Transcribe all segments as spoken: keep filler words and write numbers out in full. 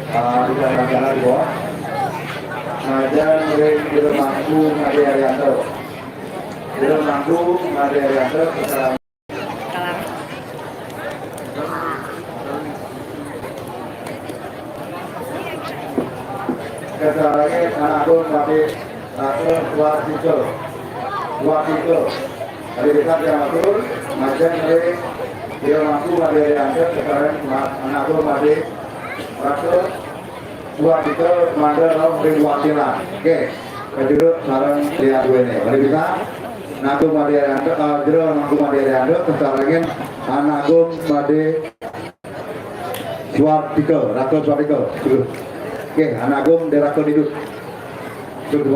Ah, di sana, sana, di bawah. Ngajeng ring Jero Mangku Madé Arianto. Jero Mangku Madé Arianto, kasarengin Anak Agung Madé Raka Suartika. Suartika. Tadi bisa diatur, ngajeng ring Jero Mangku Madé Arianto, kasarengin Ma-, Anak Agung Madé Raka Suartika, mangda rauh ring wakilan. Oké, kajuru sareng Déa duéné. Mari bisa. Anak Agung Madé Arianto, eh, Jero Mangku Madé Arianto, kasarengin Anak Agung Madé Suartika, Raka Suartika. Oké, Anak Agung Madé Raka Nidut. Sugeng.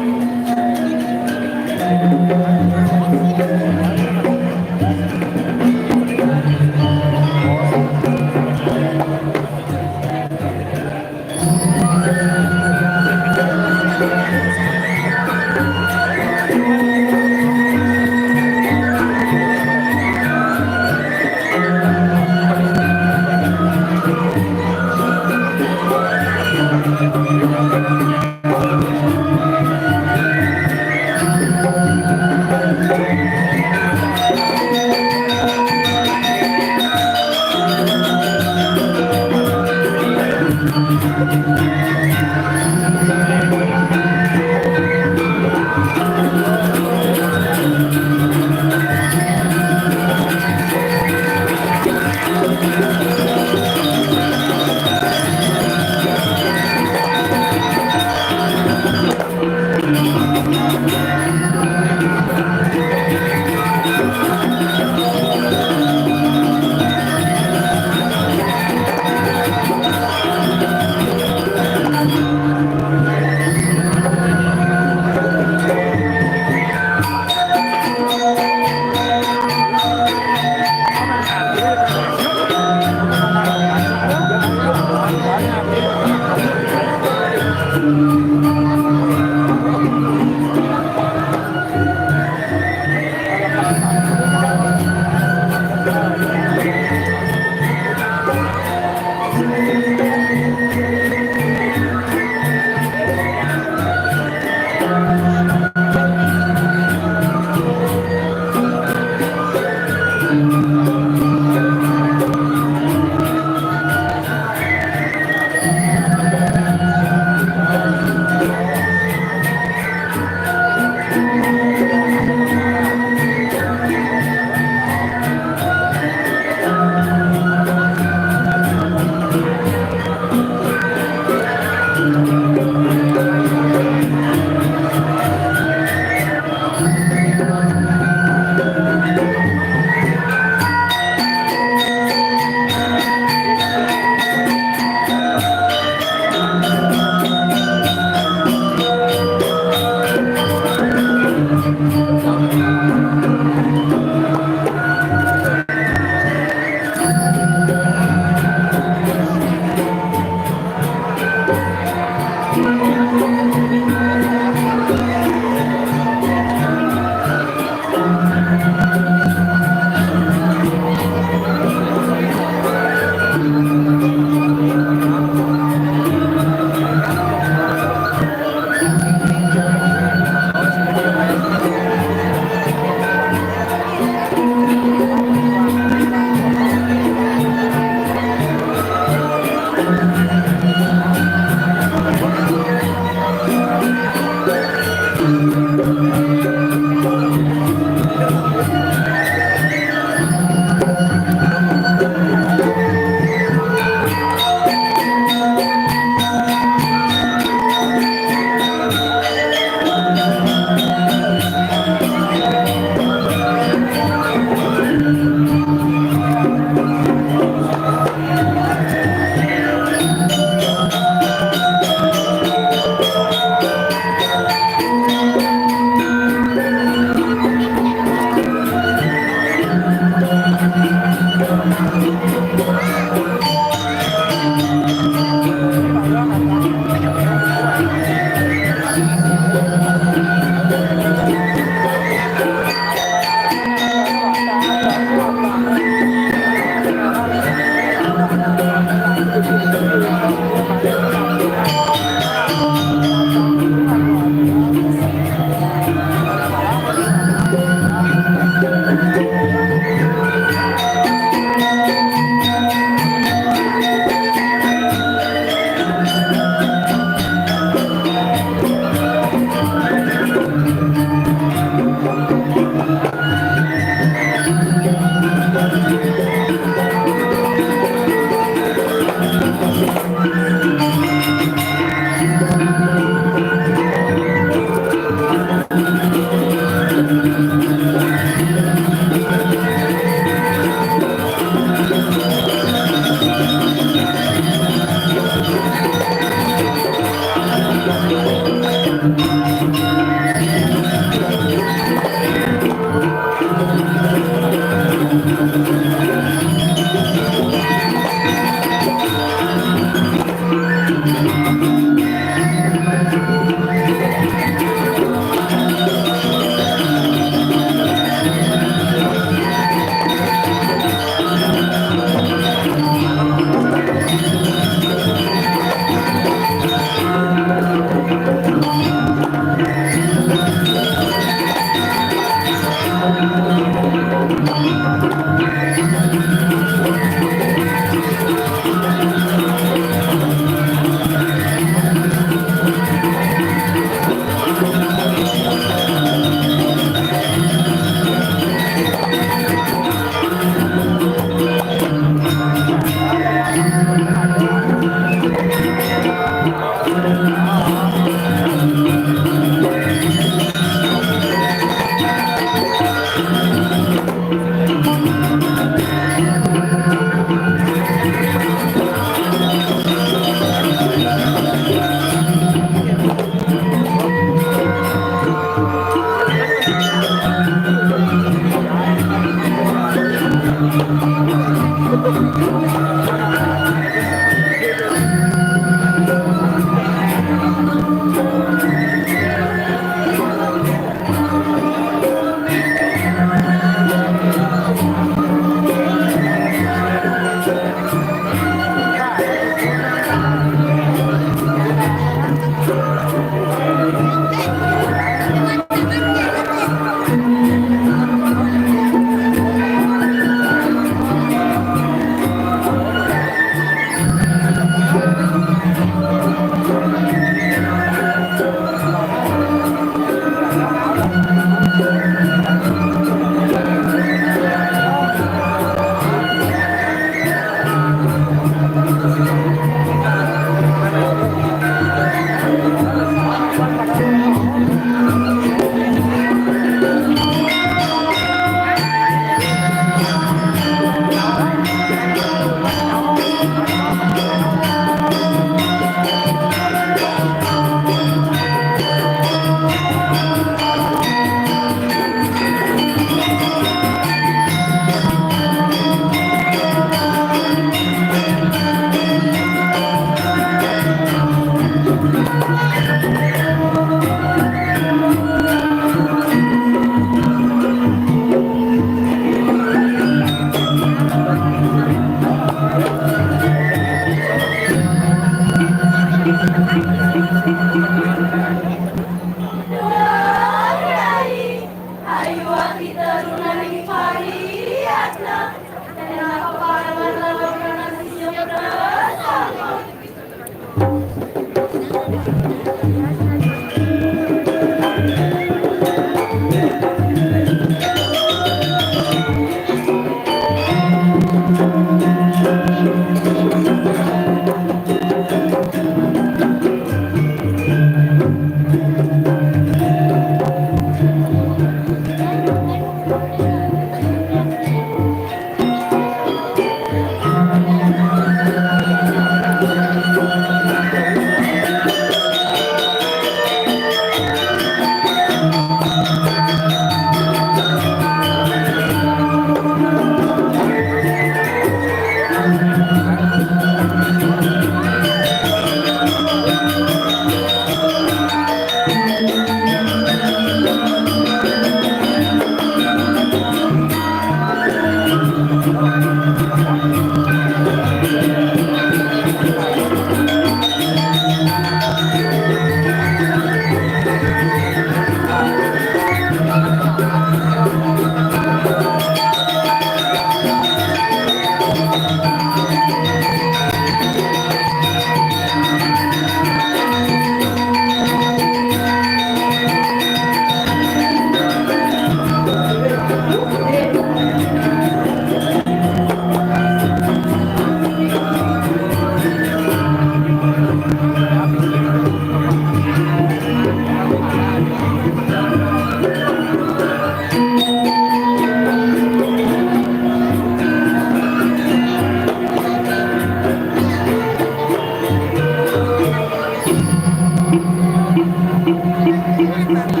Inggih,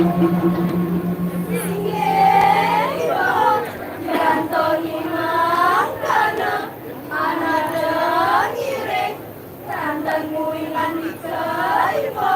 Ibu. Gantongi mangkana, anada ngiring, tandang muing andika, Ibu.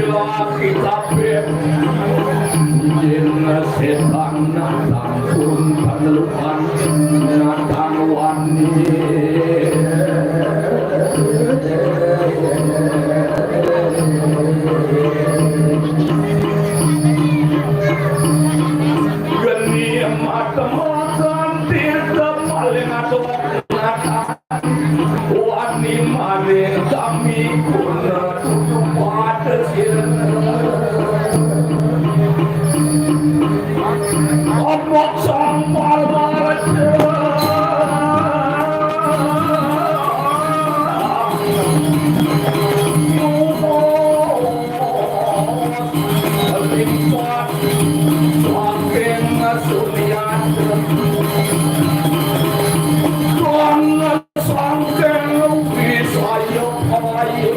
Bila kita yen setan natang pun panelukan natang wani. Geni mata-mata tirta paling adoh natang. Wani maning kami guna tutup mata sira. Ombak sampal maraja. Nyuwun lipat saking Suryadra. Saking wisaya ayu.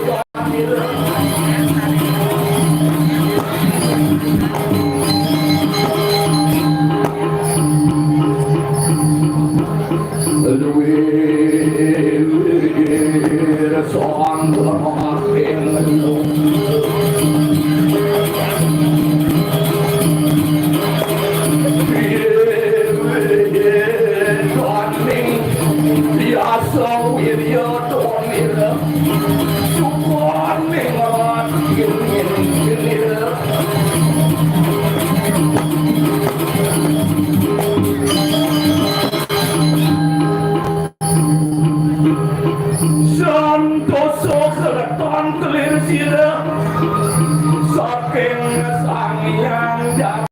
Santosa kereton kelir sira saking Sang Hyang Jambal.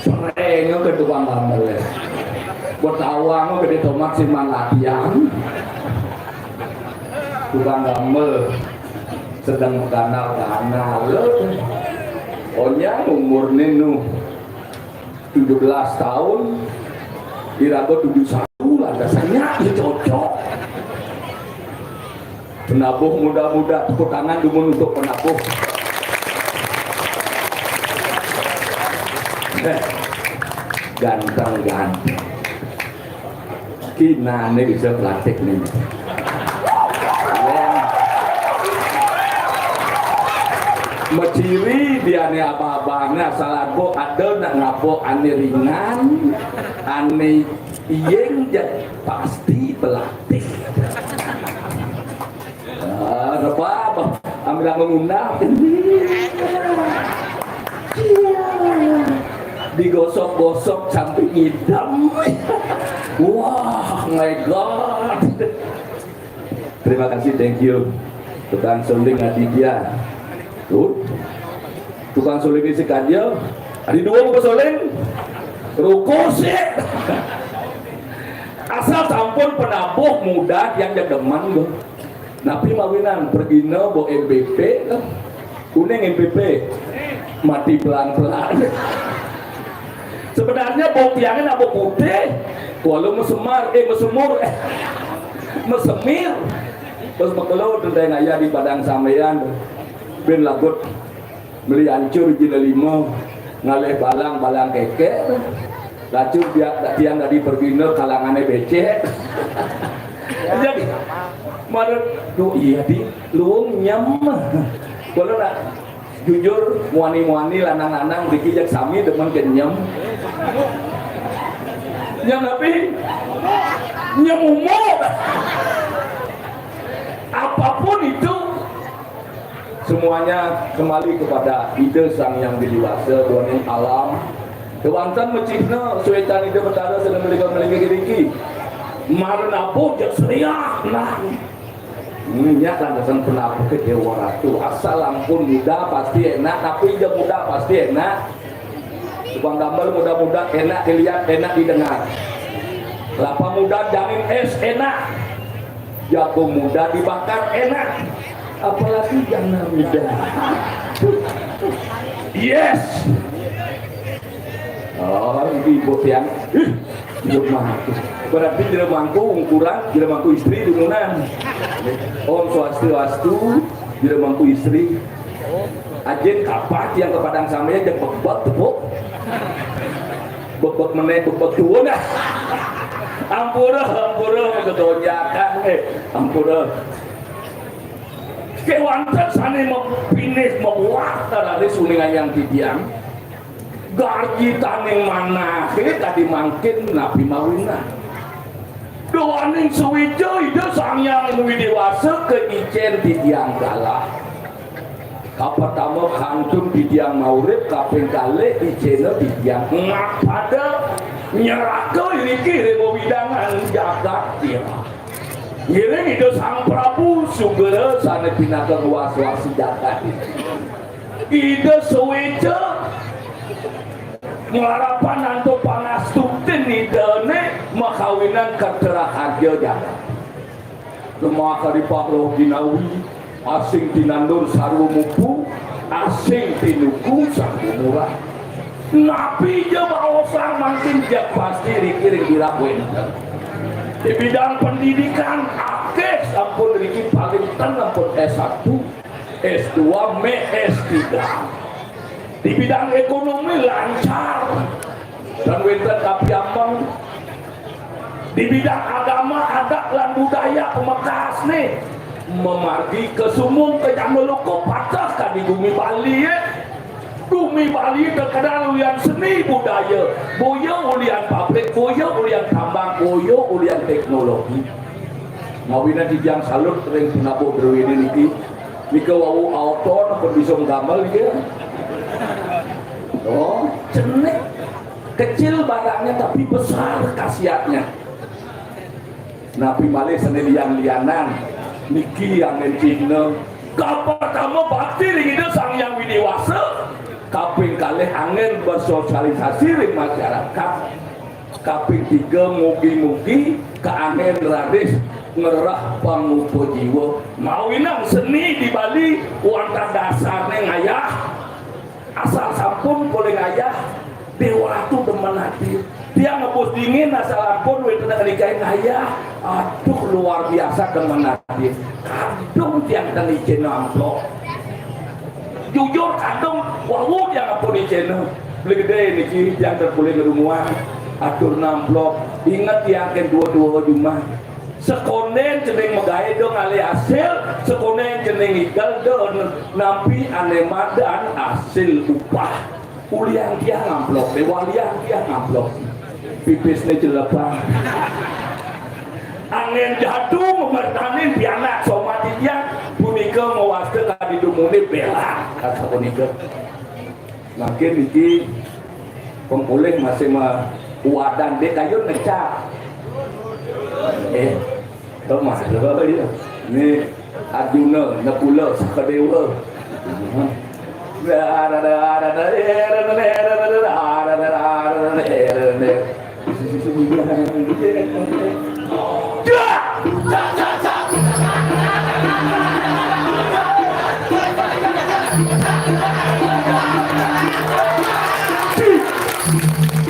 Srengéngé ké tukang gamel. Buat awang gedé tomat si manatian. Tukang gamel sedang mengganal-ganal. Onyang umurné nu tujuh belas tahun, iraga tujuh satu, lantas nyak ya cocok. Penabuh muda-muda, tepuk tangan dumun untuk penabuh. Eh, ganteng-ganteng. Kinané bisa pelatih nih. Maciri diané abah-abahné asal aku ada nak ngabok ané ringan, ané iying jat pasti pelatih. Ah, apa, apa? Ambil aku ngundang. Digosok-gosok sampai ngidam. Wah, my God. Terima kasih, thank you. Tukang suling Aditya. Tuh. Tukang suling isi kancil. Ada dua mau suling. Rukus ya. Asal sampun penabuh muda yang jademan tuh. Napi mawinan pergina bo M P P kan? Kuning M P P. Mati pelan-pelan. Sebenarnya bau tiangnya nak bau putih. Kuala mesemar, eh, mesemur, eh, mesemir. Terus bekelo tentang ayah di padang sampean. Bin lagut meli ancur jila lima, ngalih balang, balang kekek. Lacur dia tiang dari pergina kalangannya becek. Jadi, mana, duh, iya di luung nyem. Kalau nak jujur, muani-muani, lanang-lanang, dikit jak sami demen kenyem. Nyem tapi nyem umur. Apapun itu, semuanya kembali kepada Ida Sang Yang Widi Wasa, duaning alam. Kewanten mecihna suetan Ida Betara sedang melika-melika diki. Mara nabuh jak seriak nah. Minyak lantasan penabuh ke Dewa Ratu. Asal ampun muda pasti enak, tapi ija muda pasti enak. Tukang gambel muda-muda enak dilihat, enak didengar. Kelapa muda janin es enak. Jagung muda dibakar enak. Apalagi jana muda. Yes. Oh, ini ibu tiang. Ih, jelema aku. Berarti jelema aku ukuran, jelema aku istri dumunan. Om Swastiastu, jelema aku istri. Ajin kapah tiang ke padang sampean, jeng bebek tepuk. Bebek meneh, bebek tuun dah. Ampura, ampura, ketonjakan, eh, ampura. Kewanten sane mapinih mabuat tarari suning ayang titiang. Garji taning manahe kadi mangkin napi mawinan. Duaning suwija Ida Sang Hyang Widi Wasa kaicen titiang galah. Kapertama kantun titiang maurip, kaping kalih icena titiang ngapada nyeraka iriki ring wewidangan jagat ira. Ngiring Ida Sang Prabu Sugera sane pinaka ngwas-wasi jagat. Ida suwija nglarapan antuk pangastutin Idane makawinan katraharja jagat. Lemah kalipah roh ginawi, asing tinandur sarwa mupu, asing tinuku sarwa murah. Napi ja baosang mangkin jeg pasti riki ring irah wenten. Di bidang pendidikan, akeh sampun riki paling ten ampun S satu, S dua, meh S tiga. Di bidang ekonomi lancar. Tan wenten kapiambeng. Di bidang agama, adat lan budaya pamekasne, mamargi ka Sumung ka Jambreluku pateh kadi gumi Bali, eh. Gumi Bali terkenal ulian seni budaya, boya ulian pabrik, boya ulian tambang, boya ulian teknologi. Mawinan titiang salut ring pinabuh druene niki. Nika wau auto napa bisa nggamel niki. Oh, cenik. Kecil barangnya tapi besar khasiatnya. Napi malih sane lian-lianan niki anggen cihna. Kapertama bakti ring Ida Sang Hyang Widi Wasa, kaping kalih anggen bersosialisasi ring masyarakat, kaping tiga mugi-mugi kaanggen raris ngrereh pangupa jiwa. Mawinan seni di Bali wantah dasarne ngayah. Asal sampun polih ngayah, Dewa Ratu demen ati. Tiang nebus dingin asal ampun wenten ngenikain ngayah. Aduh, luar biasa demen ati. Kadung tiang ten icen amplop. Jujur kadung, wau tiang ampun icen. Beli gede niki tiang ten polih ngrunguang. Atur amplop. Inget tiang ken dua-dua jumah. Sekonden cening magae do ngalih asil, sekonden cening igel do nampi ane madan asil upah. Ulian tiang amplop, eh, walian tiang amplop. Pipisne jelepang. Angin jadung mertanin pianak somati tiang punika mawasta kadi dumune belah. Kata punika. Mangkin niki Pengkulih masih ma-, wadan dek kayun ngecap. Eh, to mah, iya. Ni Arjuna, Nakula, Sakadewa.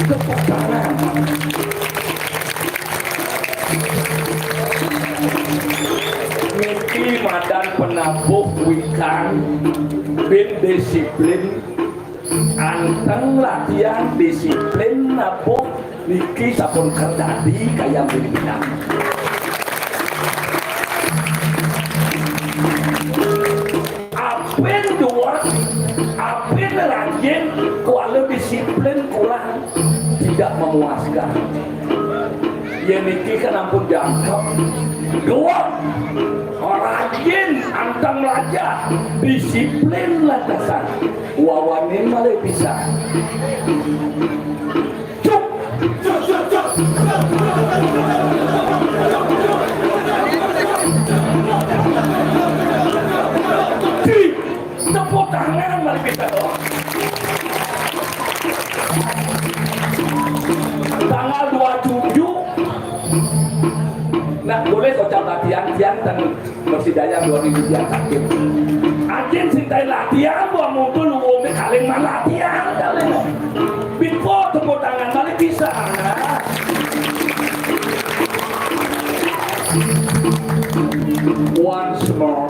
Tepuk tangan. Niki madan penabuh wikan bin disiplin, anteng latihan disiplin nabuh niki sampun kerdadi kayang pimpinan. Apin duwat, apin rajin, kuala disiplin kurang, tidak memuaskan. Yen niki kan ampun jangkep. Duwat, rajin, anteng mlajah, disiplin lantasan. Wawanin malih pisan. Cuk! Di, tepuk tangan malih pisan, oh. Tanggal dua tujuh. Nah, boleh kocap latihan, tiang ten Mersidayang dua ribu tiang sakit. Ajin sing tai latihan, buah mutu luwung dek kaling man latihan, kaling. Before tepuk tangan, balik bisa. Once more.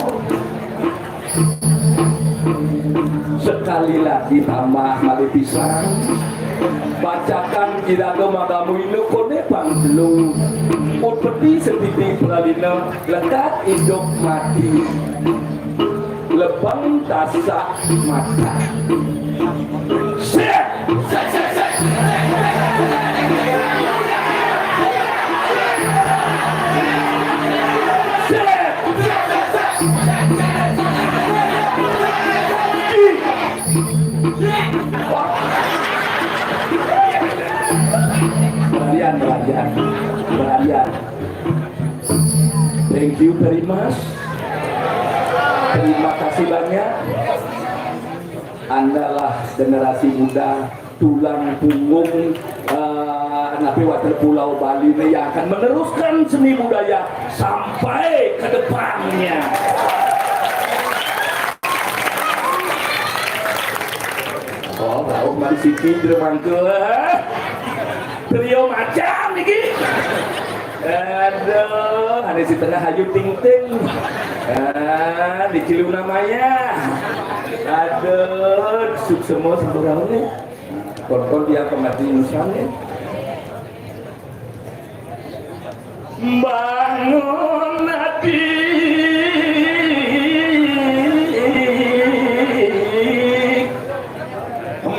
Sekali lagi tambah malih pisan. Bacakan iraga magamu indu kone pang telu. Utpeti setiti pralina, lekat idup mati. Lebeng tasak mata. Set! Set, set, set! Set! Berlian, berlian, berlian. Thank you very much. Terima kasih banyak. Andalah generasi muda, tulang punggung, eh, napi wonten Pulau Bali ini yang akan meneruskan seni budaya sampai ke depannya. Oh, rauh mari siki jremangke. Trio macam niki. Aduh, ane si tengah Ayu Ting Ting. Ah, niki Luna Maya. Aduh, suksema sampurané. Kon-kon dia pemati insan ya. Bangun ati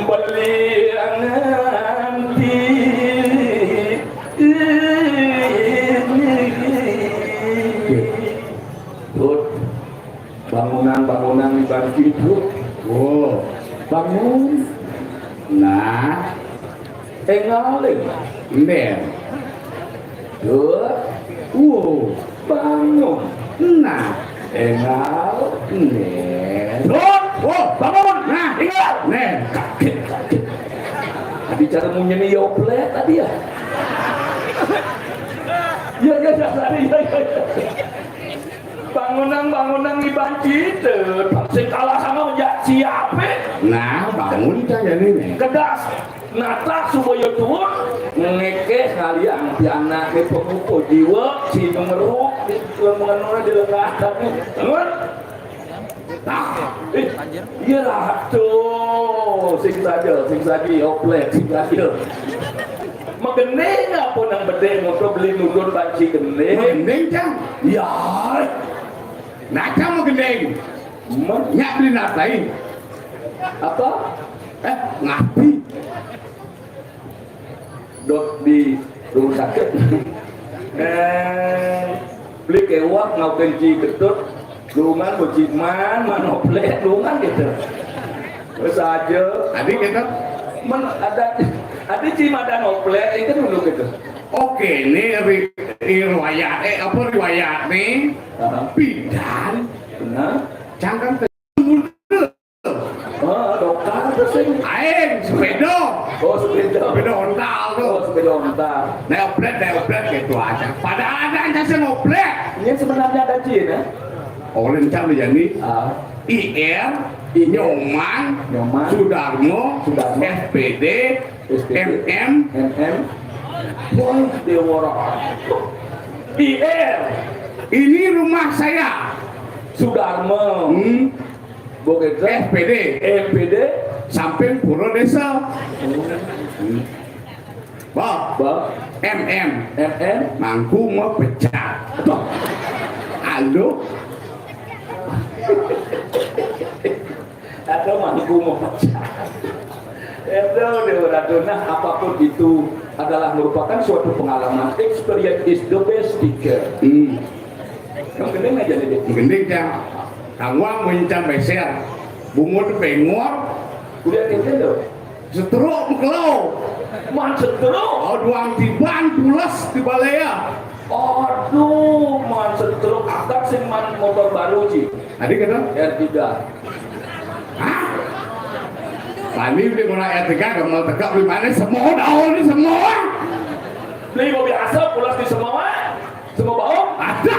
beli nganti. Dut, bangunan-bangunan di bangkit, Dut. Oh, bangun. Nah, énggal, Ling. Ndén. Dut. Wow, bangun. Nah, énggal, ndén. Dut. Oh, bangun. Nah, énggal. Ndén. Kaget, kaget. Tadi cara munyiné ya oplét tadi ya. Ya, ya, ya, tadi, ya, ya, ya. Bangunan-bangunan iban kita, sing kalah sama jak siapa? Nah, bangun ta jani né. Kedas, natah supaya tuun, ngékéh kalian, ti anak di pemupu jiwa, si numeruk, di tuan mengenal di lengah tadi. Bangun. Nah, eh, iya lah, tuh, sing saja, sing saja, oplét, sing saja. Magending apa nang bedé motor beli nudun banci gending? Magending, Cang. Ya. Nah, Cang magending. Men- Nyak beli natai. Apa? Eh, ngapi? Dot di rumah sakit. Eh, beli kewak ngau kenci ketut. Lungan beci man, man oplét, lungan gitu. Terus aja. Tadi kita men ada Ada cing madan oplek, itu dulu gitu. Oke, ini ri-, riwayat, eh, apa riwayat nih? Aha. Bidan. Nah. Cangkang te-, oh, dokter tuh sih. Aing, sepeda. Oh, sepeda. Sepeda ontal tuh. Oh, sepeda ontal. Naik oplek, naik oplek gitu aja. Padahal ada aja sih ngoplek. Ini sebenarnya ada cing, ya? Orang cang jadi. Ah. I R, Nyoman, Nyoman. Sudarmo, Sudarmo. S P D, S P D. M M. M M. Wah, Dewara. I R. Ini rumah saya. Sudarmo. Hmm. Boga S P D. S P D. Samping Pura Desa. Hmm. Bah, bah. M M. M M. Mangku mau pecah. Aduh. Aduh. Atau mangku mau pecah. Itu dia berarti. Nah, apapun itu adalah merupakan suatu pengalaman. Experience is the best teacher. Hmm. Yang penting aja nih. Gending ya. Kang Wang mencang beser. Bungut bengor. Udah gitu loh. Setruk mekelo. Man setruk. Oh, duang tiban pules di balea. Aduh, man setruk. Akad sing man motor baru, Ci. Tadi kata? R tiga. Hah? Tadi udah mulai R tiga, udah mau tegak, beli mana semua daun ini semua. Beli mobil asap, pulas di semua. Semua bau. Ada.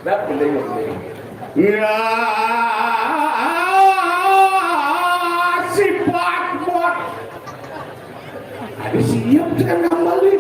Nah, penting, penting. Ya, sifat buat. Ada siap tekan kembali.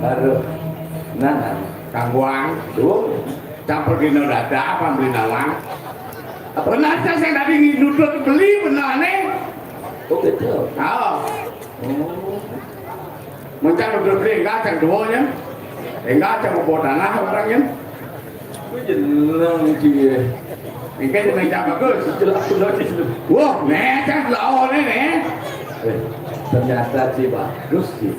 Aduh. Nah, nah. Kang Wang, tuh. Campur dino dada apa beli nawang? Benar saya tadi nginudut beli benar nih. Oh, gitu. Oh. Oh. Mencang udah beli enggak cang duanya. Enggak cang mau bawa tanah orangnya. Gue jeneng dia. Engke jeneng cang bagus. Jelas sudah di situ. Wah, nih cang lawannya nih. Eh, ternyata sih bagus sih.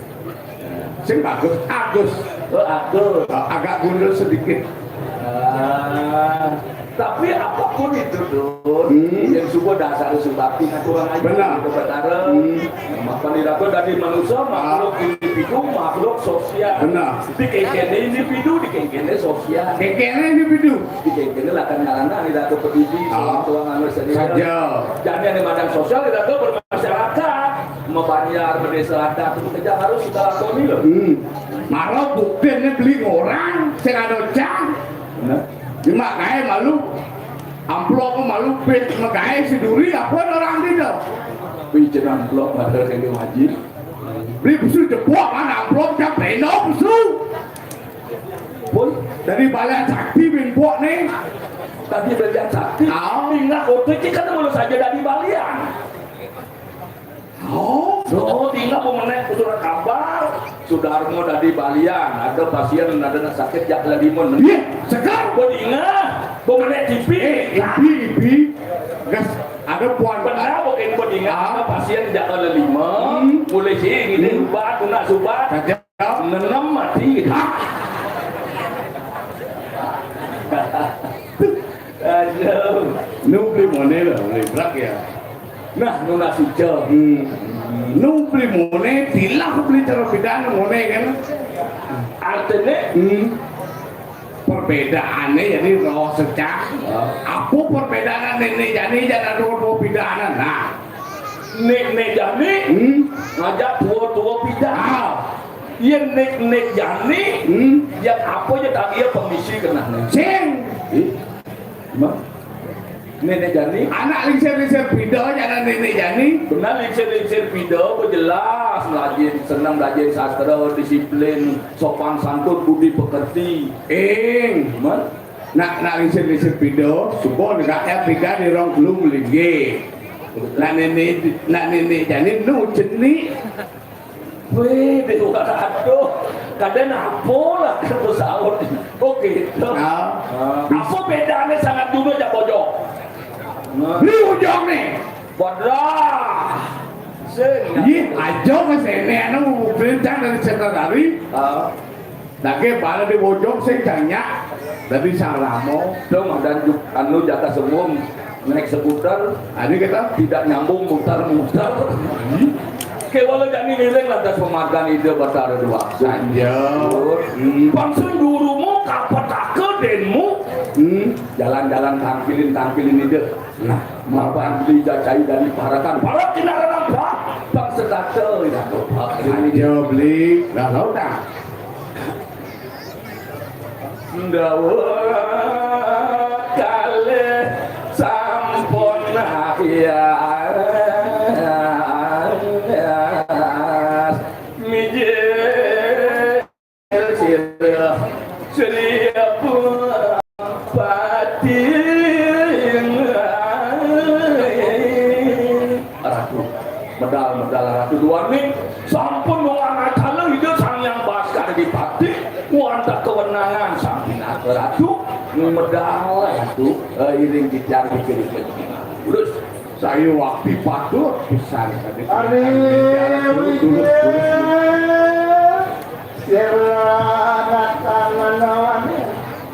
Sing bagus, Agus. Oh, Agus. Oh, agak gundul sedikit. Ah, tapi apapun itu, Dun, hmm, yang semua dasar sebabnya kurang aja. Benar. Gitu, Betara. Hmm. Mapan didapat dari manusia, ah, makhluk individu, makhluk sosial. Benar. Di kengkene individu, di kengkene sosial. Kengkene individu. Di kengkene lah kan ngalana, tidak ke pedidi, ah, tuang anu sendiri. Saja. Jadi yang di badan sosial tidak ke bermasyarakat, mau banjar, berdesa adat, itu kerja harus kita lakoni loh. Hmm. Malah buktinya beli orang, sing ada cang. Nah. Cuma kayak malu, amplop malu, pit megai si duri, apa orang tidak? Pijen amplop, ada kayak wajib. Beli busu jebok, mana amplop, jam penuh busu. Pun dari balian sakti bin buat nih. Tadi balian sakti. Ah. Ingat waktu itu kan mulai saja dari balian. Oh. Oh, tinggal pemenang surat kabar. Sudarmo dari balian, ada pasien, ada nak sakit, jak lagi men. Iya, segar. Kau ingat, pemenang T V. Eh, ibi, ibi. Gas, ada puan. Benar, bukan kau ingat, ah, ada pasien jak lagi men. Hmm. Mulai sih, ini, hmm, ubat, guna subat. Saja. Nenem mati. Aduh. Nu beli mone lah, beli brak ya. Nah, nunas ica. Hmm. Nu beli mone, tilah beli cara pidan mone kan. Artine? Hmm. Perbedaane jadi roh secah. Apa perbedaan nenek jani jana dua-dua pidanan? Nah. Nenek jani, hmm, ngajak tua-tua pidan. Ah. Yen nenek jani, hmm, ya apa ya tadi ya pemisi kena nih. Sing. Ih, emang? Nenek jani. Anak lingsir-lingsir pida jana nenek jani. Benar, lingsir-lingsir pida, jelas melajin, senang melajin sastra, disiplin, sopan santun, budi pekerti. Ing. Cuman nak, nak lingsir-lingsir pida, suba negak ya tiga di rong belum lagi. Nak nenek, nak nenek jani nu jeni. Weh, Dewa Ratu. Kadang apa lah kan pesawat. Oh gitu. Nah. Apa bedanya sangat dulu aja pojok? Nah. Lu ujung nih. Wadrah. Sing. Ih, aja ke sini anu perintah dari sekretari. Ah. Lagi pala di bojong sing banyak. Tapi salamo. Dong dan ju-, anu jatah semua. Naik skuter, anu kita tidak nyambung, mutar-mutar. Kewala jani ngiring lantas pemakan ide Batara Dua. Sanja. Hmm. Bangsa gurumu kapataka denmu. Hmm. Jalan-jalan tangkilin, tangkilin ide. Nah, mapan beli jacai dari parakan. Para kinaran apa? Bangsa kata, ya, apa? Sanja beli. Lah, lah, udah. Ndawa kalih sampun hias mijil sirah Sri Purapati. Ratu, medal-medal Ratu Duaning sampun nuwun acala Ida Sang Hyang Baskara Dipati, wantah kewenangan Sang Pinaka Ratu, medal Ratu, eh, iring titiang dikirim. Terus, saya waktu patut pisan tadi. Ari, terus, terus, terus. Sira datang menawan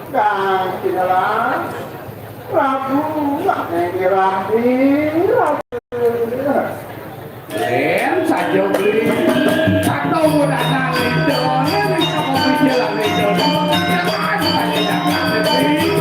kang kinalan. Prabu, nek dirahmi, Prabu. Yen saja beli. Satu mudahan itu, nek bisa kopi jalan itu. Jangan saja jangan beli.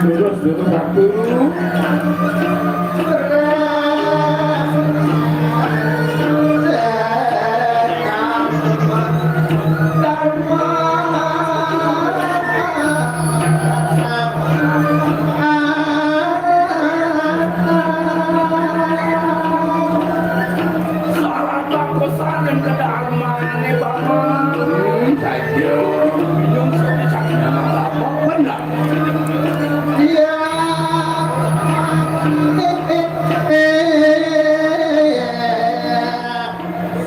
Lurus, lurus, satu. Salah bagus angin ke dalmane, Bapak. Hmm, saja. Bingung, saya sakit apa? Benar. Iya.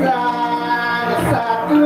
Sang satu.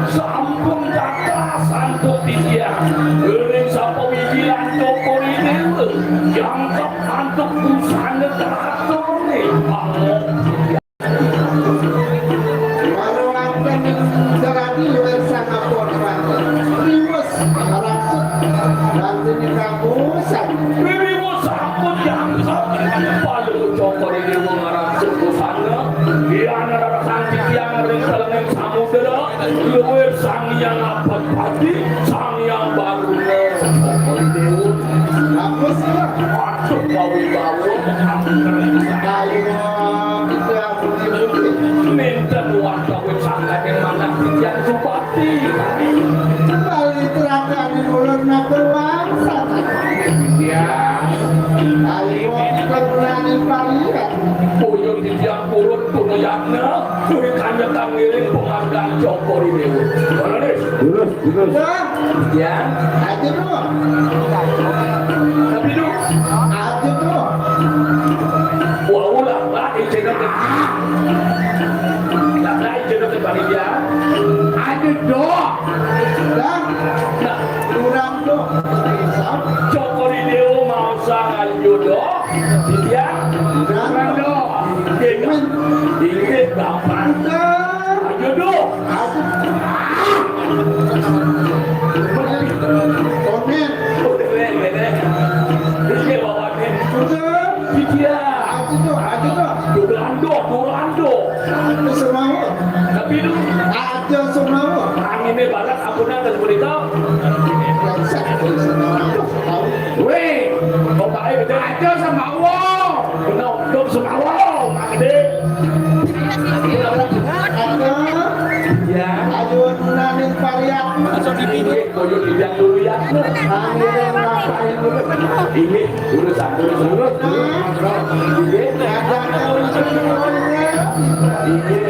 Sampun kathah antuk titiang. Ring sapawijilan Cokor I Déwa, jangkep antuk busana teratur ning pangok titiang. Wara wangken saradi luwih sangapun wangken. Riwus raksut lan tinikampusan. Riwus sampun jangkep. Palu Cokor I Déwa ngraksut busana. Yan raksang titiang ring telenging samudra. Luwih Sang Hyang Abad Pati, Sang Hyang Baruna. Cokor I Déwa. Bagus, ya. Aduh, kawibawa. Ayo, kita puji-puji. Minten wantawin sangkaning manah titiang subakti. Bali terangkan ulun matur wangsan. Ya. Ayo, kenani palian. Puyun titiang purun tuna yatna. Duit kanyekan ngiring penghargaan Cokor I Déwa. Terus, terus. Ya. Aja dulu. Tapi dulu. Aja dulu. Wah, ulah, lah, ijin ke. Lah, lah, ijin ke panitia. Aja dulu. Dah. Nah, kurang dulu. Cokor I Déwa mau sang aja dulu. Iya. Inggih. Inggih, gampang. Ayo, Dok. Komen. Inggih, bawain. Iya. Ayo, Dok. Ayo, Dok. Durando, Durando. Itu semua. Tapi itu aja semua. Angine barat, ampun, atas berita. Brengsek, brengsek. Weh, bapake gedhe aja semawa. Bener, dong semawa, Pak Gedhe. Aja. Ya. Ayo, naning pariat. Masa dipinggir, koyo tidak dulu ya. Angin yang ngapain dulu? Ini urusan, urusan, urusan. Ini ada urusan. Ini.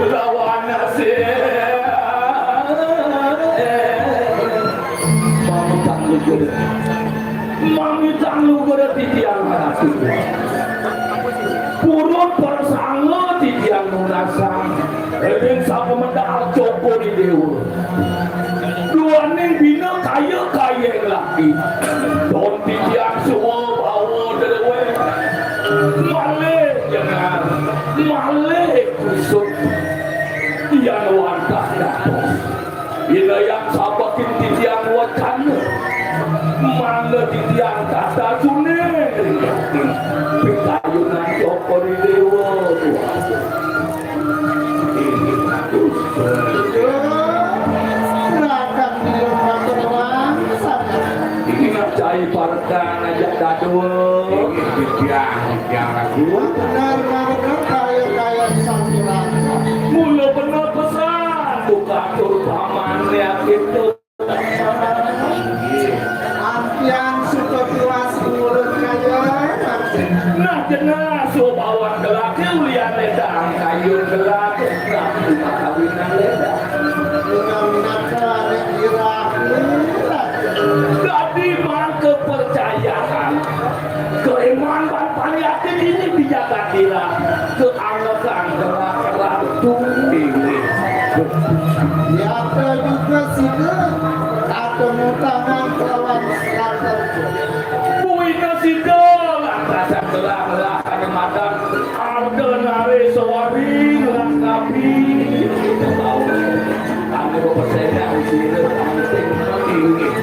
Lawan nasib. Mamitang luhur. Mamitang luhur titiang ratu. Purun persanga titiang nunasang. Ring sapamedal Cokor I Déwa. Duaning bina kaya-kaya laki. Malih kusut yan wantah dados. Inayang sabakin titiang wacana. Mangda titiang tata suning ring gati. Pikayunan Cokor I Déwa. Inggih, Ratu. Rakan Biru Matur Nuwun, sampun. Inggih, cai parekan ajak dadua. Inggih, titiang, titiang Ratu. Bener, bener, kaya, kaya sampun. Mula bener pesan, buka tur paman ya gitu. Antian suka tiwas ngurut kaya. Nah, jelas, so bawang gelake ulian ledang, kayu gelake, nah, kawinan ledang. Minam nata arek irah. Dadi mangka percayaan. Keiman ban pariati dini di jagat ira. Keanggekan gerak-gerak tunggal. Nyata juga sida katemu tangan kelawan selatan. Buina sida lantasan gerak-gerak kanyematan. Arda nare sewari ngelangkapi. Kami bepercaya sira penting inggih.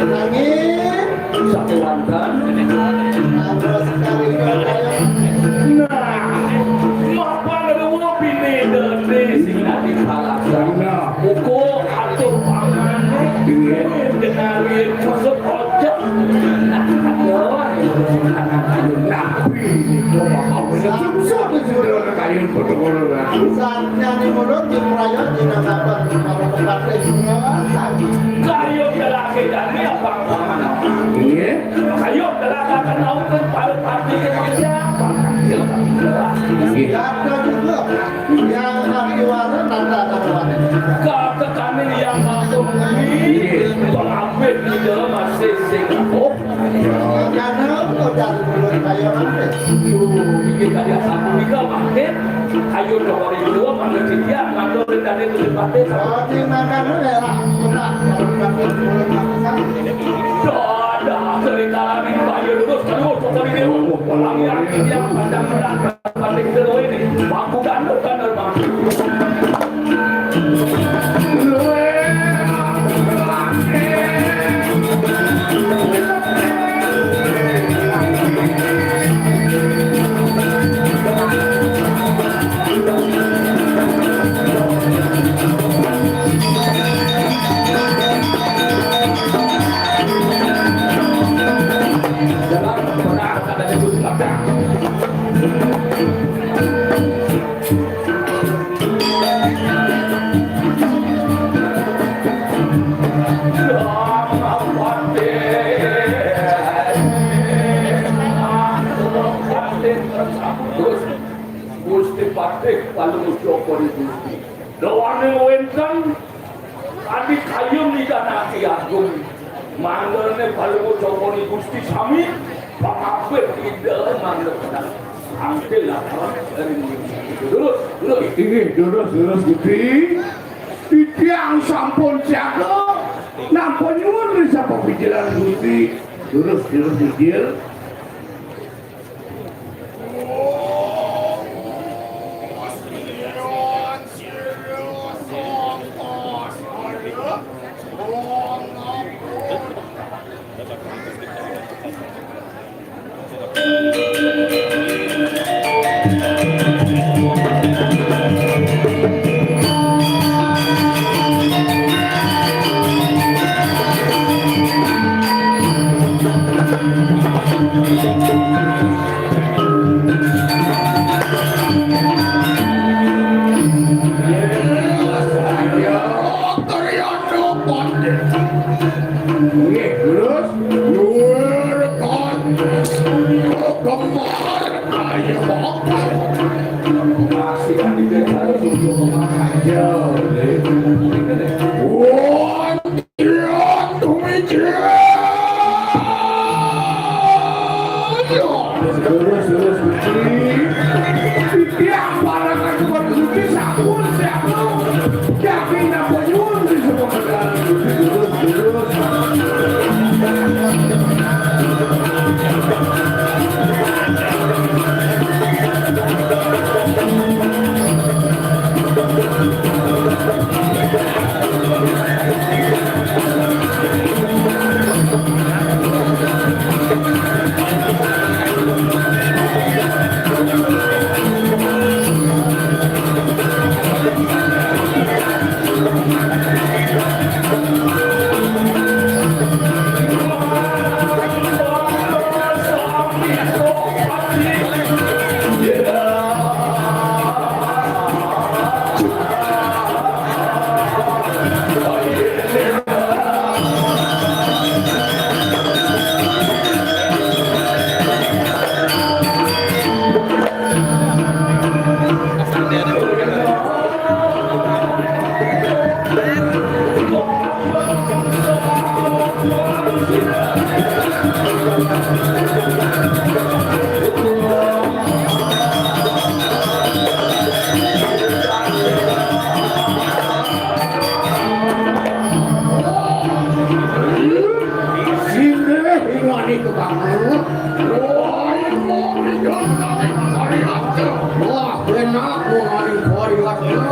Nanging sapurangan. Nah, mapan ruwa bini dene sing ati palaksana. Nah. Uga atur pamane. Iya. Dengan yen kusut ojek. Nah, aduh. Nah, bini kok bakal susah. Kayun protokol, Ratu. Sakjane ngono, diprayon jinakaken karo tempat ing. Kayun lelaki dan dia bangsa mana? Iya. Kayun lelaki akan tahu kan pada pati kerja. Iya. Jaga juga. Yang sandiwara tanda taruhan. Kata kami yang masuk ini, iya, pengambil di dalam masih sing. Oh. Karena udah mulai kaya mana? Tuh, bikin kaya satu tiga makin. Ayo dong, hari dua, mana dia, mana dari tadi tuh dipakai. Oh, di makan lu ya, lah. Udah, kalau makan mulai makan. Dah, dah, cerita lagi, ayo lurus, terus, pokoknya dia, orang yang, yang pandang benar. Patik telu ini, Paku Gandut, Gandut, Bang. Dalam perang ada di belakang. Gusti Patih Palungguh Cokor I Gusti. Dawane wenten Adi kayun nigan ati agung, manggane Palungguh Cokor I Gusti sami, pangabih Ida mangga pedang. Angkil laporan dari Terus, terus. Inggih, terus, terus, Gusti. Titiang sampun siaga. Nampa nyuwun ring sapa pijilan Gusti. Terus, terus, inggih. Nggih, Wah, iya, tumijar. Terus, terus, terus. Tiap para kandungan suci, sabun, sabun. Yakin apa nyuwun di semua negara. Terus, terus. Singgih ingani kebangun. Wah, enak ingani variat. Wah, enak ingani variat. Wah,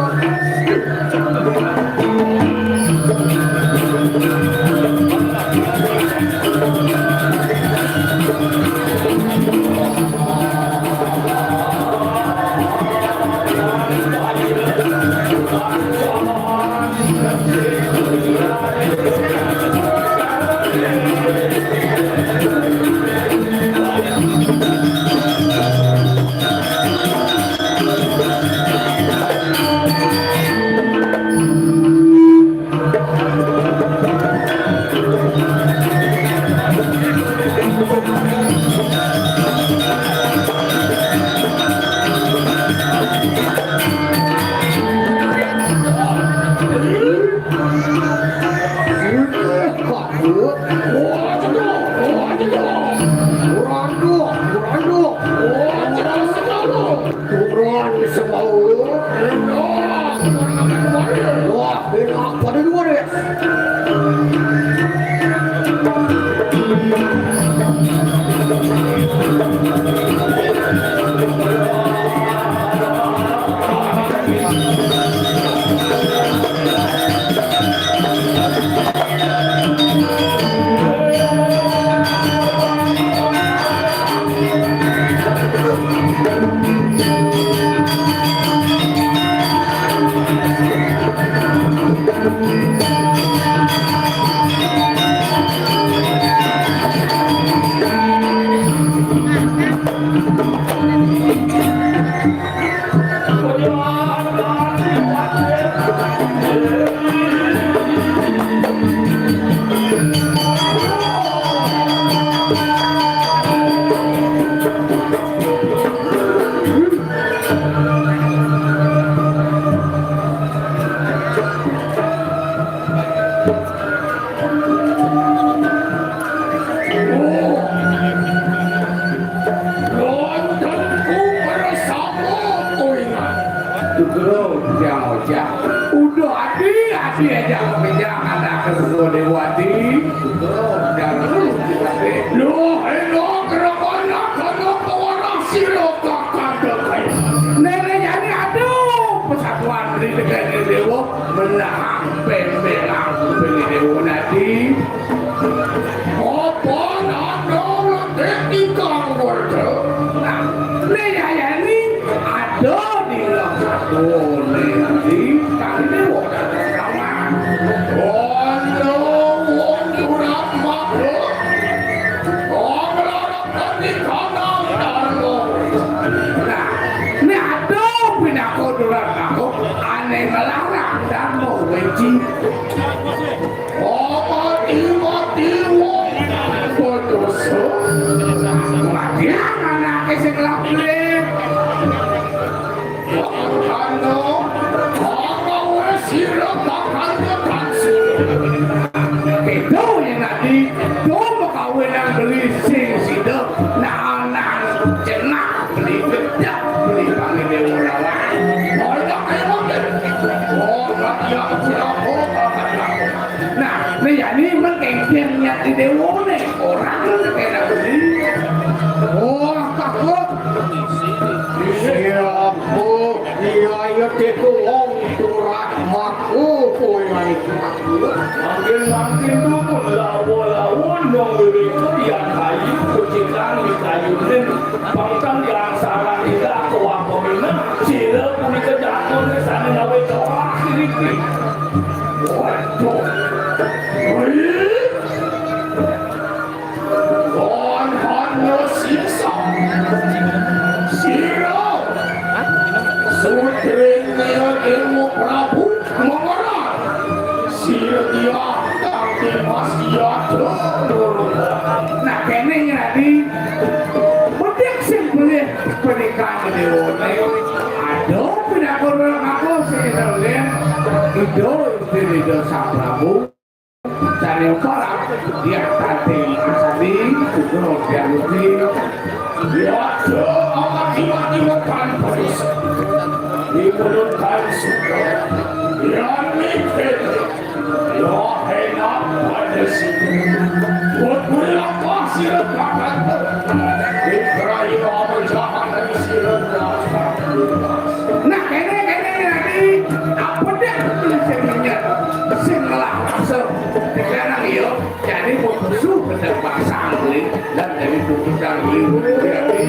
enak pada dua deh. Wonten ku bersama kuwi. Tutup, jangan ojak. Udah ati, ati aja kekencang anak kesusu Dewati. Tutup, jangan ojak. Loh, eno kerana kono pewarang sira kakak dekai. Nenek jani aduh, persatuan di dekai dewa menang pembelang pembelang dewa nanti. Apa nandhane ingkang werda? Nah, Nayayani ada di dalam satu Nayayani kang dewa datang kawan. Kono wong surat makhluk. Wong lara kami kanang darmo. Nah, ini ada pinako durat aku aneh melarang darmo weci. Mati-mati wong berdosa. Kematian anake sing lap-lip. Wong kandha Di déwané, ora terus kéné. Wah, takut. Iya, Bu. Iya, iya, déko wong turah maku kowe lagi takut. Mangkin-mangkin dukun lawa-lawa nang wiwit yan kayu, kucikan di kayuné. Pangkang yang salah tidak kuah peminat. Sila punika jatuh di sana ngawé tolak diri. Waduh. Wih. Kon hanya sisa. Sira. Sutring ilmu Prabu Mengeran. Sira dia kang timas dia. Nah, kéné ngradi. Bedik sing beli pernikahan déwané. Aduh, pinakon aku sing terlén. Ido, ido, ido, Sang Prabu. Sané parang dia tante asani kudu dialuti. Dia ada amat iwak-iwakan pedus. Diturunkan suka. Dia mikir. Ya enak pedus. Buat berapa sih letakkan? Ibrahim Abu Jahal dari sirah. Nah, kéné, kéné, kéné, apa dah tulis yang menyet? Sing lah, langsung. Sekarang, yuk. Jadi, mau musuh, bener pasang, nih. Dan jadi, tutup dan liur. Jadi,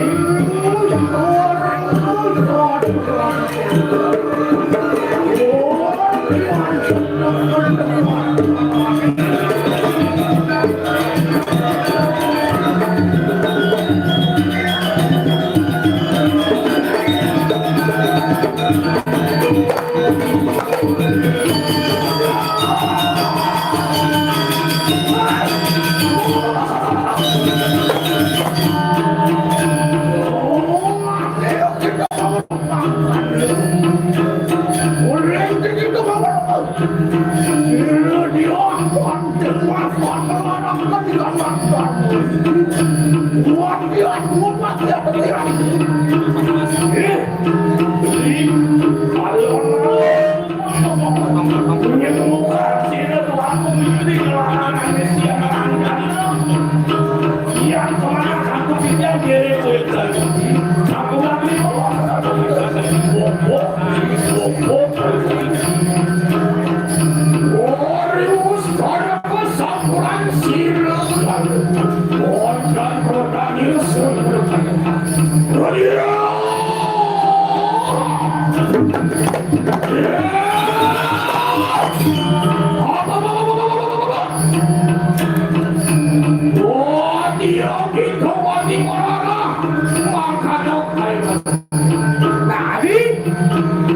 Nah, adi,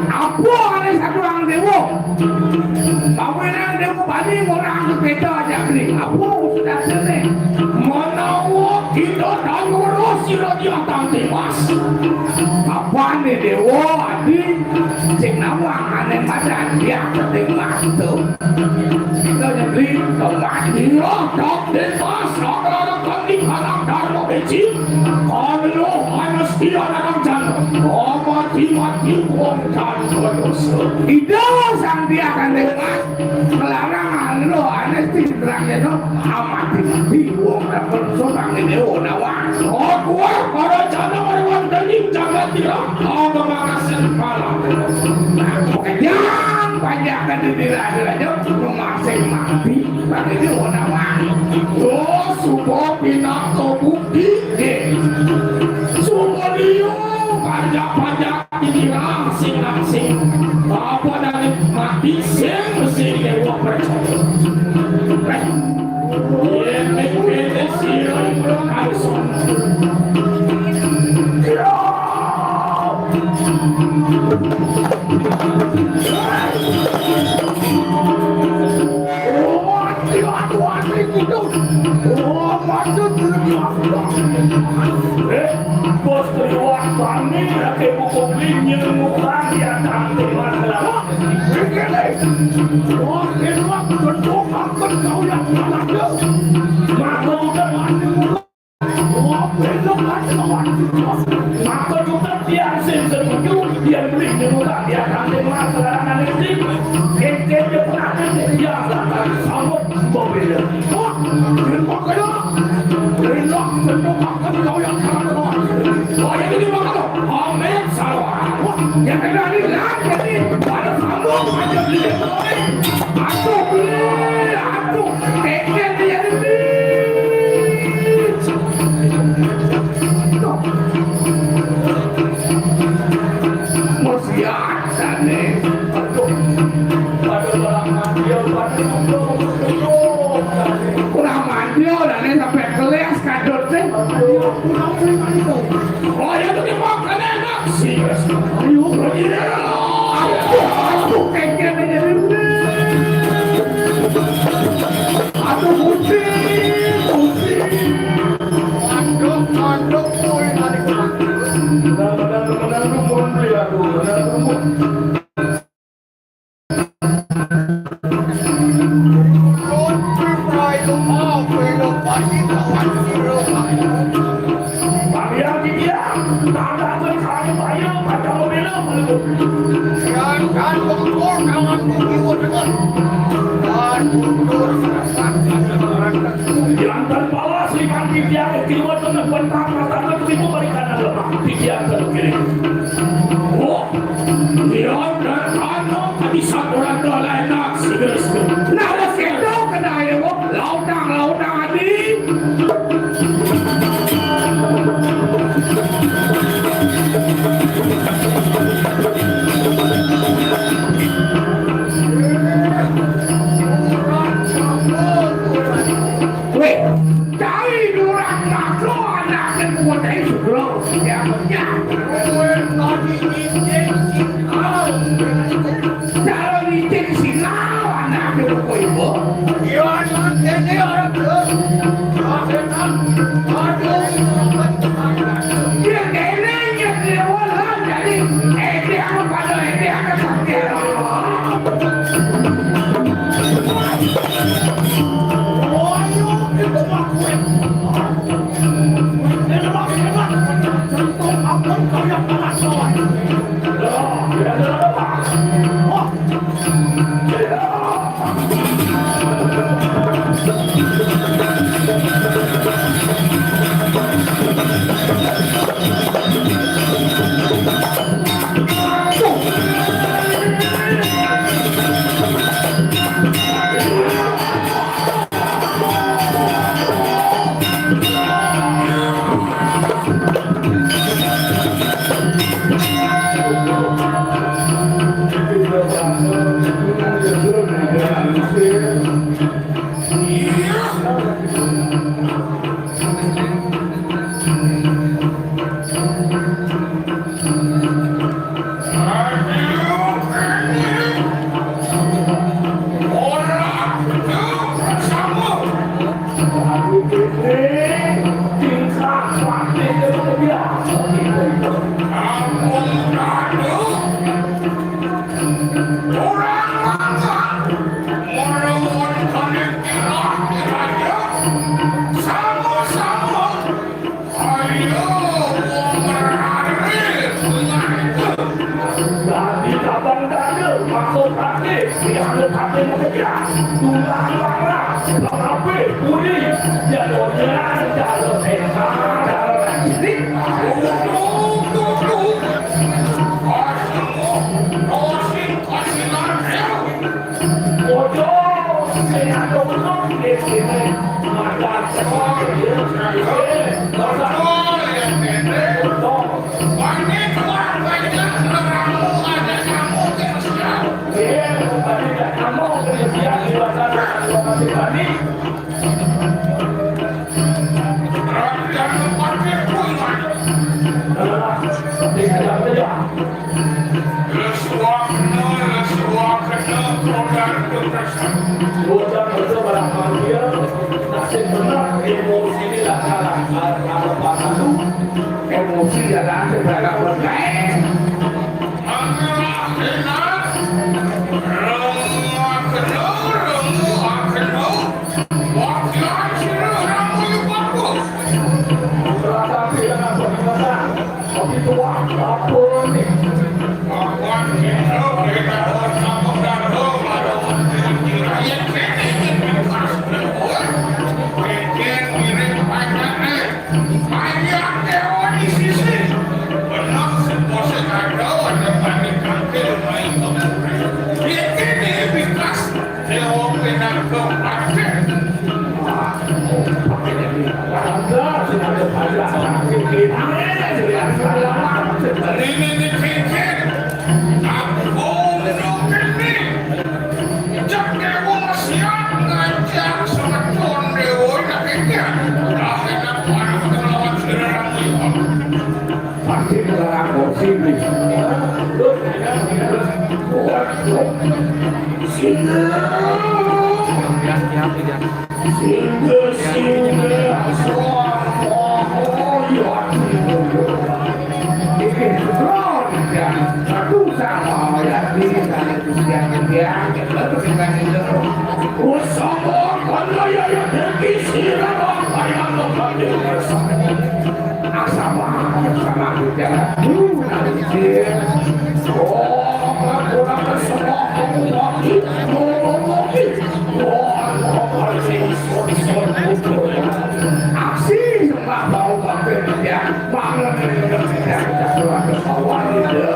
apa ané satu orang déwa? Paméran déwa Bali ora anggap beda aja beli. Apa sudah sini? Menawa kita tak ngurus sira dia tak tewas. Apa nih déwa adi? Sing nawang ané madan dia ketimbang tuh. Kita nyebeli kematian tak tewas. Rata-rata di kanak darmo beci. Kalau anas dia anak jangan. Mati-mati wong dan dosa. Ida sang dia akan lewat. Melarang anu anes di terang itu. Mati-mati wong dan dosa bang ini wong nawang. Oh, kuat para jana orang dening jagat tidak. Oh, pemanasan malam. Nah, panjang, panjang kan di dira-dira aja. Memasing mati bang ini wong nawang. Oh, supo pinaka bukti. Nggih. Suwun liya panjak-panjak pikiran sing-sing. Apa dadi mati sing sing dewa percaya. Yen ning kene sira ing langsung. Eh, bos liwat kami, lagi buku belinya, bukan dia, tapi masalah. Wah, liwat, bentuk, apa kau yang salah? Maka udah mati. Maka juga tiang sing setuju, tiang beli nyuruh tiang nanti mas larang nanti. Kengkeng je pernah nanti tiang datang sambut mobil. Wah, Aduh, aduh, kengken dia ini. Mesti ada nih. Aduh, pada orang mandi, pada duduk, duduk. Orang mandi, udah nih sampai kelas kadut nih. Oh, ya, tuh, dia mau kena. Ayo, aduh, aduh, kengken aja dulu. Aduh, pusing, pusing. Aduh, aduh, pusing, aduh. Benar, benar, benar, aduh, aduh, aduh. Jangan bawa si Bang Pipiak, kiwat tengah bentang, mata tengah tipu balik kanan lemah. Pipiak ke kiri. Oh, iya, dan ano, bisa kurang dua lain nak, serius. Nah, ada situ kena ya, Bu. Lautang, lautang, adi. Weh, cari orang ngaco anaknya buat aja sebelum dia punya. Weh, tadi izin sih. Kalau izin sih, lawan anaknya buat ibu. Iya, nanti orang tuh. Dia kayaknya dia orang jadi, eh, dia apa pada, eh, dia apa pada. Ayo, wong merari, punyaku. Dadi kabang dada, maksud ati, dianggep ati mulia. Tulang lara, larape, budi, jalo nyerang, jalo sehat, jalo rajin. Untung, untung. Kasih, kasih, kasih, kasih. Ojo, sing ado menung di sini. Makan semua, ya, ya, ya. Betul. Ini keluar banyak, ada tamu, ada tamu, ya, siap. Iya, tadi ada tamu, ya, siap, di luar sana, ada tamu, ya. Rakyat parkir pun, Pak. Adalah, tidak ada. Lesuakna, lesuakna, produk kekerasan. Produk itu barang panggil, nasib benar emosi ini lah kalah. Kalau, kalau pasal tu, emosi dia dah ada beragam berkait. Angela, Angela, lesuakna, lesuakna. Wakilan sira rambut bagus. Berada di dalam perkhidmatan. Tapi tuan, apa ni? Lawan kita, kita buat sama gaduh, ada orang yang kira, ya, kene, kene, kene, kene, mirip banyak, eh. Banyak dewa di sisi. Benar, sepuasnya gaduh, ada panik, kangkil, main, kemuri. Kene, Sehingga, sehingga, aksi sembah bau batu ya, bangun ya, kita keluar ke bawah gitu.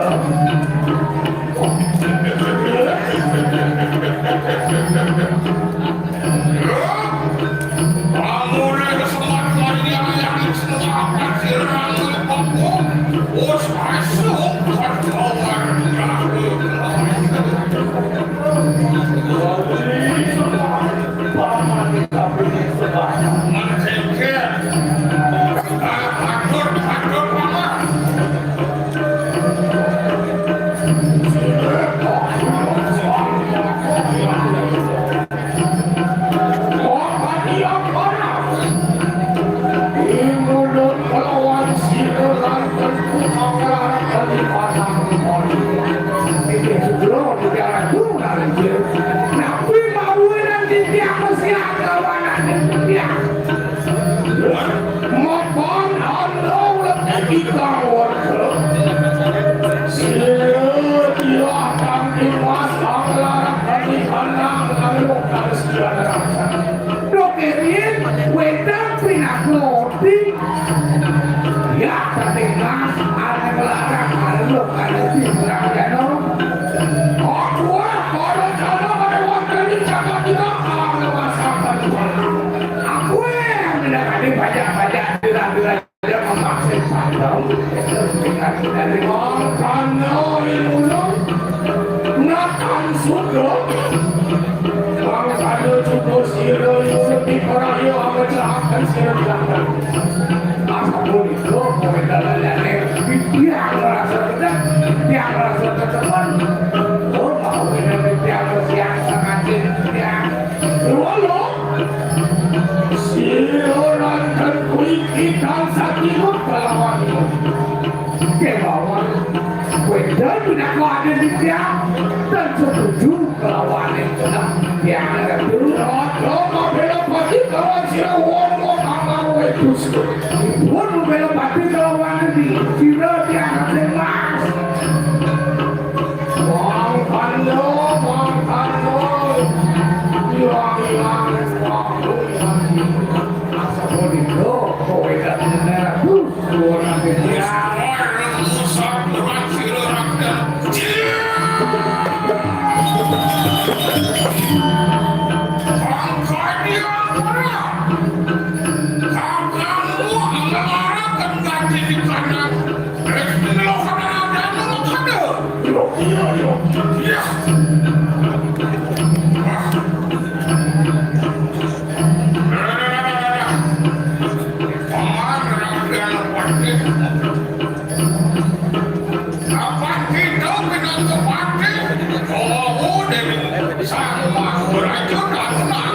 Mapon anda ulah ikang warga. Sila dia kang Dimas kang larang kami anak lalu kang siaran. Dokerin, wedang pinakoti. Ya, tapi mas, anak larang lalu kang siaran. Aku, para sana pada waktu ini cakap tidak, kalau masakan. Aku yang tidak ada banyak-banyak bilang-bilang. Dia memakai pandang, dengan dari mangkana ilmu, ngakan sutra. Mangkana sutra sira ing seti paraya, amecahaken sira dilakan. Asapunika, kowe dalanane, tiang rasa gedeg, tiang rasa ketemen. Oh, mau ini tiang siang sengaja tiang. Lolo. Sira ranten kuwi kang sakinut kelawan. Kemawon. Wedal pinaka ada di tiang. Dan setuju kelawan itu. Tiang ada dulu. Rata mabela pati kelawan sira wong kang mau wedus. Pun mabela pati kelawan di sira tiang sing mas. Wong kandha, wong kandha. Ilang-ilang waktu. Asa punika kowe dadi nerabus. Suara bicara. Angkat dia, ora. Kakangmu ngelaraken kanthi di kanan. Wis mila kadang-kadang mengkada. Yo, iya, yo. Iya. Wah. Paman Rangkang Patih. Kapan kita pinangka patih? Oh, Dewi. Sang Maharaja datang.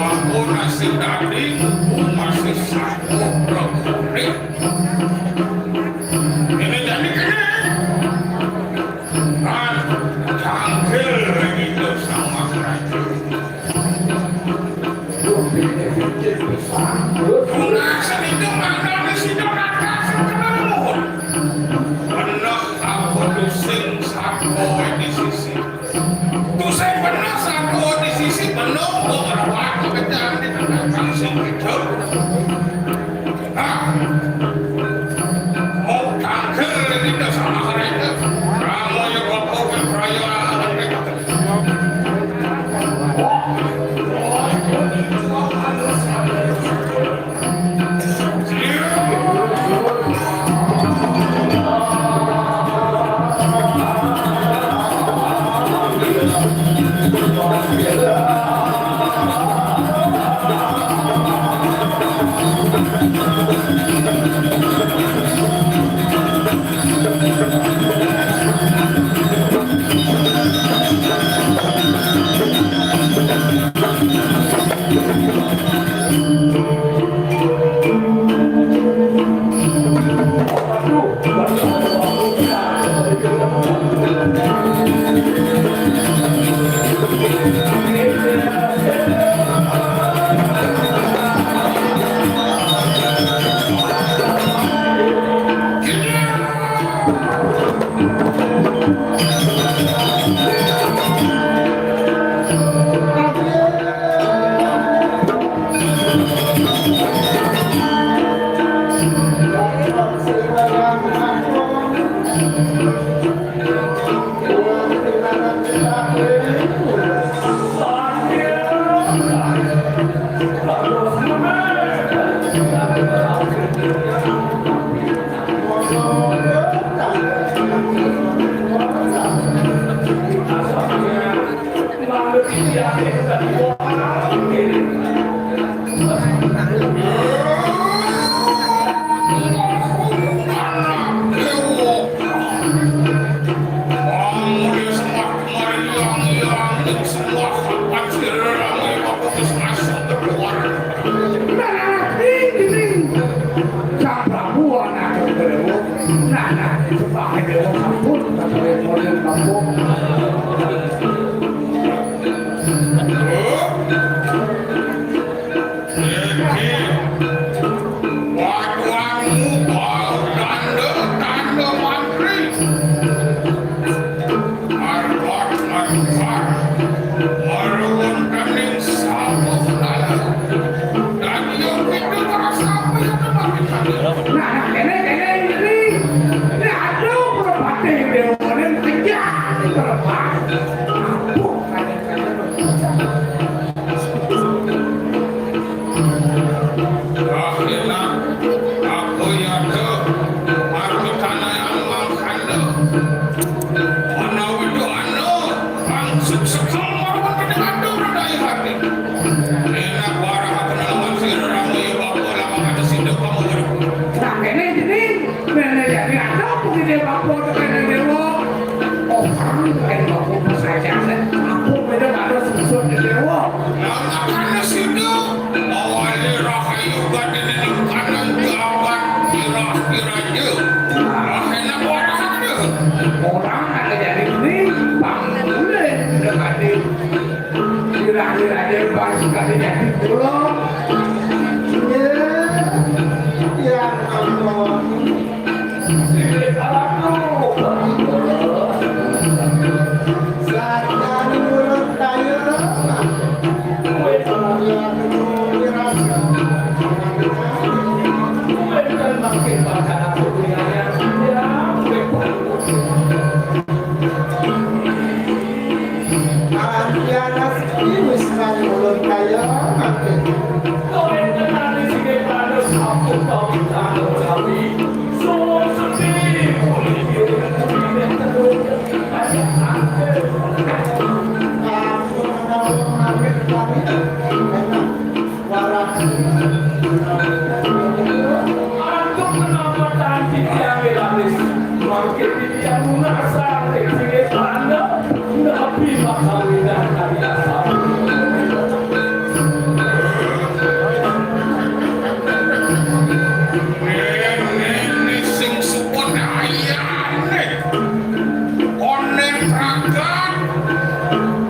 Aku nasib dadi, aku masih satu, Prabu. Ini jadi kene. Kan, cangkir gitu sama kerajaan. Nah, sing itu mangkane sida rata sing kenal mohon. Bener, aku sing satu di sisi. Tuh sing bener satu di sisi, bener. Nah, nah, ning, ning. Sang Prabu anak Dewa. Nah, nah, itu pakai Dewa sampun, pakai model kampung. Iki watuanmu bau tanda-tanda mantri. Margot, margot, marwontening sampun lalu. Dan yo pitu para sampeyan mati. Nah, nah, kene, kene, ini. Ini aduh, merpati dewane kejar, merpati. Aduh, Rahina, apa ya, Dek? Marwitana yang mangkana. Menawi doana, langsung sekal marwitana adu radai hati. Enak barang aku nang masih rame bapa lawan ada sindok kamu. Nah, kene, Dening. Mene jadi ada apa gede bapa tekene dewa? Oh, kang tekene bapa saja. Aku beda ada susut di dewa. Nah, makanya sindok. Awali rahayu gade ning kanan jabat kira-kira je. Rahena warahana. Orang ada jadi ini, bang, boleh, udah gade. Kira-kira je, bang, gade jadi pulang. Iya, ya, ampun. Aran pianak wis nang ulun kaya mati. Kowe kenali sing panas aku tau tanggung jawi. Suwun sepi, kulit biru, kulit biru, banyak angker. Aku kenapa mampir kami? Enak. Warah. Antuk menapa tadi tiang laris? Mangke titiang lunas sare sire tanda, napi makawinan kami asal. Ini sing sepon ayane. Onen pragat.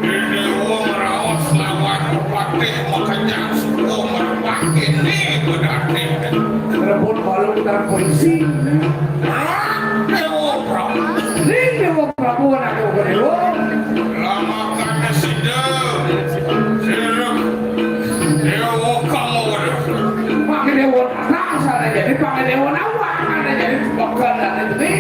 Ini wong raos lawan patih makejang suku merpati ini bedati. Rebut balu putar polisi. Ah, Dewa Prabu. Ini Dewa Prabu anak Dewa Dewa. Lama kana sida. Sirep. Dewa kamu waduh. Pakai Dewa Naga sana jadi pakai Dewa Nawa ada jadi bukan ada jadi.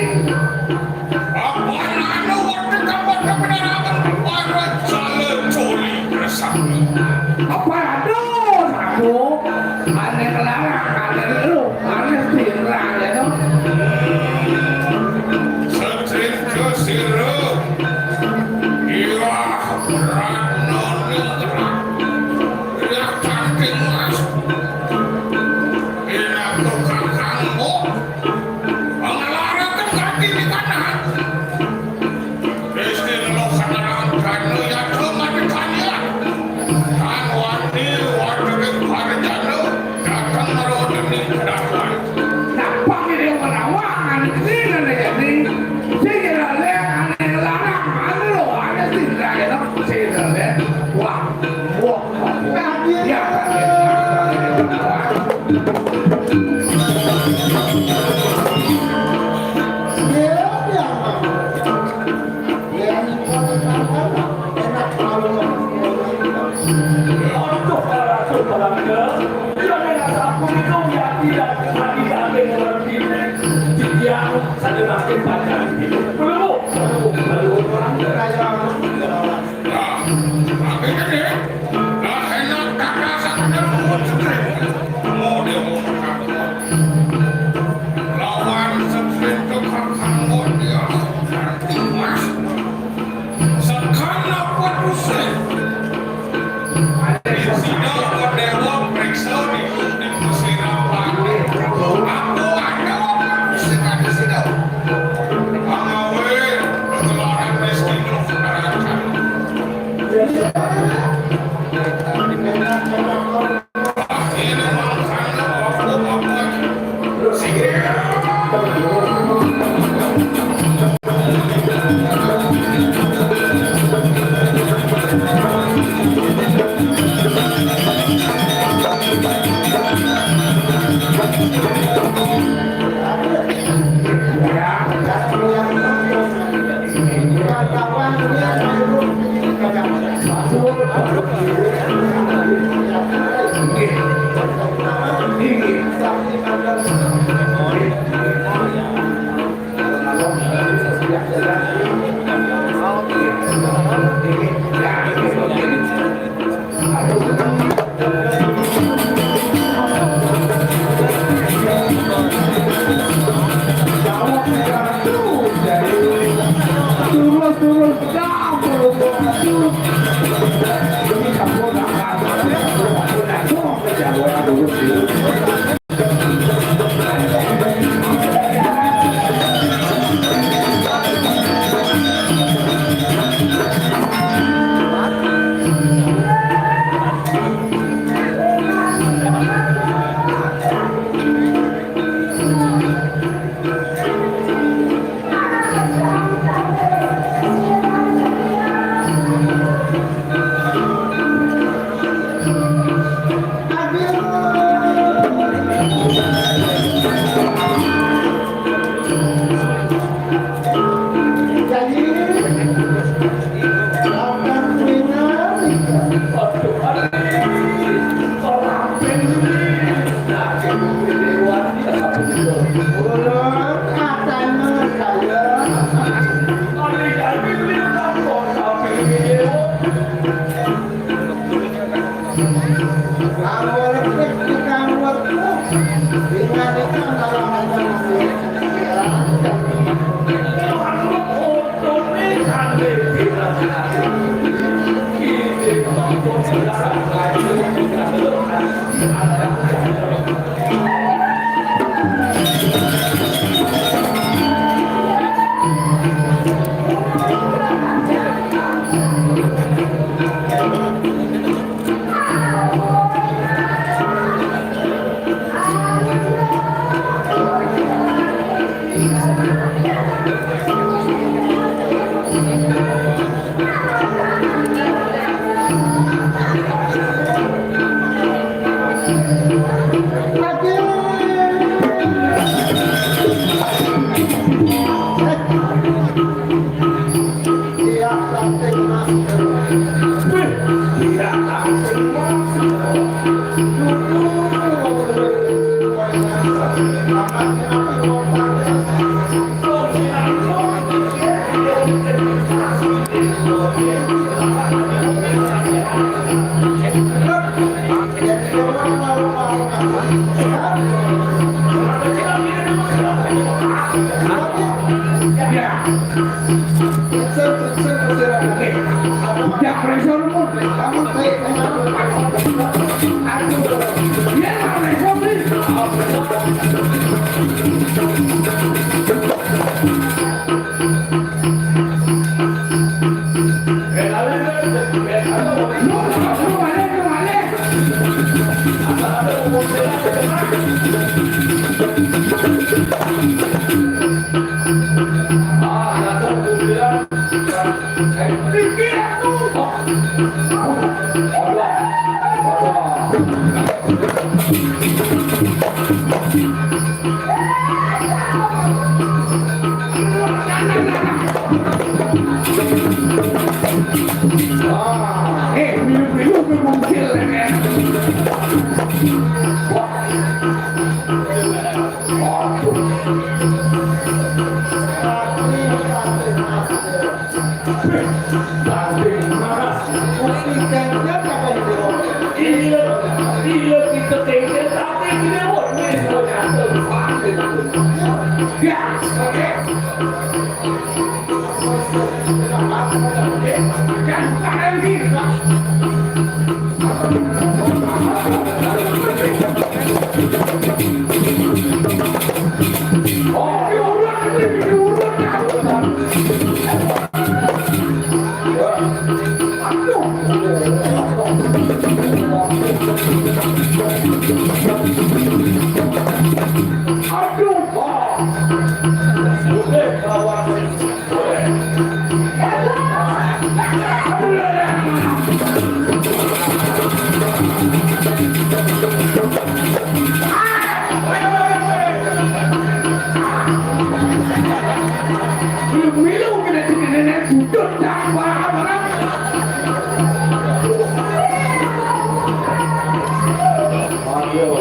Apa anu waktu kapan kebenaran para calon coli bersama. Apa aduh, aduh, aneh kelarang, aneh lu, aneh tirang ya dong. Setrika sira. Iya, Ratna Ningrat. Iya, cantik mas. Ini aku kakangmu. Pangalaretan kaki di kanan. Desti lelo katerang kanu yadro mati kanya. Tan wani wadering parjana dateng merodening kedakuan. Napa ini menawa anak ini nenek ini? Sing lele anak larang anu lo ada sing lele sing lele. Wah, wah. Nah, akhirnya dia, lah, enak kata sakit, mau dia mau lawan sepintu kakak dia, nanti mas, sekarang apa tuh sih? Turun, turun, campur. Ini campur, campur, campur, campur, campur. Aduh, Pak. Udah, kawan. Belum milu kena sini nenek budut dah, barang-barang. Aduh.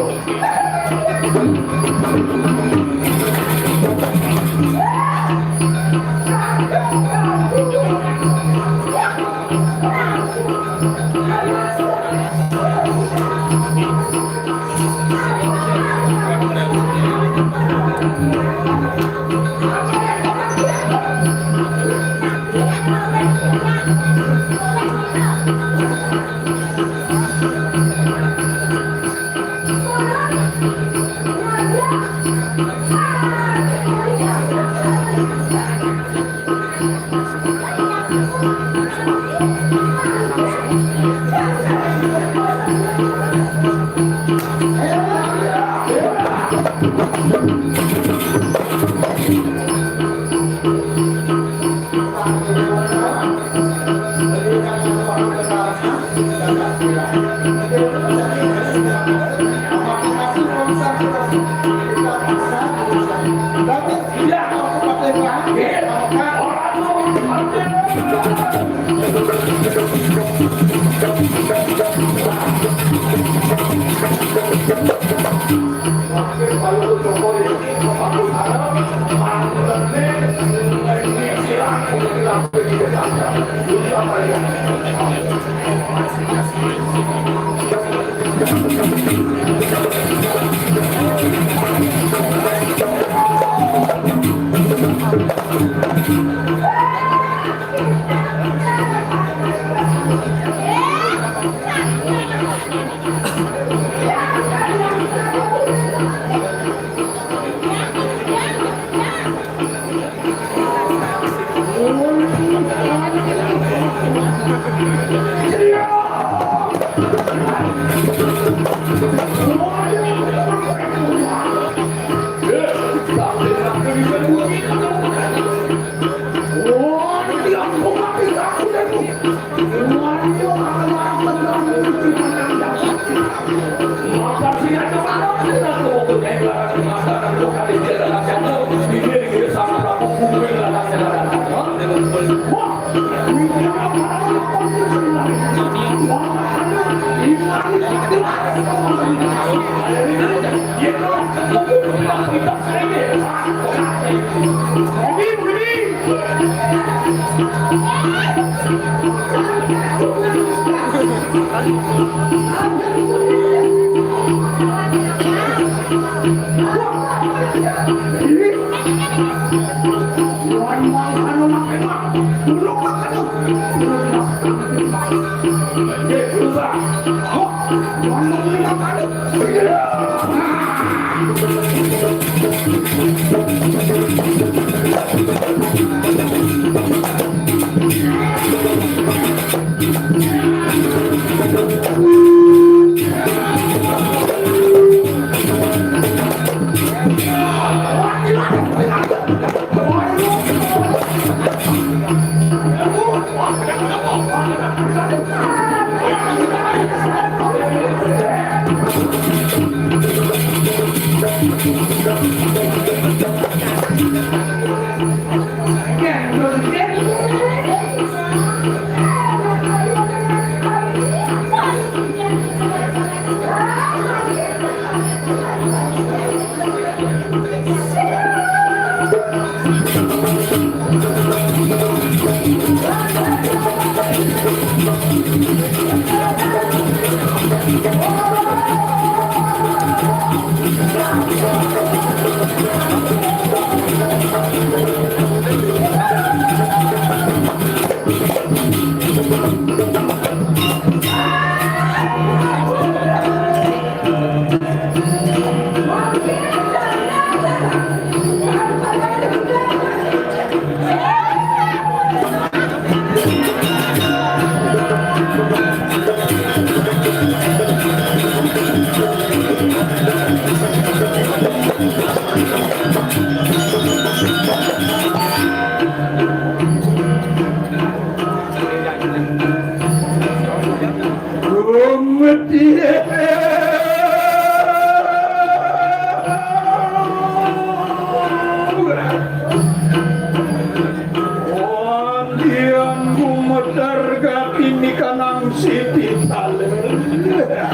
Kanang siti salin. Ya,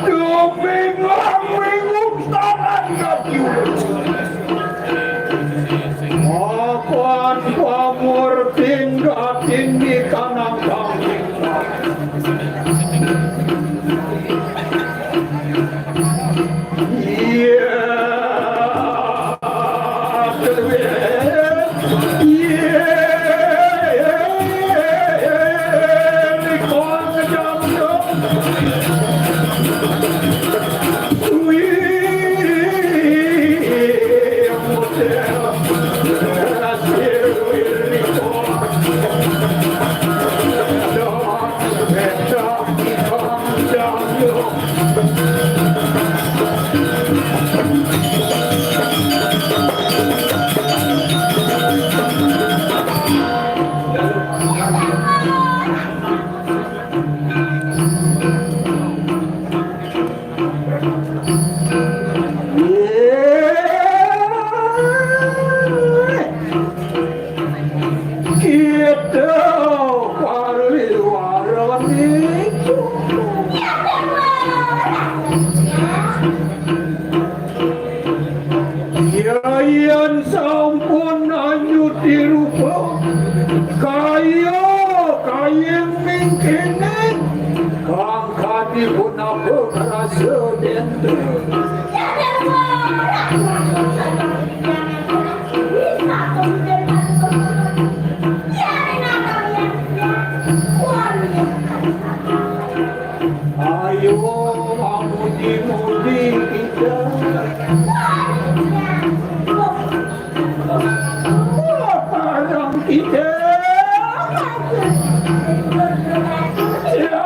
tuminglang-minglang tangan ka diulun. Apan pamurting datin di kanang kambing. Kita paliwaran itu. Yayan sampun anyuti rupa, kaya kayeng mingkene, kang kadi punapa karasa denten. Ayo, mamuji-muji kita. Parang kita. Ya,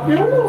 minggu.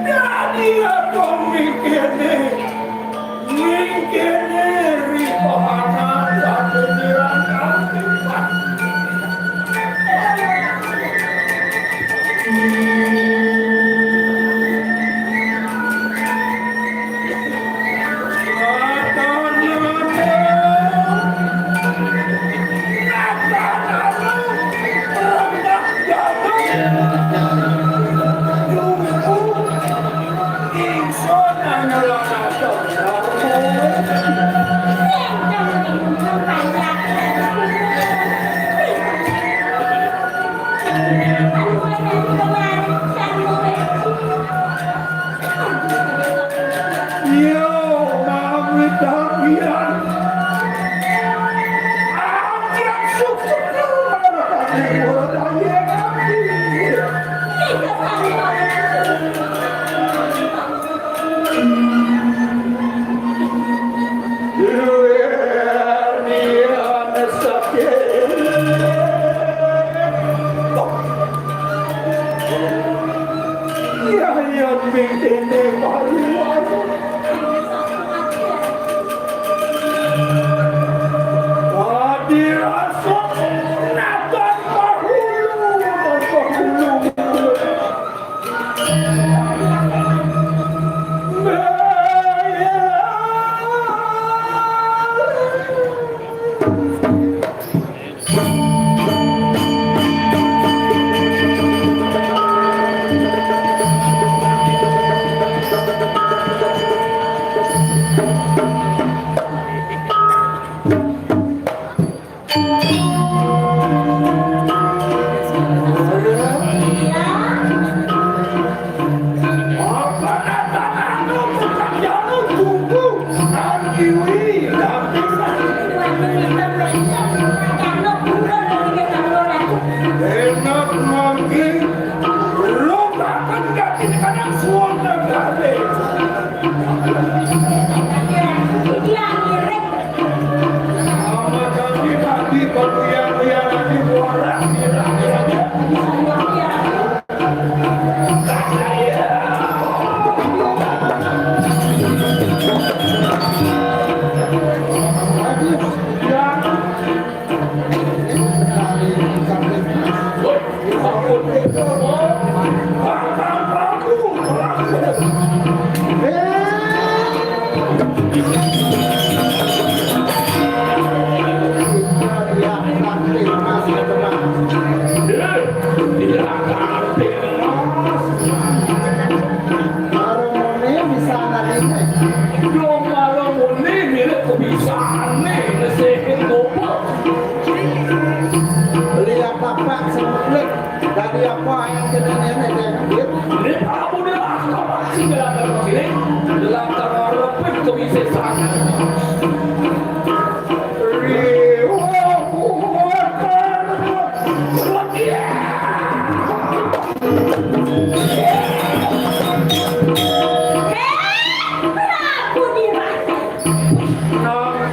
Dadi aku mikirne, mikirne ri pohana satu jiran kaki. Yo, mami tapian. Aja sukses.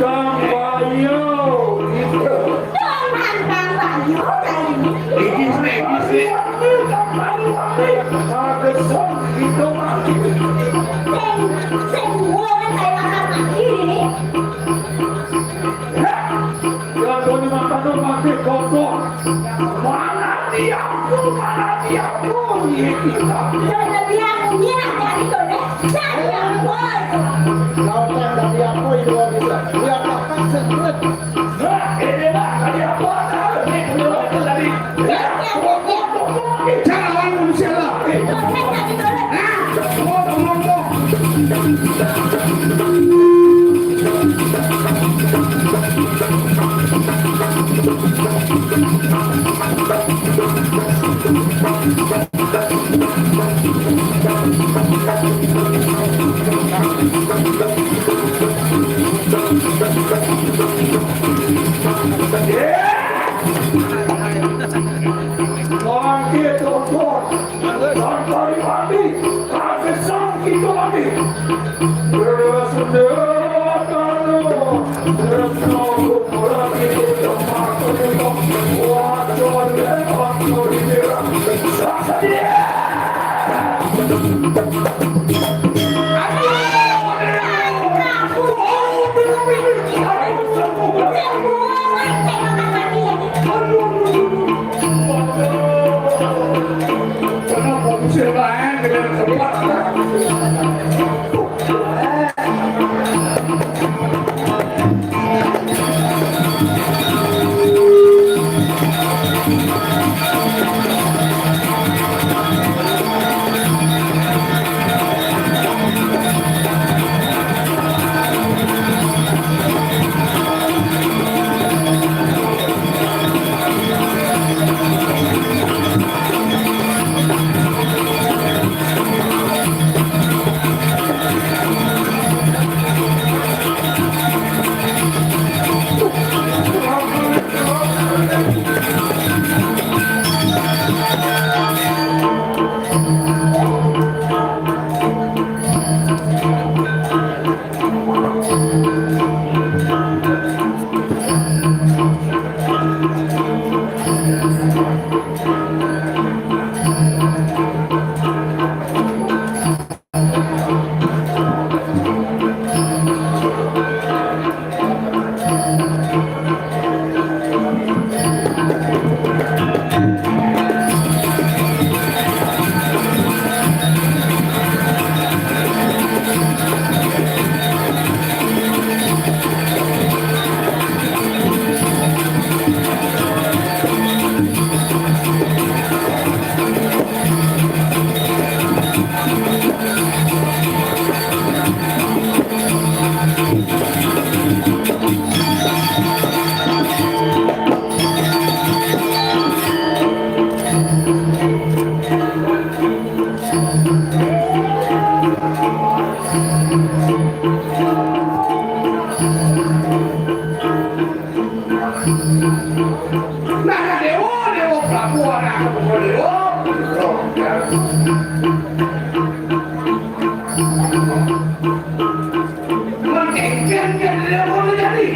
Nang Bayu, gitu. Nang Bayu, kali ini. Iki sih, iki sih. Nang Bayu, kali ini. Kaget, gitu, Mang. Sing, sing, gua kan kayak makan lagi ini. Ya, ya, gua dimakan tuh, makin kotor. Mana dia? Mana dia? Oh, iya, iya. Jangan bilang, iya, dari sore. Dari apa? Lawan dari apa itu bisa? Dia apa? Sebut. Nah, ini lah, dari apa? Nah, ini, ini, ini, tadi. Jangan manusia lah. Hah? Ngomong, ngomong. Mangke tonton, tanpa diambil, kagesan kita ambil. Beras bendera tanu, beras nopo, beras itu tempat untuk wajar lewat koridor. Sakit. Nah, Dewa, Dewa Prabu, anak Dewa. Mengkengken ke Dewa jadi.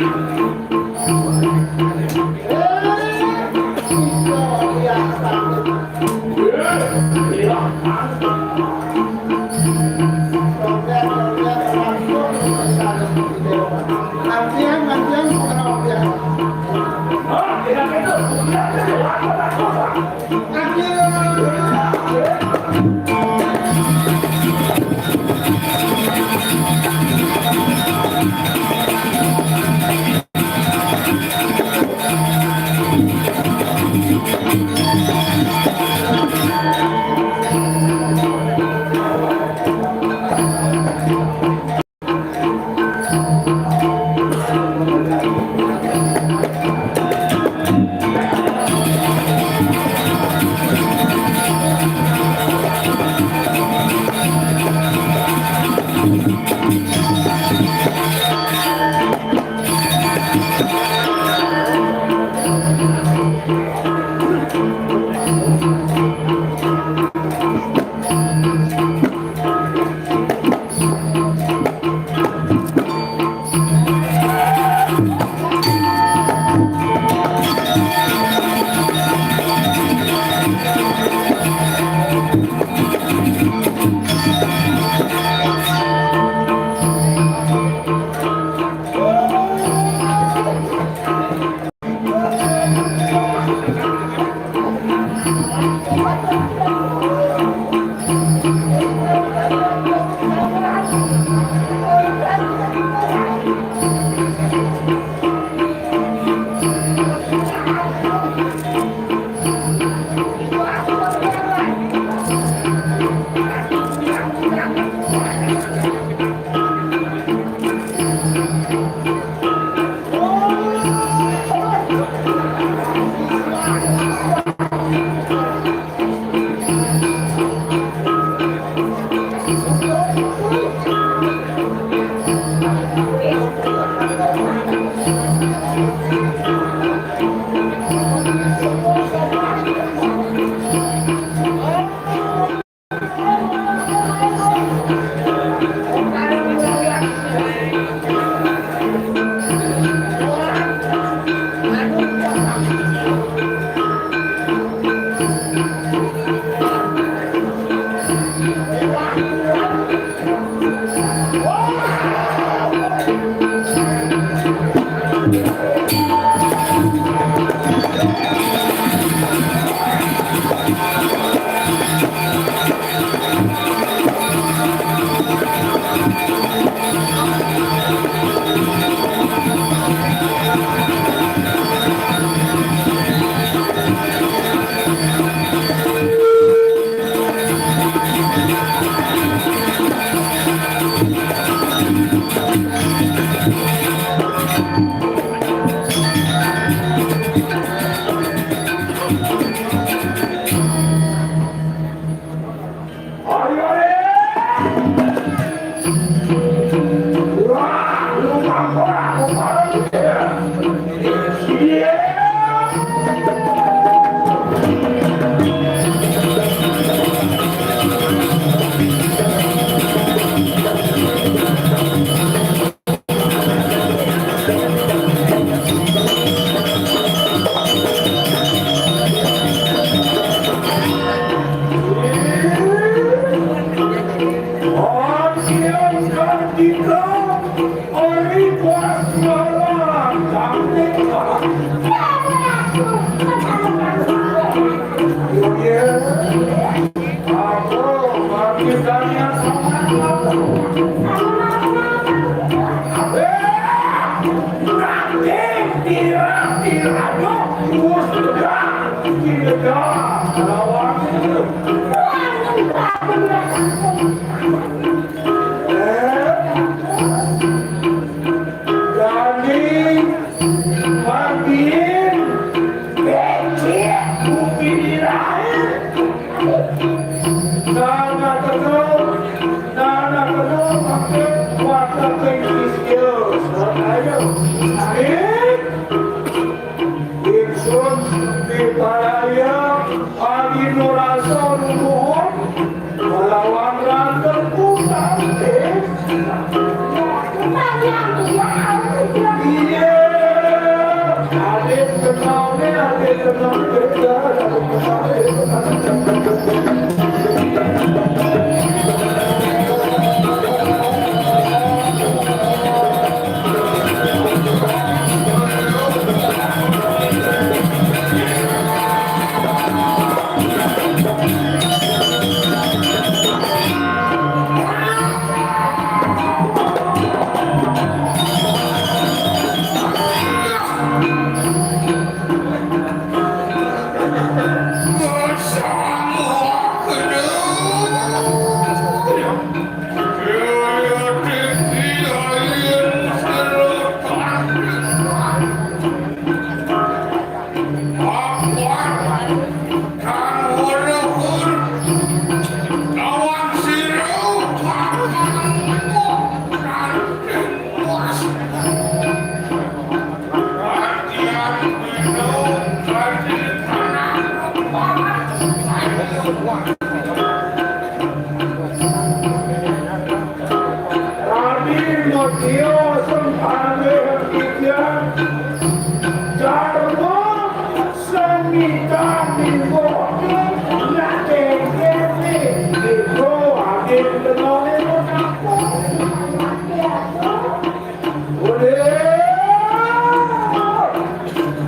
Daging, batin, becek, bumi dirain. Nana kenal, nana kenal, makin kuat, makin kisius. Ayo, amin. Ingsun piparaya adi nurasa nunuhun, melawan raga pusanti. Iya, adik kenalnya, adik kenalnya. Radi Madya Sempane Widya Dharma Semita Minggu Nate Kete Minggu Adin Tenone Mengaku. Udah.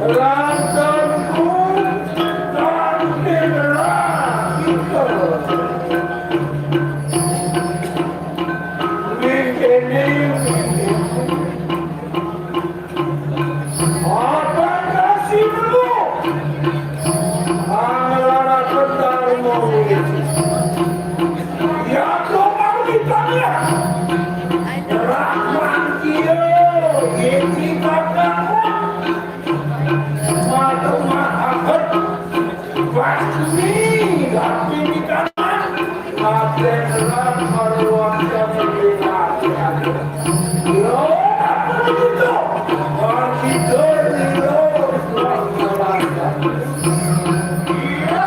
Rasaku tak terasa. Ning kene apa kasih lu? Anglara kentar mau. Ya, kau mau ditanya. Rahman kio, ini kata. Matu mahahet. Pasti tapi di kanan. Raden Ram Marwata Sri Raden. Lo apa itu? Orang itu lo. Iya.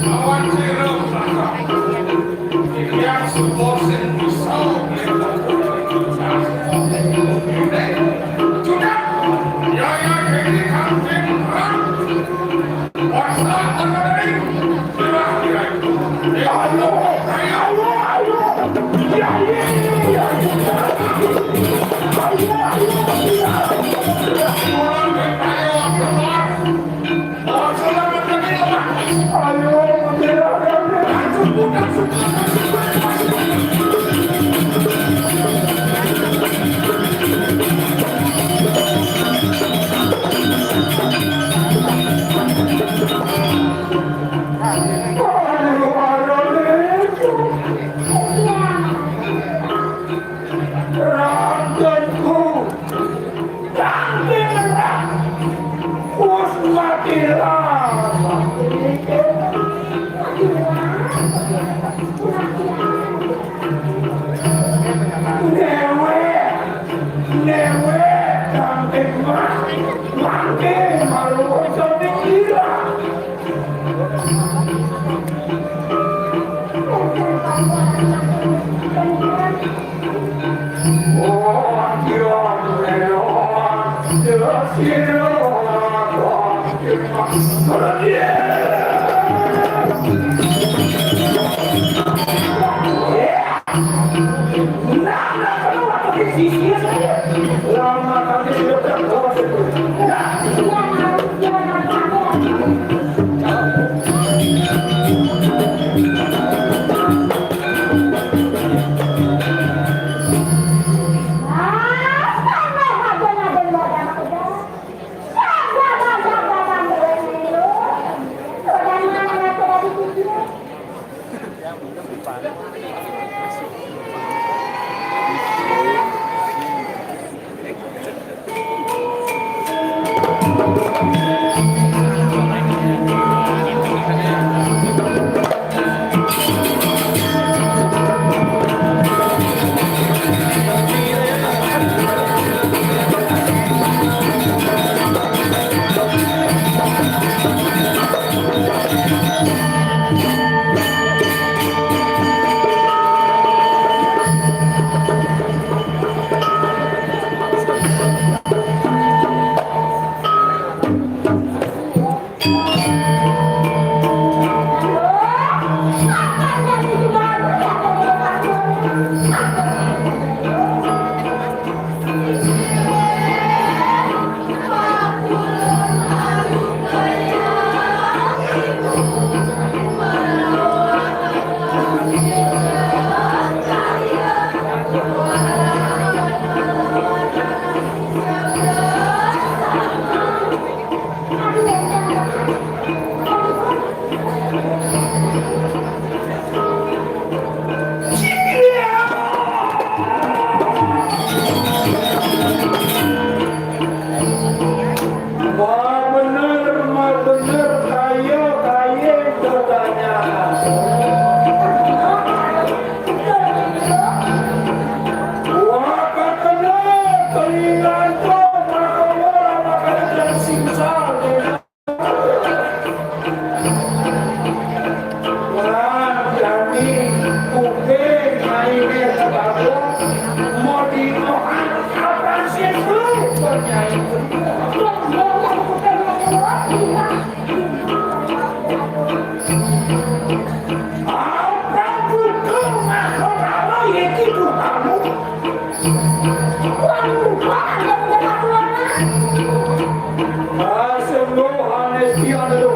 Lawan sira. Yang suka sing bisa. Sudah. Ya, ya, jadi kambing perang. Radenku, Kanjeng Ratu, wis mati lama. Dewe, dewe, Kanjeng Ratu, mati malu.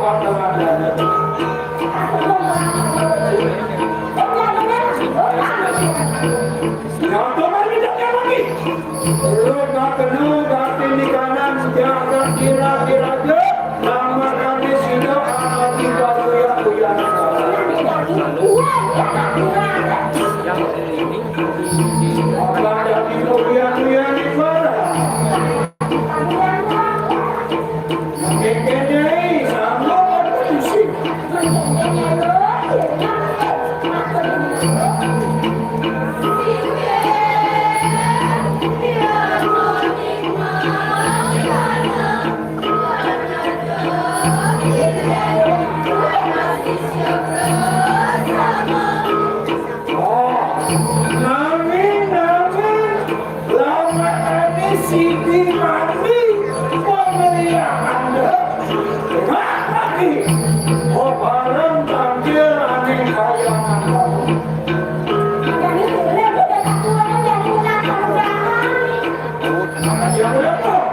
Nyontoh kan bidangnya lagi. Lu gak kena, gak di kanan, jangan kira-kira aja. Nama kami sudah akan kita kuya-kuya. Apa ada di kuya-kuya di mana? Oh, nami, nami, lama ini Siti Mami pemilihan Anda. Terima kasih. Oh, barang tampil aneh kayangan. Yang udah tuh.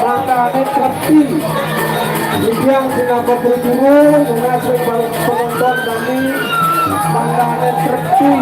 Mangkane treti. Tiyang sinambi guru, mengajak para penonton kami, mangkane treti.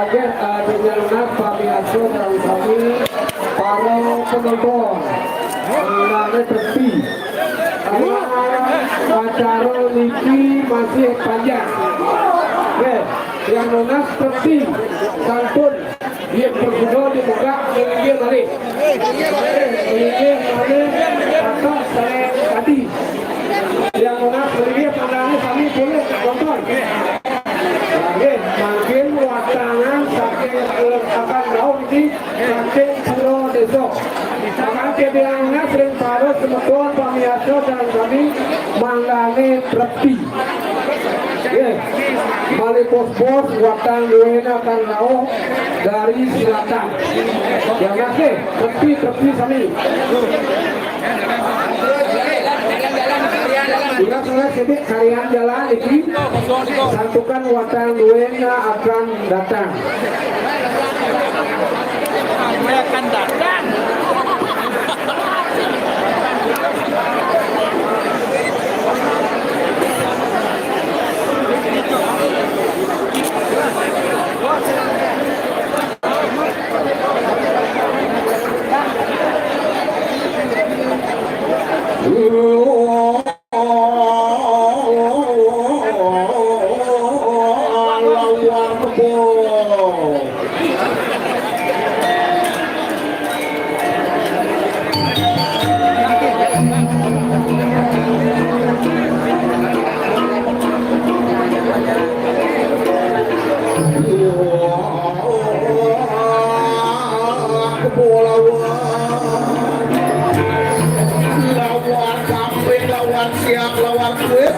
Oke, eh, dengan mas pamiarsa dan sami para penonton, mengenai tepi. Karena acara niki masih panjang. Oke, yang nunas tepi sampun dia berguna dibuka, melinggih balik. Melinggih balik, atas saya tadi. Yang nunas melinggih pandangan kami boleh nonton. Oke, makin watangan saking kelengkapan laut di saking Pura Desa. Mangke tiang nunas ring para semeton pamiarsa dan sami manggane trepi. Nggih. Malih bos-bos watang duenaken rauh dari selatan. Ya, nggih, trepi-trepi sami. Kula salah sedik karyan jalan iki. Santukan watang duena akan datang. Akan datang. Lawan Kamping, lawan Siak, lawan Kuit.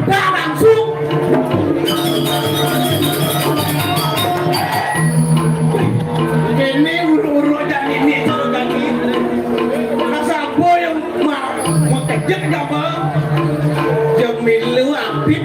Dah langsung. Kéné uruk-uruk jak nini cara kaki. Nak sapa yang ma-, makejek jak apa? Jemilu apit.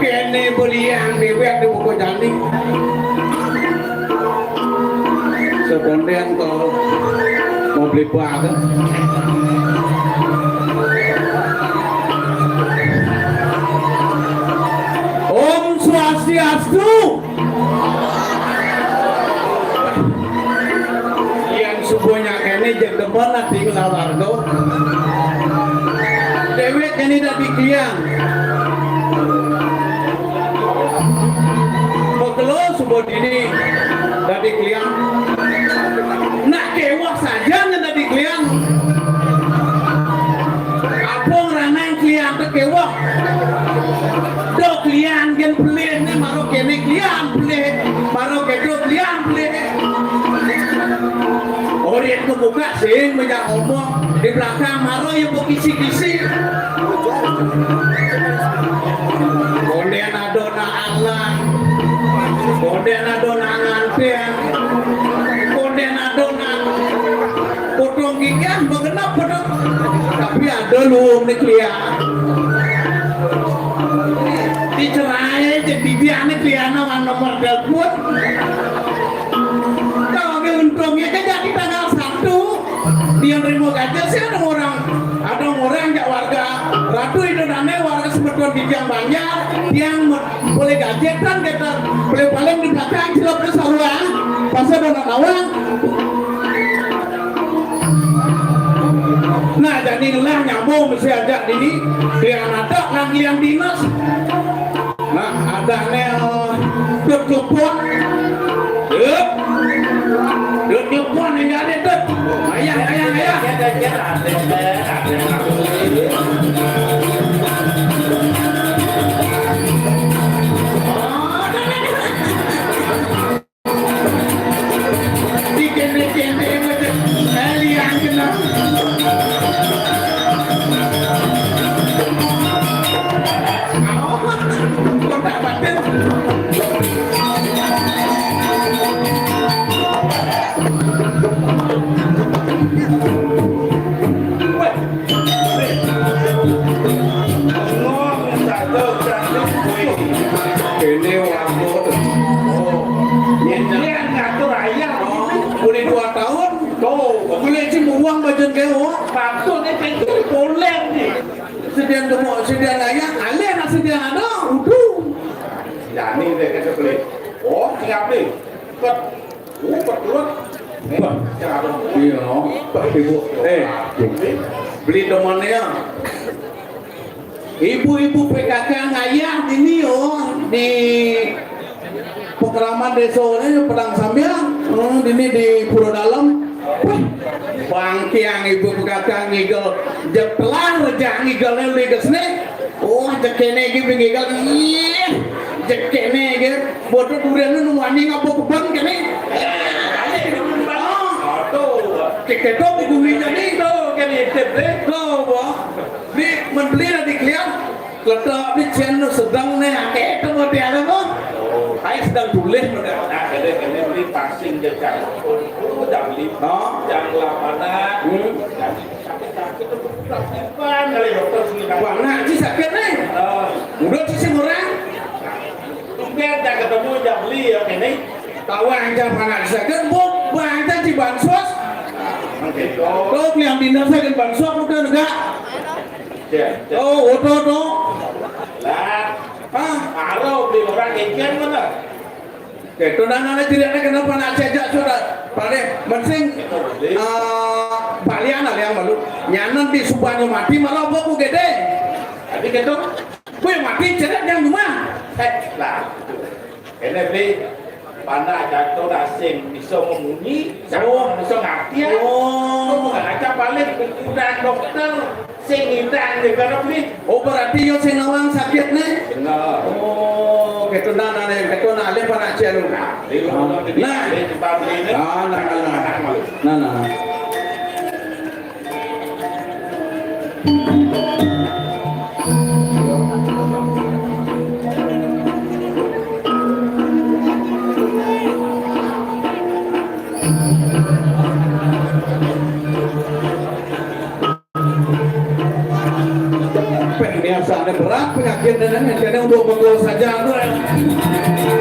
Kéné beliang déwék di buku jani. Sekondén to mau beli batu. Om Swastiastu. Yén suba nyak kéné jeg demen ati kulawarga. Déwék kéné dadi klian. Makelo suba dini dadi klian. Nak kéweh sajan dadi klian. Apa ngranang klian té kéweh? Do klian gén pelih né, mara kéné klian pelih, mara kéto klian pelih. Orén kebuka sing banyak ngomong, di belakang mara ya bekisi-kisi. Kondén ada nak alang, kondén ada nak nganten, kondén ada nak potong gigian, begenap potong. Tapi ada luung né klian. Dicerai, jadi bibiané klian wan nomor telepon. Kalau dia untungnya kan jadi tanggal satu, dia nerima gaji sih ada orang, ada orang jak warga Ratu Indonesia, warga Semeton di Tiang Banjar, yang me-, boleh gaji kan kita boleh paling di belakang cilok ke sarua, pasal ada nawang. Nah, jadi lah nyambung mesti ajak dini, dia ada kan yang dinas. Nah, adané, eh, dut nyupon. Dut. Dut nyupon yang ada dut. Ayah, ayah, ayah. Dikene-kene aja. Eh, liang kena. Kotak batin. Weh. Ngomong satu, satu, weh. Ini waktu. Oh. Ini yang ngatur ayah. Oh, boleh dua tahun. Tuh, boleh sih muang bajan kayak, oh. Patut nih, pintu boleh nih. Sedian gemuk, sedian ayah, alih lah sedian ada, udah. Jani deh kata beli. Oh, siap nih. Cepet. Oh, cepet. Wah, iya, Pak Ibu. Eh, beli temannya. Ibu-ibu P K K ngayah dini, oh, di pekeraman desa ini Padang Sambiang, hmm, dini di Pura Dalem. Wah, bangkiang ibu P K K ngigel, jeg telah rejak ngigel liges nih. Oh, jeg kene iki ngigel. Ih, jeg kene iki. Bodo durian nu wani ngapa kebon kene? Ah, cek ketok di bumi tadi. Tuh, kene tip deh. Tuh, Bang. Di menteri lah diklian. Letak di channel sedang nih, akeh itu mau tiada, Bang. Ayo sedang tulis, Bang. Nah, jadi kene beli passing je jam. Oh, jam lima. Oh. Jam delapan. Hmm. Sakit-sakit itu praktikan kali dokter sini kan. Wah, nak ci sakit nih. Oh. Udah ci sing orang. Tumben tak ketemu, jak beli ya kene. Tahu aja mana sakit, bu, banyak ci bansos. Nah, gitu. Tuh, yang pindah sakit bansos udah enggak. Ya, ya. Oh, oto, oto. Lah, ah, aro beli orang ikan mana? Kéto nah, nah, nah, ciriné kenapa nak cajak sudah? Paling penting, eh, balian lah yang malu. Nyanan di subanyo mati malah apa ku gedé. Tapi kéto, gue mati cedek yang rumah. Eh, lah. Ini beli, panah jatuh asing bisa memunyi, oh, bisa ngerti ya. Oh, bukan aja paling udah dokter. Sing ngidang di garep ni. Oh, berarti yo sing nawang sakit ni? Bener. Oh, gitu nah, nah, nah, gitu nah, alih panak celu. Nah, di rumah, di, nah, di, di pabrik ni. Ah, nah, nah, nah. Nah, nah. Peh, biasane berat penyakit dan ini, jadi untuk mengurus saja,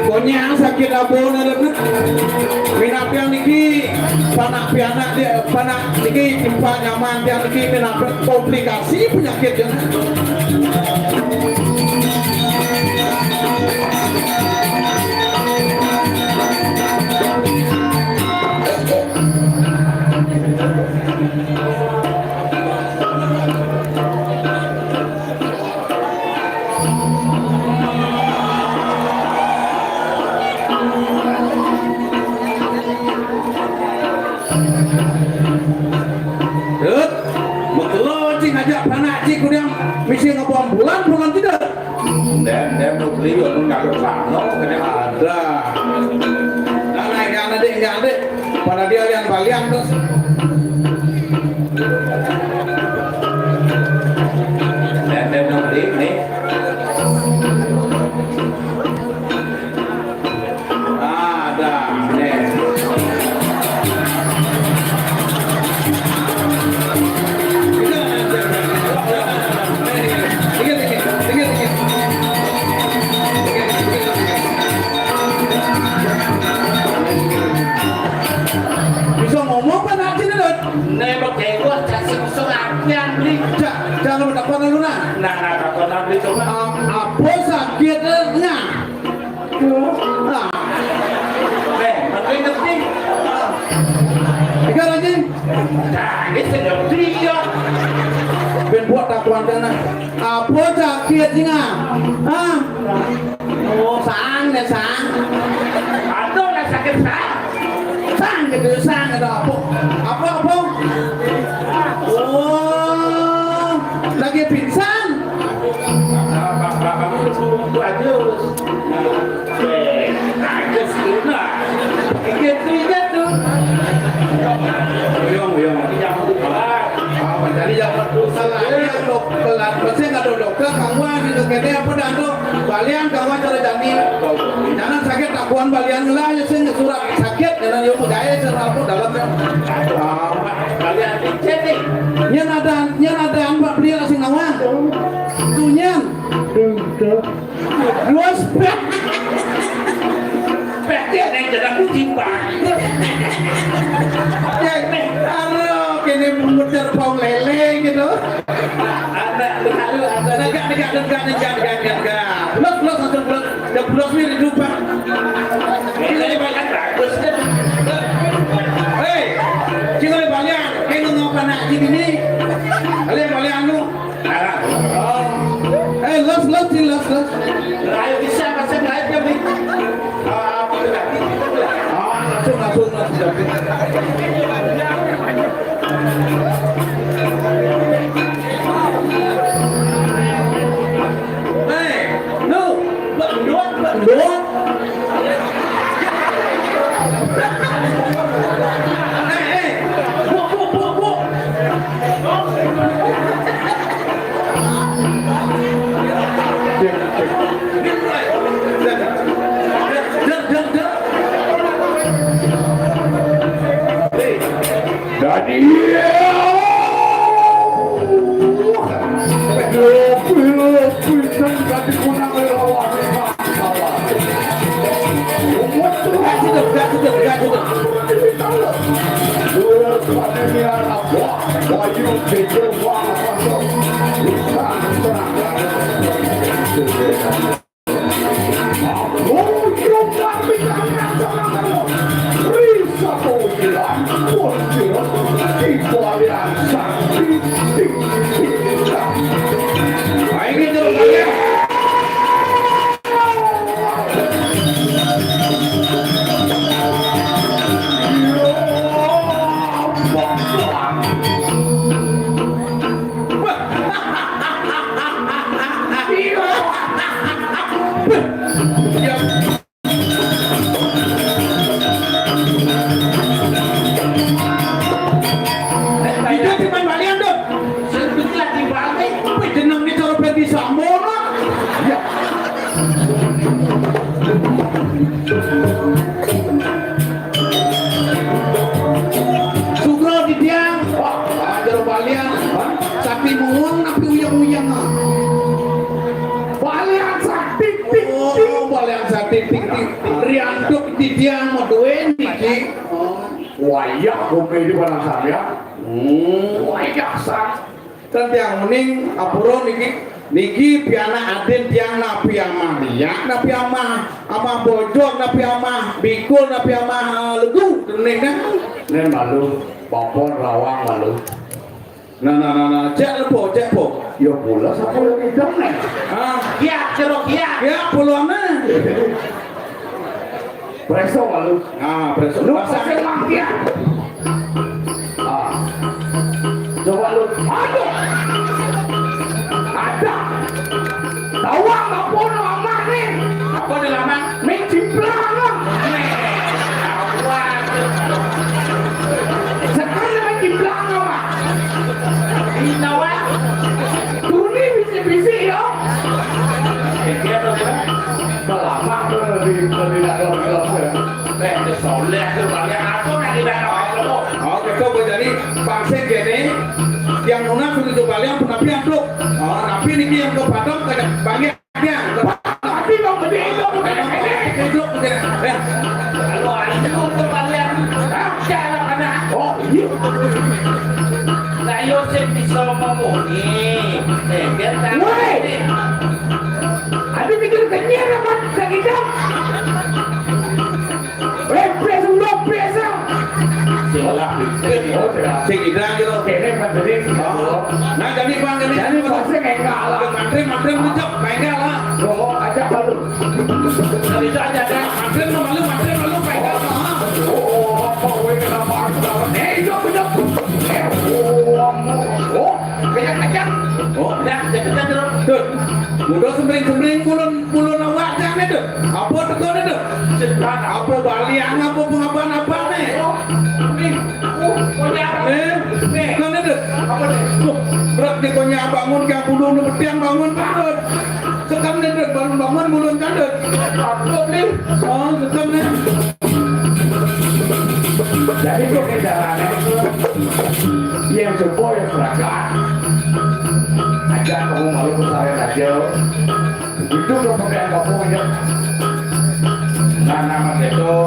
konyang sakit abon ada. Minat yang niki, panak pianak dia, panak niki, timpa nyaman yang niki, minat komplikasi penyakit ya. Dut, makelo cing ajak panak cing kudiang misi ngabon bulan, bulan tidak. Ndem, ndem, nu beli, nu nggak ada sana, kena ada. Nah, naik anak dek, nggak ada. Pada dia lian balian terus. Ndem, ndem, nu beli, nih. Ada, nih. Bisa ngomong apa nak sini, Dot? Nih, pakai gua, cak sing serapian, nih. Cak, jangan bertakwa dulu, nah. Nah, nah, takwa dulu, cuma. Ap-, apa sakitnya? Nah. Eh, ngerti, ngerti. Tiga lagi. Nah, ini sudah tiga. Ben buat takuan dana. Apa sakit singa? Hah? Oh, sang deh, sang. Aduh, lah sakit, sang. Sang gitu, sang gitu. Apa? Apa, apa? Oh, lagi pingsan. Bapak, bapak, bapak, bapak, bapak, bapak, Eh, ada sih, nah. Ingat tuh, ingat tuh. Uyang, uyang. Jangan lupa. Ah, jadi jangan lupa lah. Ini yang dok-, pelat, mesin ada dokter, kawan itu kene apa dah tu? Balian kawan cara jani. Jangan sakit takuan balian lah, ya sing surat sakit, jangan yo budaya cara apa dalamnya. Ah, balian dicet nih. Nyan ada, nyan ada ampak beli lah sing awak. Tunyan. Luas peh. Peh dia naik jalan kucing, Pak. Ya, aduh, kene memutar pau lele gitu. Ada, ada, ada. Negak, negak, negak, negak, negak, negak. Plus, plus, langsung plus. Ya, plus ni hidup, Pak. Ini tadi banyak bagus. Hei, sing ada balian. Kene ngapa nak gini ni? Ada balian lu? Eh, los, los, Cin, los, los. Ayo, bisa, masih naik ya, Bli. Ah, apa lagi? Ah, langsung, langsung, langsung. Eh, lu, berdua, berdua. Eh, eh, bu, bu, bu, bu. Daniel! Ya. Ida timan balian, Dut. Sing lagi balik. Wih, jeneng ni cara Ferdi Sambo, nak. Ya. Sugro di tiang. Wah, jero balian. Wah, sapi muwung napi uyang-uyang. Balian sakti tik tik. Oh, balian sakti tik tik. Riantuk di tiang mah duwe niki. Oh. Wayah komedi barang saya. Hmm. Wayah sak. Kan tiang uning apura niki. Niki pianak adin tiang napi amah liak, napi amah, amah bojog, napi amah bikul, napi amah, eh, legu, uning kan. Nen malu, bapa rawang malu. Nah, nah, nah, nah, cek lepo, cek po. Ya pula sapa yang ngidam nen? Ah, ya, jeruk ya. Ya, puluhan nen. Preso malu. Ah, preso. Lu pasang. Pasang lampion. Ah. Coba lu. Aduh. Ada. Tahu apa no amak ni? Apa ni lama? Main ciplang lah. Sekarang main ciplang apa? Ini tahu ah? Tuni bisi-bisi yo. Eh, dia tu dia. Selama tu di di dalam dalam. Eh, dia soleh tu banyak apa nak di dalam tu? Oh, kita boleh jadi pangsit gini. Yang nunas begitu balik pun napi antuk. Oh, napi niki yang ke Padang kayak banyak yang. Tapi mau beli itu bukan ini. Itu bukan. Ya. Kalau itu ke balik. Hah? Cara mana? Oh, iya. Lah, yo sing bisa mamuni. Eh, biar tak. Woi. Ada pikir kenyir apa? Sakit. Eh, pres udah pres ah. Salah pikir. Oh, sing idang gitu. Kene kan tadi. Oh. Nah, jadi Bang, jadi jadi pasti kayak kalah. Mantri, mantri, ngucap, kayak kalah. Ngomong aja baru. Dari itu aja, ada. Mantri, malu, mantri, malu, kayak kalah. Oh, apa gue kenapa harus kalah? Eh, itu bener. Eh, oh, oh, oh. Kenyang-kenyang. Oh, dah, cepetan terus. Tuh. Udah sembring-sembring pulun, pulun awak jane tuh. Apa tekone tuh? Cepetan. Apa balian, apa pengabaan apa nih? Oh, ini. Oh, punya apa? Eh, nih. Tekone tuh. Apa nih? Tuh, berat nih, konya bangun, kayak pulun, betian bangun, bangun. Sekam nih, Dut, bangun-bangun, mulun kan, Dut. Takut nih. Oh, sekam nih. Jadi, kok kayak caranya? Yang coba yang berangkat. Ajak kamu malu ke saya aja. Itu udah pakai kamu aja. Nah, nama itu.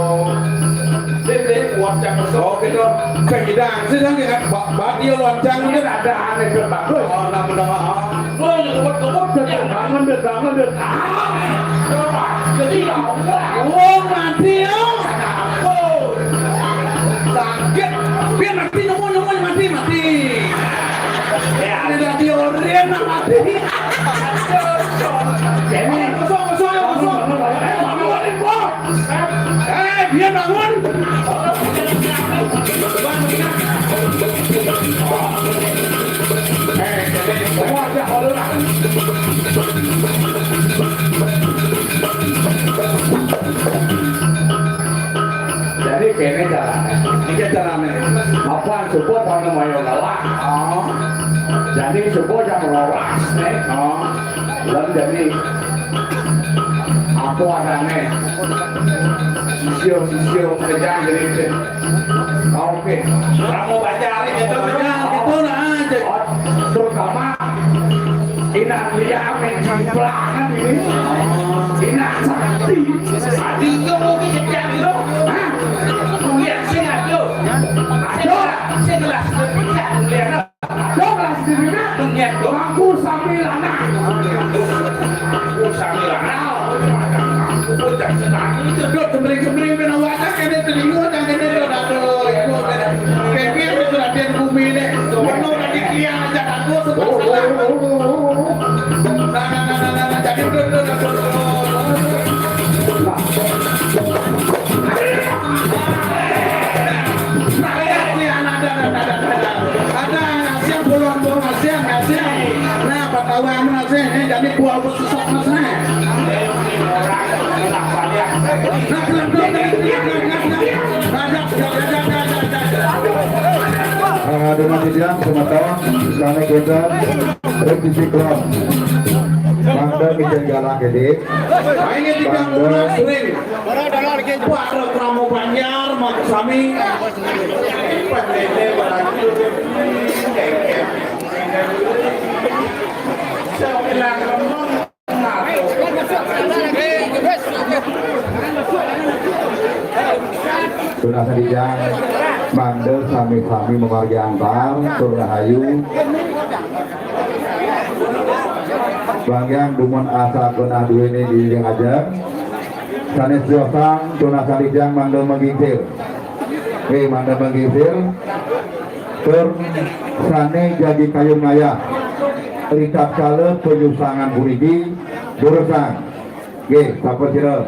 Sip, sip, kuat, cakep. Oh, gitu. Kayak gitu. Sih, kan, kan, ba-, ba-, dia lonceng, mungkin ada aneh, bagus. Oh, nama, nama, ah. Oh, ya, kuat, kuat. Dia bangun, dia bangun, dia. Ah, coba. Jadi, ya Allah. Oh, mati, ya. Ampun. Sakit. Biar mati, nemu, nemu, mati, mati. Ya, ada dia orang, mati. Aduh, kosong, kosong, kosong. Eh, bangun, Limpo. Eh, dia bangun. Eh, jadi, semua aja, kalau lah. Jadi kene carane. Iki carane. Apa coba kono mayo lawak? Oh. Jadi coba jam rolas nek. Oh. Lan jadi apa adane? Sisio-sisio kerja jadi. Oke. Kamu baca hari itu. Ya, gitu lah aja. Terutama Inang liya main ciplangan ini. Inang sakti. Tadi itu mau dikejar lo. Hah? Lihat sing ada. Ada. Sing kelas ketiga, lihat. Ada kelas ketiga. Lihat lo. Aku sambil anak. Aku sambil anak. Aku udah senang itu. Dot, jembring-jembring kena wadah, kena telinga, dan kena dot, aduh, ibu, kena. Kepir itu latihan bumi deh. Coba lo udah dikian aja, aku sebelah sana. Nah, nah, nah, nah, nah, nah, jadi, dot, dot, dot, dot, dot. Nah, lihat nih, anak, ada, ada, ada, ada. Ada, ada, siang, puluhan, puluhan, siang, siang. Nah, Pak Tawa, mana sih? Ini jadi buah sesok, Mas, nih. Nah, dengan tidak semeton, sana kita berhenti keluar. Mangga kita galak, Dik. Ayo, tidak lunas, Win. Para kramo Banjar, maksami. Saya bilang, Tunas sarijang, mangda sami-sami mamargi antar, tur rahayu. Banggiang dumun asa genah duéné di ring ajeng. Sané siosan, tunas sarijang mangda manggingsir. Nggih, mangda manggingsir. Tur sané jagi kayun ngayah. Ritatkala panyusangan puniki durusang. Nggih, sampun sira.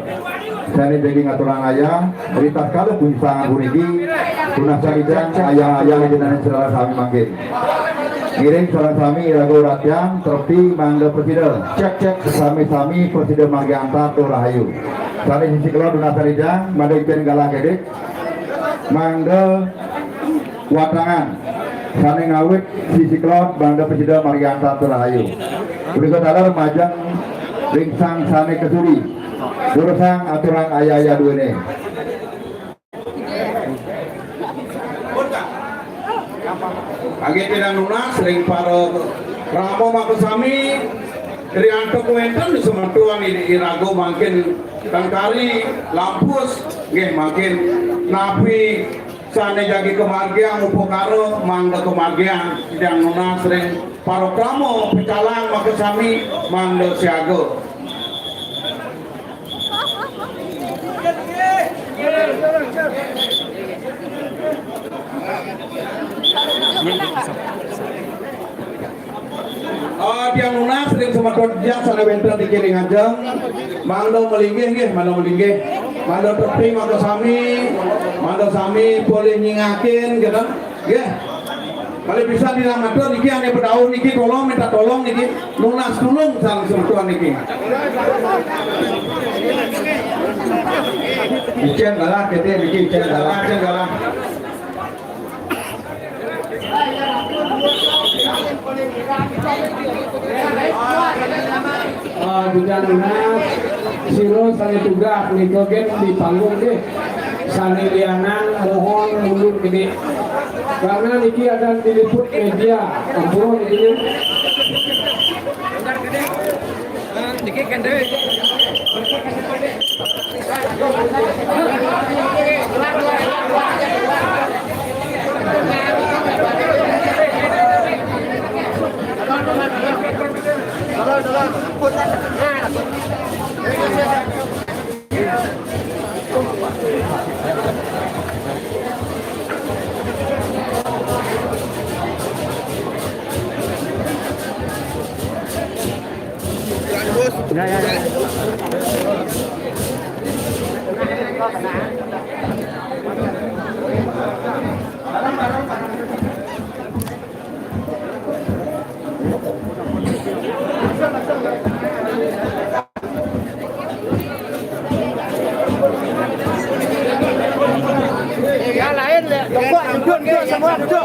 Sané jagi ngaturang ayah, ritatkala panyusangan puniki, tunas sarijang ayah-ayah ida dané sareng sami mangkin. Ngiring sareng sami iraga uratian, trepi mangda prasida. Cek, cek, sami-sami prasida margi antar tur rahayu. Sané sisi kelod tunas sarijang, mangda icén galah gedik. Mangda watangan. Sané ngawit sisi kelod mangda prasida margi antar tur rahayu. Punika taler majeng ring sang sané kasuri. Durusang aturang ayah-ayah duéné. Kangge pidan nunas ring para krama makasami, riantuk wénten semeton i-, iraga mangkin tengkari, lampus, nggih mangkin napi sané jagi kamargiang upakara mangda kamargiang, titiang nunas ring para krama pecalang makasami mangda siaga. Ah, tiang nunas ring semeton tiang sané wénten niki ring ajeng. Mangda malinggih nggih, mangda malinggih. Mangda trepi mangda sami, mangda sami polih nyingakin gitu. Nggih. Malih pisan tiang matur niki ané pedauh niki tolong minta tolong niki nunas tulung sang semeton niki. Icén galah kété niki icén galah, icén galah. Ah, Bujang Lunas, sira sané tugas nika gén di panggung nggih. Sané lianan mohon mundur gedé. Karena niki ada diliput media, ampun niki. Ya, ya, ya. Ya, lain, Le. Duduk, duduk, duduk, semua duduk.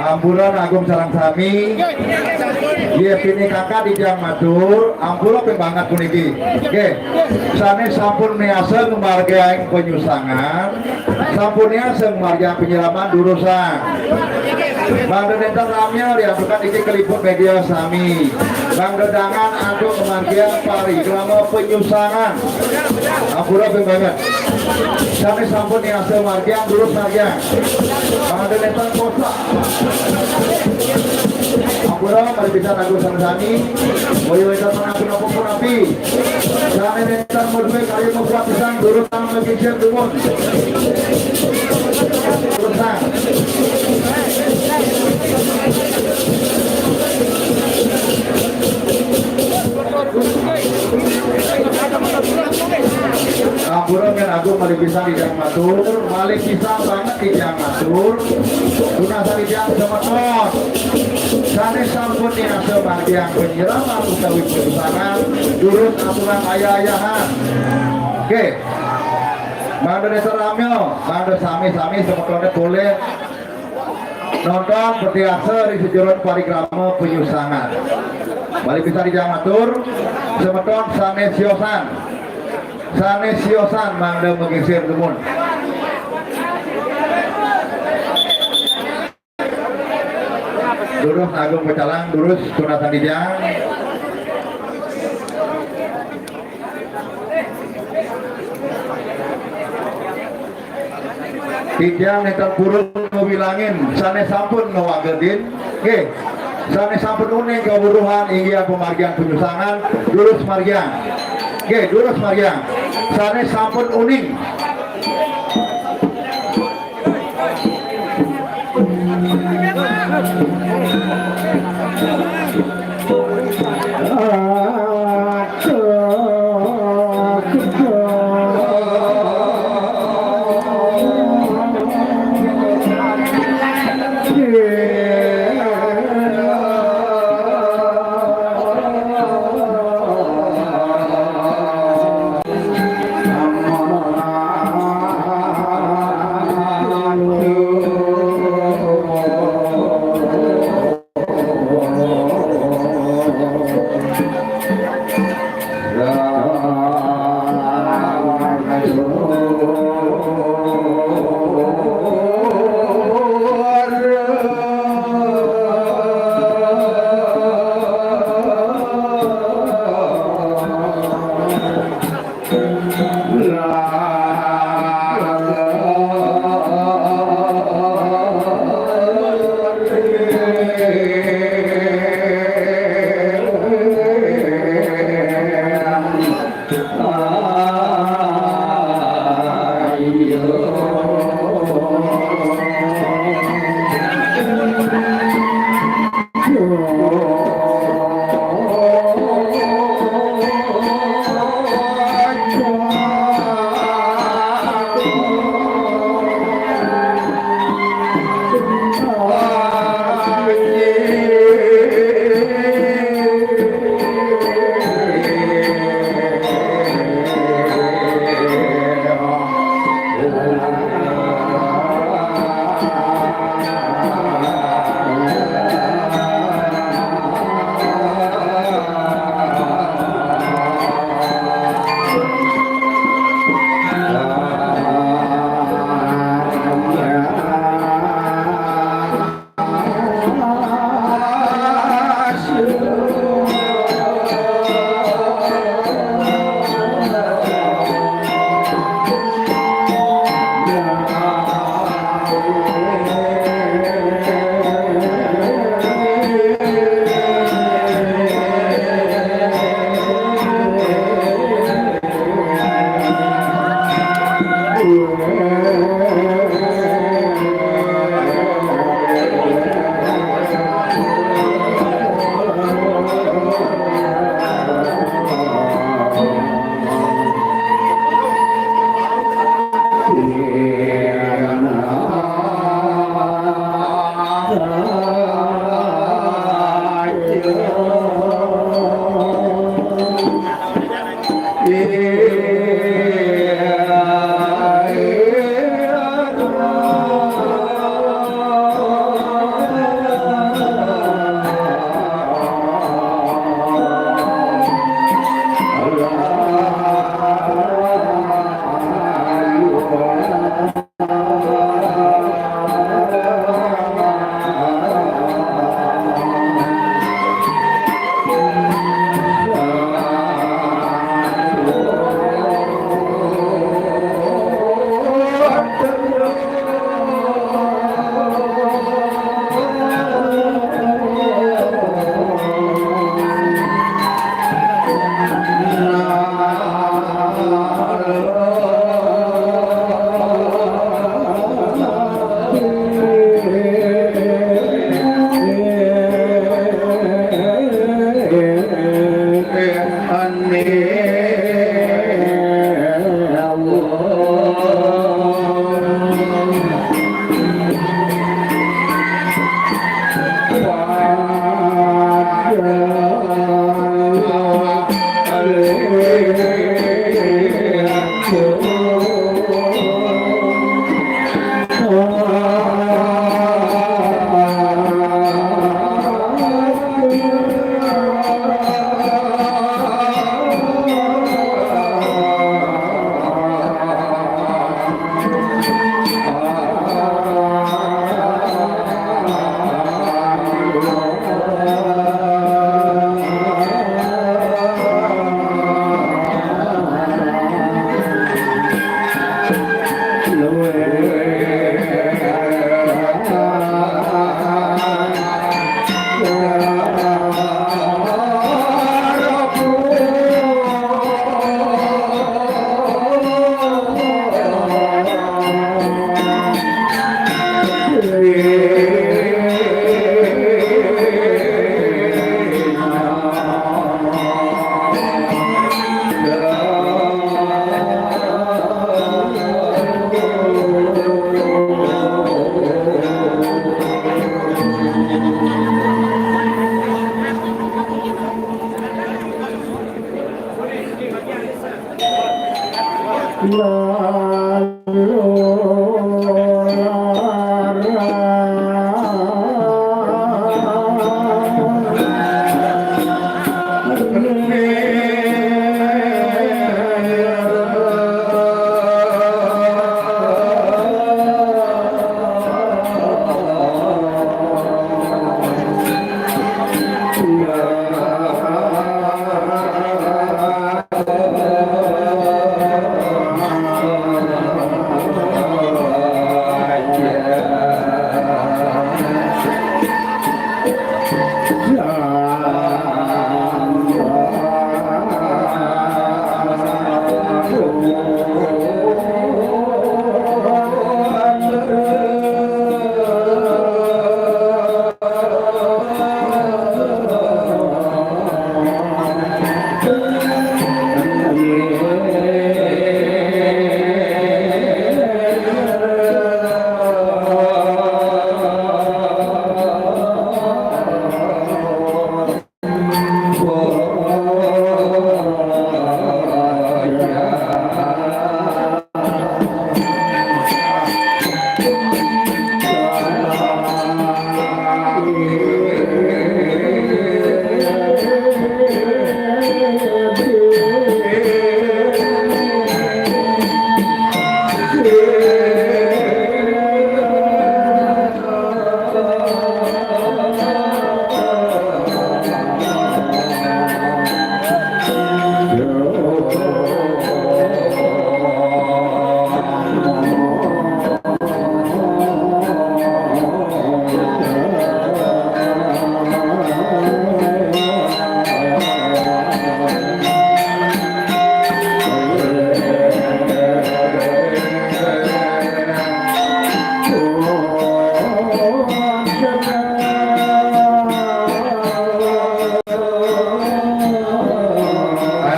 Ampura Agung sareng sami. Yé, pinih kakak titiang matur, ampura ping banget puniki. Nggih. Sané sampun miasa ngamargiang panyusangan, sampun miasa ngamargiang panyiraman durusang. Mangda nénten ramé riantukan niki kaliput media sami. Mangda dangan antuk ngamargiang parikrama panyusangan. Ampura ping banget. Sané sampun miasa ngamargiang durus ngamargiang. Mangda nénten posak. Ampura, malih pisan Agung sareng sami. Boya wénten pangapura pun api. Sané nénten madué karya mabuat pisan durus sang makincir dumun. Durus sang. Ampura, Nyai Agung, malih pisan titiang matur, malih pisan banget titiang matur. Tunas titiang semeton. Sané sampun niasa margiang panyiraman utawi panyusangan, durus aturan ayah-ayahan. Oke. Mangda nétra ramya, mangda sami-sami semetoné polih nonton, patiarsa ring sajeroning parikrama panyusangan. Malih pisan titiang matur, semeton sané siosan, sané siosan mangda mageser dumun. Durus Agung Pecalang, durus tunasang titiang. Titiang nénten purun ngawilangin sané sampun ngawagedin. Nggih. Sané sampun uning kawruhan inggih pamargiang panyusangan, durus margiang. Nggih, durus margiang. Sané sampun uning.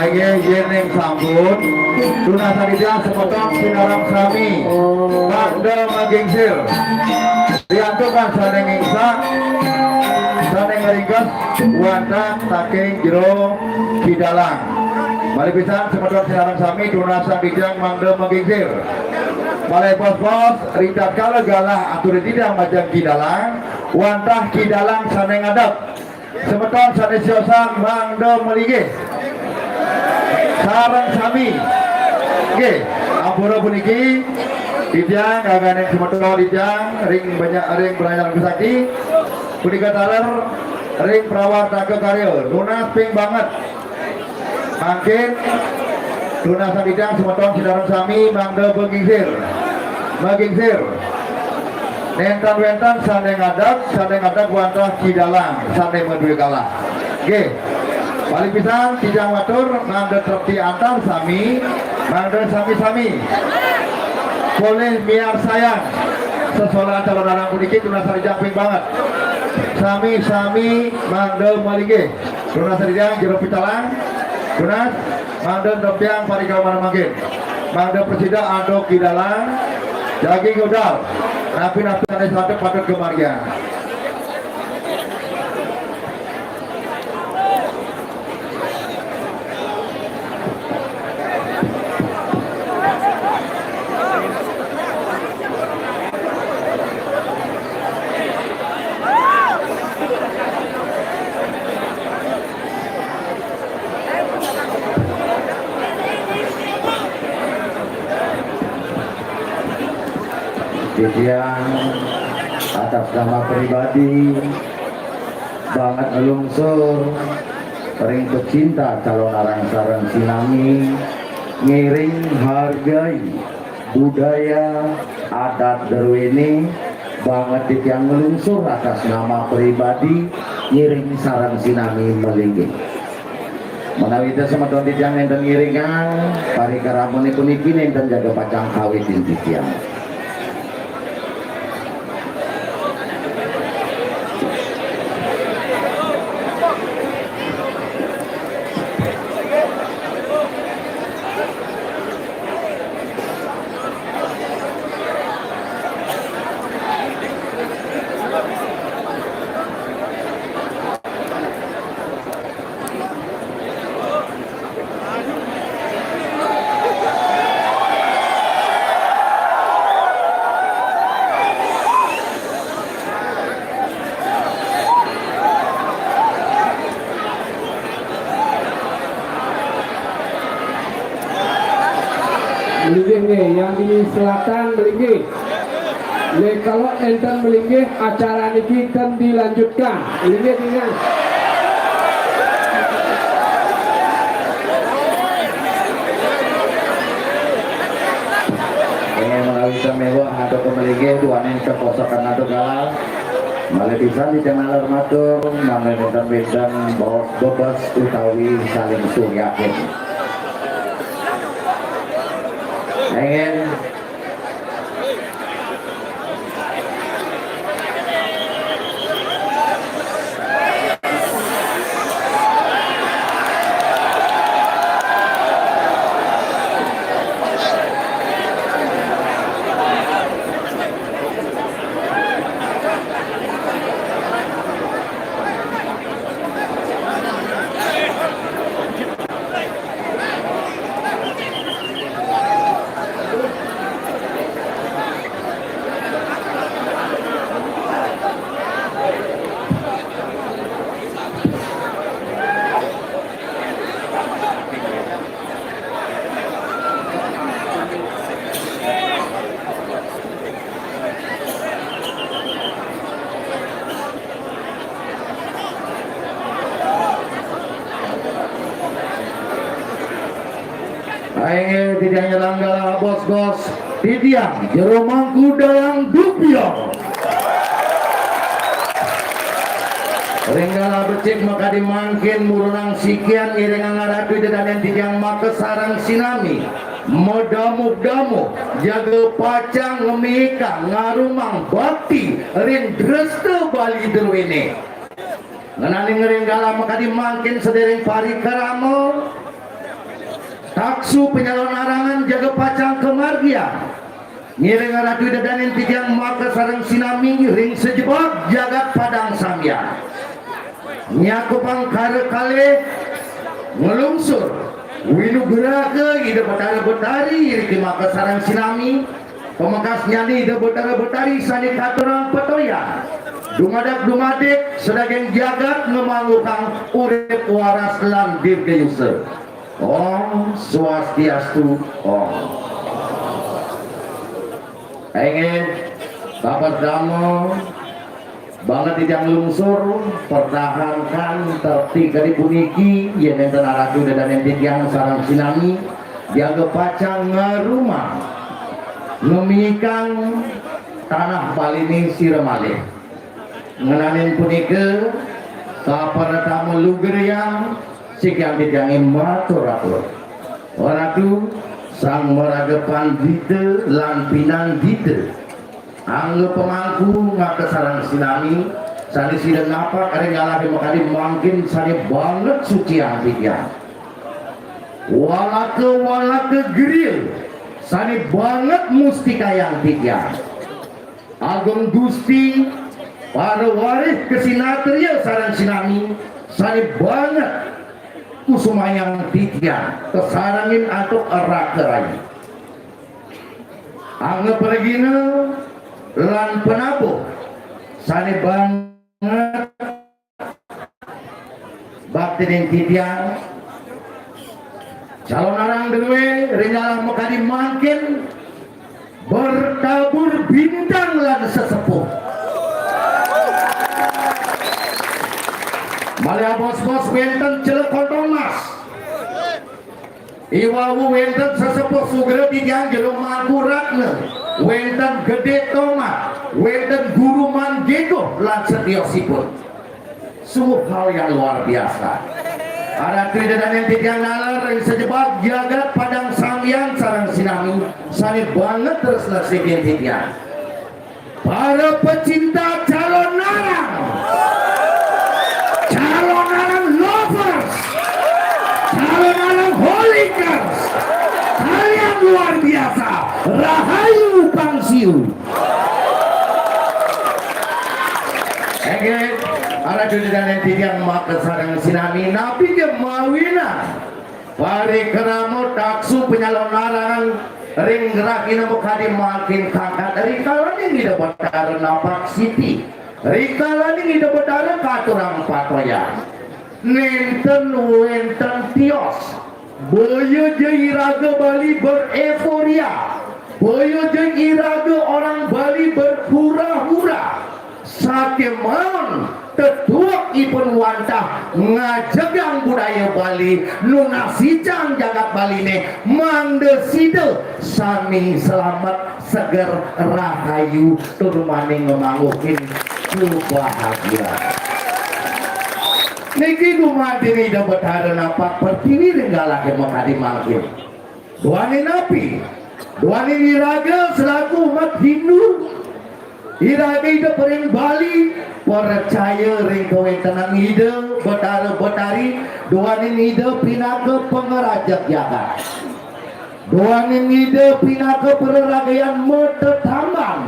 Ayo, yén ning sampun, tunas titiang semeton sinareng sami. Mangda magingsir. Riantukan sané ngingsak, sané ngringkes wantah saking jero kidalang. Malih pisan semeton sinareng sami, tunas titiang mangda magingsir. Malih pos-pos, ritatkala galah atur titiang majeng kidalang, wantah kidalang sané ngadeg. Semeton sané siosan mangda malinggih. Sareng sami. Nggih, ampura puniki titiang ngaganin semeton titiang ring banyak ring Banjar Sakti. Punika taler ring prawartaka karya. Nunas ping banget. Mangkin tunas titiang semeton sinareng sami mangda magingsir. Magingsir. Nénten wénten sané ngadeg, sané ngadeg wantah kidalang, sané madué galah. Nggih. Malih pisan titiang matur mangda trepti antar sami, mangda sami-sami polih miarsayang sesolahan calonareng puniki tunas titiang ping banget. Sami-sami mangda malinggih. Tunas titiang jero pitalang. Tunas, mangda nepiang parikrama mangkin. Mangda prasida antuk kidalang, jagi ngudal. Napi-napi sané patut kamargiang. Titiang atas nama pribadi banget nglungsur ring pecinta calonareng sareng sinami ngiring hargai budaya adat druéné banget titiang nglungsur atas nama pribadi ngiring sareng sinami malinggih. Menawi semeton titiang nénten ngiringang, parikramané puniki nénten jaga pacang kawitin titiang. Malinggih nggih, yang di selatan malinggih. Nggih, kalau énten malinggih, acara niki ten dilanjutkan. Malinggih, malinggih. Ing menawi saméwa antuk malinggih, duaning kaposakan antuk galah. Malih pisan titiang naler matur, mangda nénten wénten bebas utawi saling suryakin. Nggih. Inggih titiang nyelenggara bos-bos, titiang Jero Mangku Dayang Dukbiong. Ring galah becik makadi mangkin murunang sikian ngiringang Ratu Ida Dané titiang makasareng sinami. Madamuk-damuk, jaga pacang ngemiikang ngarumang bakti ring dresta Bali druéné. Ngenénin ring galah makadi mangkin sadéréng parikrama, taksu panyalonarangan jaga pacang kamargiang. Ngiring Ratu Ida Dané titiang makasareng sinami ring sajebag jagat Padang Sambian. Nyakupang kara kalih nglungsur winugraha Ida Betara Betari iriki makasareng sinami, pamekasnyané Ida Betara Betari sané katurang patoyan. Dumadak-dumadik sadaging jagat ngamangguhang urip waras lan dirgayusa. Om Swastiastu, Om. Inggih, kapertama, banget titiang lungsur, pertahankan tertib kadi puniki, yén nénten Ratu Ida Dané titiang sareng sinami, jaga pacang ngarumang, ngemiikang tanah Baliné sira malih. Ngenénin punika, kapertama lugrayang, sikian titiangé matur-atur. Ratu, Sang Maraga Pandita lan Pinandita, angga pamangku makasareng sinami, sané sida napak ring galahé makadi mangkin sané banget suciang titiang. Walaka-walaka griya sané banget mustikayang titiang. Agung Gusti, para warih kasinatria sareng sinami, sané banget kusumayang titiang, kasarengin antuk raka rayi. Angga pragina lan panabuh, sané banget bakti ring titiang. Calonarang drué ring galah makadi mangkin bertabur bintang lan sesepuh. Malih bos-bos wénten Celek Kontong Mas. Iwau wénten sesepuh sugra titiang Jero Mangku Ratna, wénten Gedé Tomat, wénten Guru Manggéguh lan setiosipun. Sungguh hal yang luar biasa. Ratu Ida Dané titiang naler ring sajebag jagat Padang Sambian sareng sinami sané banget tresna sikian titiang. Para pecinta Calonarang, Calonarang lovers, Calonarang holikers, kalian luar biasa, rahayu pangsiu. Inggih, Ratu Ida Dané titiang makasareng sinami napi ké mawinan parikrama taksu panyalonarangan ring rahina makadi mangkin kangkat rikalaning Ida Betara napak siti, rikalaning Ida Betara katurang patoyan. Nénten wénten tios. Boya ja iraga Bali bereforia. Boya ja iraga orang Bali berhura-hura. Sakémaon tetuekipun wantah ngajegang budaya Bali, nunasicang jagat Baliné, mangda sida sami slamet, seger, rahayu, tur mani ngamangguhin kebahagiaan. Niki dumadin Ida Betara napak pertiwi ring galahé makadi mangkin. Duaning napi? Duaning iraga selaku umat Hindu, iraga idup ring Bali, percaya ring kawéntenan Ida Betara Betari, duaning Ida pinaka pangrajeg jagat. Duaning Ida pinaka pararagian matetamban,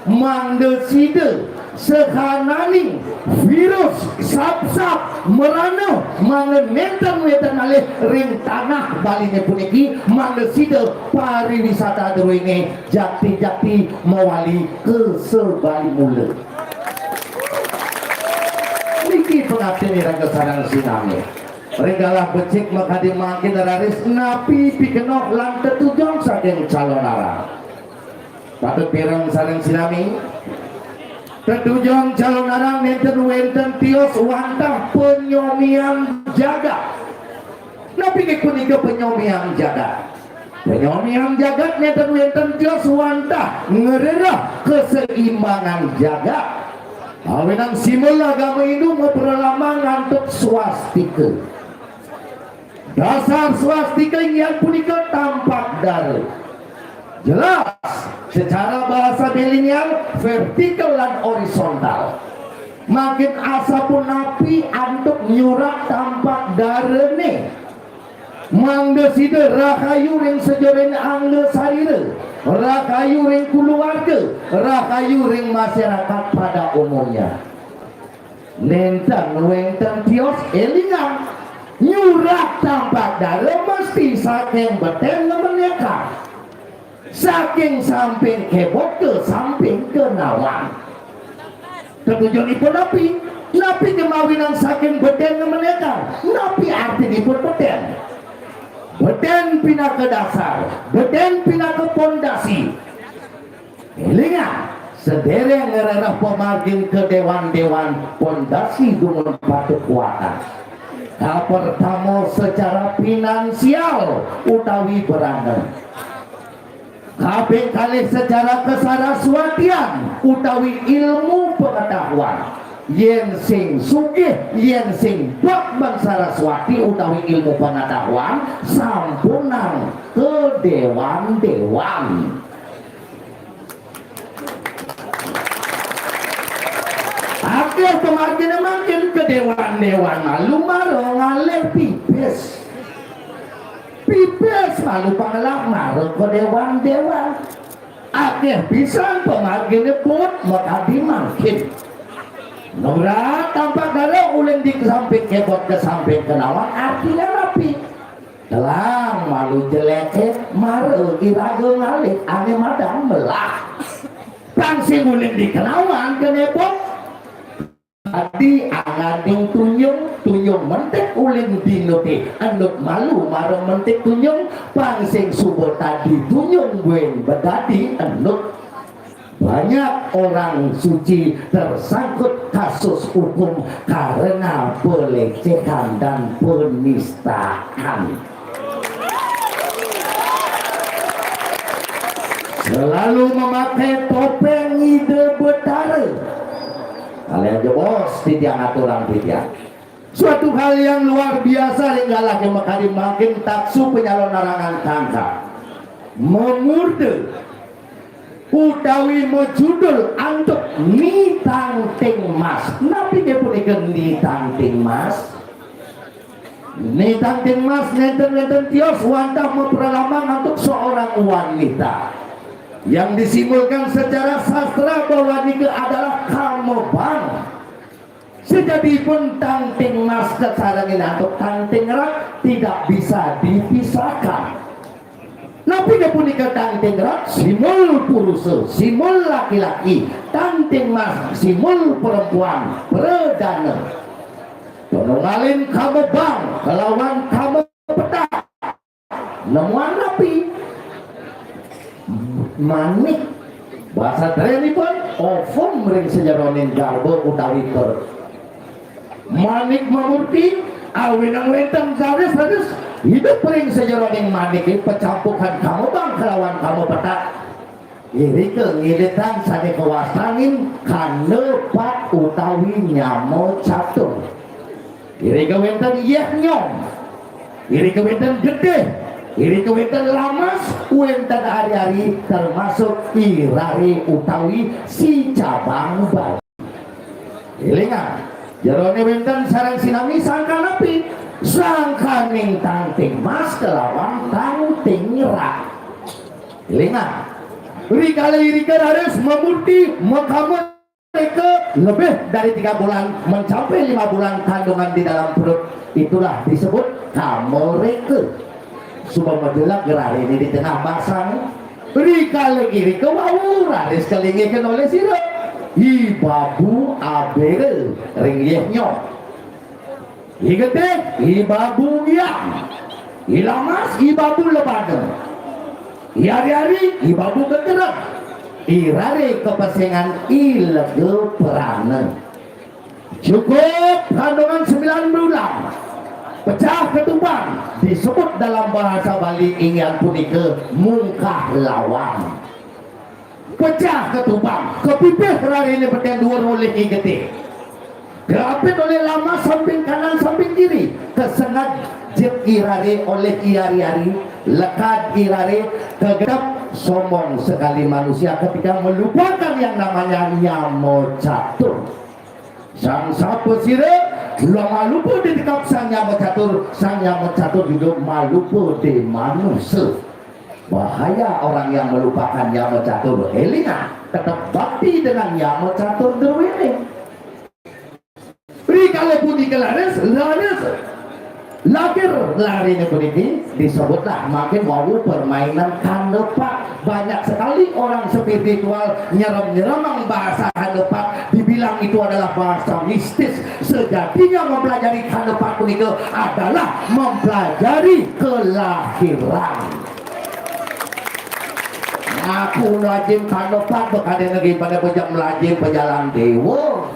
mangda sida sahananing virus, sapsap, merana, mangda nénten wénten malih ring tanah Baliné puniki, mangda sida pariwisata druéné jakti-jakti mawali ka sabali mula. Niki pangabdian iraga sareng sinami. Ring galah becik makadi mangkin raris napi pikenoh lan tetujong saking Calonarang. Patut pirengang sareng sinami. Tetujong Calonarang nénten wénten tios wantah panyomian jagat. Napi ké punika panyomian jagat? Panyomian jagat nénten wénten tios wantah ngrereh keseimbangan jagat. Awinang simbol agama Hindu mapralambang antuk swastika. Dasar swastika inggih punika tampak dara. Jelas, secara bahasa bilinial, vertikal lan horizontal. Mangkin asapunapi antuk nyurat tampak darané. Mangda sida rahayu ring sajeroning angga sarira, rahayu ring kuluwarga, rahayu ring masyarakat pada umumnya. Nénten wénten tios, élingang, nyurat tampak dara mesti saking betén ngemenékang. Saking samping kebot ka samping kenawan. Tetujonipun napi? Napi kemawinang saking betén ngemenékang? Napi artinipun betén? Betén pinaka dasar, betén pinaka pondasi. Élingang, sadéréng ngrereh pamargin kadéwan-déwan, pondasi dumun patut kuatang. Kapertama, secara finansial utawi berana. Kaping kalih, secara kasaraswatian utawi ilmu pengetahuan. Yén sing sugih, yén sing bek ban saraswati utawi ilmu pengetahuan, sampunang kadéwan-déwan. Akéh pamarginé mangkin, kadéwan-déwan malu mara ngalih pipis. Pipis malu pangelah mara kadéwan-déwan. Akéh pisan pamarginé buut makadi mangkin. Nyurat tampak dara uling di samping kebot ka samping kenawan, artiné napi? Telang malu jeléké mara iraga ngalih ané madan melah. Pang sing uling di kenawan kenepok. Adi anganing tunjung, tunjung mentik uling dinuté, enut malu mara mentik tunjung, pang sing suba tadi tunjung buin bedadi enut. Banyak orang suci tersangkut kasus hukum karena pelecehan dan penistaan. Selalu memakai topeng Ida Betara. Kalian jebos titiang aturang titiang. Suatu hal yang luar biasa ring galah yang makadi mangkin taksu penyalonarangan kangkang. Memurda utawi majudul antuk Ni Tangting Mas. Napi dia punika Ni Tangting Mas? Ni Tangting Mas nénten-nénten tios wantah mapralambang antuk seorang wanita yang disimbolkan secara sastra bahwa nika adalah kamebang. Sejatipun tangting mas kasarengin antuk tangting rak tidak bisa dipisahkan. Napi punika tangting rak? Simbol purusa, simbol laki-laki. Tangting mas, simbol perempuan, pradana. Panunggalin kamebang kalawan kamepetak. Nemuan napi? Manik. Basa trenipun, ovum ring sajeroning garba utawi perut. Manik mamurti, awinang wénten raris-raris idup ring sajeroning manik, pacampukan kamebang kalawan kamepetak. Irika ngilitang sané kawastanin kanda pat utawi nyama catur. Irika wénten yéh nyom. Irika wénten getih. Irika wénten lamas, wénten ari-ari termasuk irare utawi si cabang Bali. Élingang, jeroné wénten sareng sinami sangkan napi? Sangkaning tangting mas kelawan tangting rak. Élingang, rikala irika raris mamurti makama reka lebih dari tiga bulan, mencapai lima bulan kandungan di dalam perut, itulah disebut kama reka. Suba majelag gerariné di tengah basang, rikala irika wau raris kalingihang olih sira. I babu abera ring yéh nyom. I getih, i babu giang. I lamas, i babu lebana. I ari-ari, i babu geterep. I rare kapesengan, i lega prana. Cukup kandungan sembilan bulan. Pecah ketubang disebut dalam bahasa Bali inggih punika mungkah lawang. Pecah ketubang, kapipih rariné beten duur olih I Getih. Kaapit olih Lamas samping kanan samping kiri, kasenget jit I Raré olih I Ari-ari, lekad I Raré, kagedep sombong sekali manusia ketika melupakan yang namanya nyama catur. Sang sapasira, malupa ditekap Sang Nyama Catur, Sang Nyama Catur juga malupa di manusa. Bahaya orang yang melupakan nyama catur. Élingang, tetap bakti dengan nyama catur druéné. Rikala punika raris, raris lahir rariné puniki disebutlah mangkin wau permainan kandepat. Banyak sekali orang spiritual nyerem-nyeremang bahasa kandepat, dibilang itu adalah bahasa mistis. Sejatinya mempelajari kandepat punika adalah mempelajari kelahiran. Ngaku melajim kandepat, bekadé negeri pada pejam melajim pejalan dewa.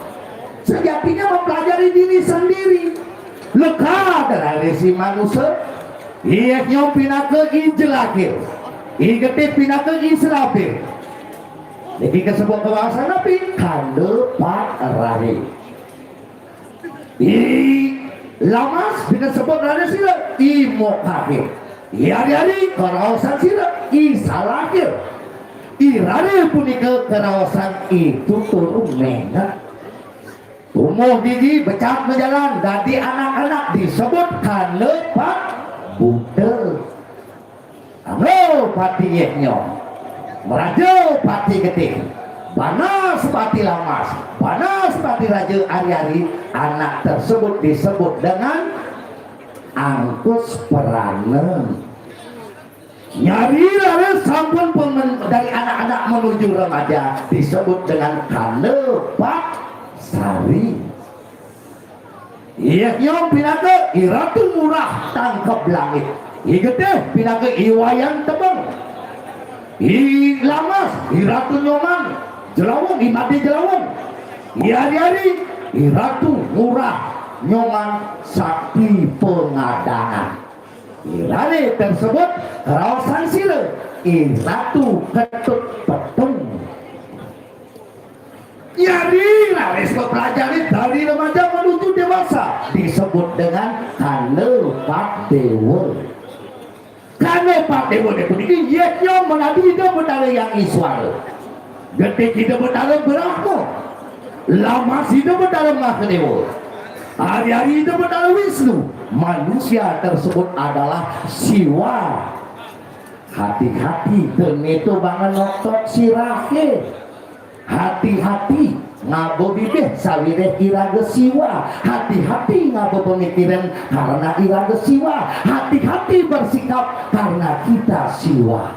Sejatinya mempelajari diri sendiri. Lekad rarisi manusa, Yéh Nyom pinaka I Jelakir, I Getih pinaka I Selapir. Niki kasebut kawasan napi? Kandepat rari. I Lamas pinasebut rari sira, I Mokahir. I Ari-ari karaosan sira, I Salakir. I Raré punika karaosan I Tutur Ménget. Tumbuh gigi, becak majalan, dadi anak-anak disebut kandepat buta. Anglo Pati Yéh Nyom, Mraja Pati Getih, Banas Pati Lamas, Banas Pati Raja Ari-ari, anak tersebut disebut dengan angkus perana. Nyari raris sampun pengen-, dari anak-anak menuju remaja disebut dengan kandepat sari. Yéh Nyom pinaka I Ratu Ngurah tangkeb langit. I Getih pinaka I Wayan tebeng. I Lamas I Ratu Nyoman Jelawung, I Madé Jelawung. I Ari-ari I Ratu Ngurah Nyoman Sakti Pengadangan. I Raré tersebut raosan sira, I Ratu Ketut Petung. Nyari raris mempelajari dari remaja menuju dewasa disebut dengan kandepat dewa. Kandepat dewa puniki Yéh Nyom menadi Ida Betara Hyang Iswara. Getih Ida Betara Brahma. Lamas Ida Betara Mahadewa. Ari-ari Ida Betara Wisnu. Manusia tersebut adalah Siwa. Hati-hati, dene to bangen noktok sirahe. Hati-hati ngaba bibih sawiréh iraga Siwa. Hati-hati ngaba pemikiran karena iraga Siwa. Hati-hati bersikap karena kita Siwa.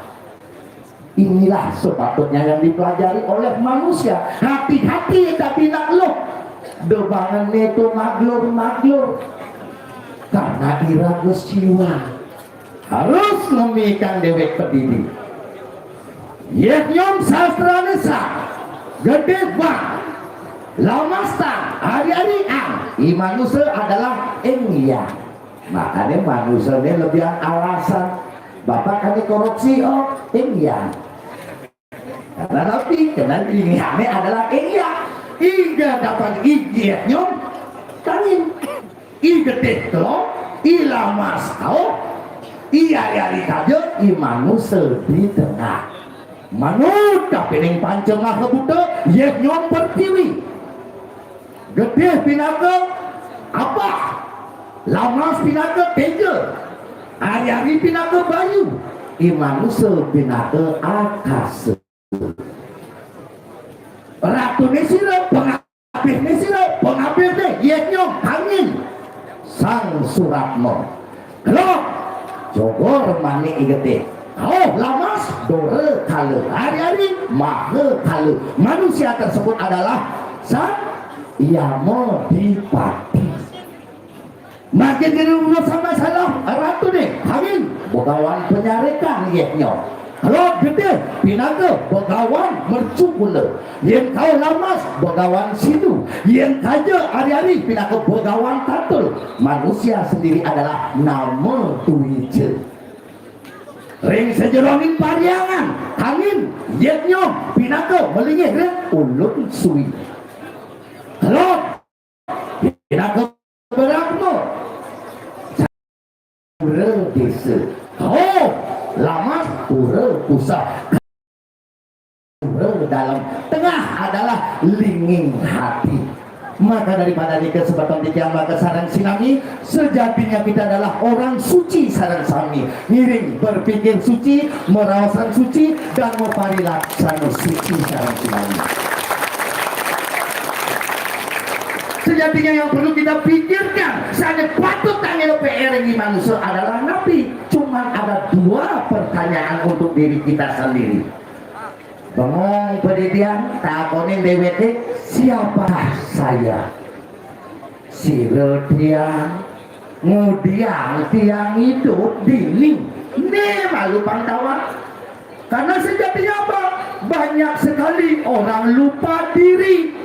Inilah sepatutnya yang dipelajari oleh manusia. Hati-hati tapi nak lo. Dobangane to maglur-maglur. Karena iraga Siwa. Harus ngemikan dewek pedidi. Yéh nyom sastrane sah. Gedé bang. Lamas tang, ari-ari ang. I manusa adalah ing yang. Makane manusane lebihan alasan. Bapak kane korupsi, oh, ing yang. Karena tapi, karena ing yange adalah ing yang. Iga dapat igi nyom, tangin. I getih telok, i lamas tauh, i ari-ari kaja, i manusa di tengah. Manut kapining panca maha buta, yéh nyom pertiwi. Getih pinaka apah, lamas pinaka teja, ari-ari pinaka bayu, i manusa pinaka akasa. Ratune sira, pangabihne sira, pangabihne yéh nyom angin. Sang Suratma. Kelok, jogor manik i getih. Kauh lamas, dora kala, ari-ari maha kala. Manusia tersebut adalah Sang Yama Dipati. Makin dene urus masalah ratu ne, kawin, Begawan Penyarikan yéh nyom. Kalau gedé pinaka Begawan mercukula, yén kau lamas Begawan sidu, yén kaja ari-ari pinaka Begawan tatul. Manusia sendiri adalah nama tuwija. Ring sajeroning parhyangan, kangin, yén nyong pinaka malinggih ring ulun sui. Kalau pinaka Brahma, pura désa. Oh, lamas pura pusat. Pura dalam. Tengah adalah linging hati. Maka daripada nika semeton titiang maka sareng sinami, sejatinya kita adalah orang suci sareng sami. Ngiring berpikir suci, meraosan suci, dan maparilaksana suci sareng sinami. Sejatinya yang perlu kita pikirkan, sané patut tanggela P R ring manusia adalah napi? Cuman ada dua pertanyaan untuk diri kita sendiri. Bengong padidian, takonin déwéké, "Siapa saya?" Sira tiang, ngudiang tiang idup dini. Né malu pang tawang. Karena sejatinya apa? Banyak sekali orang lupa diri.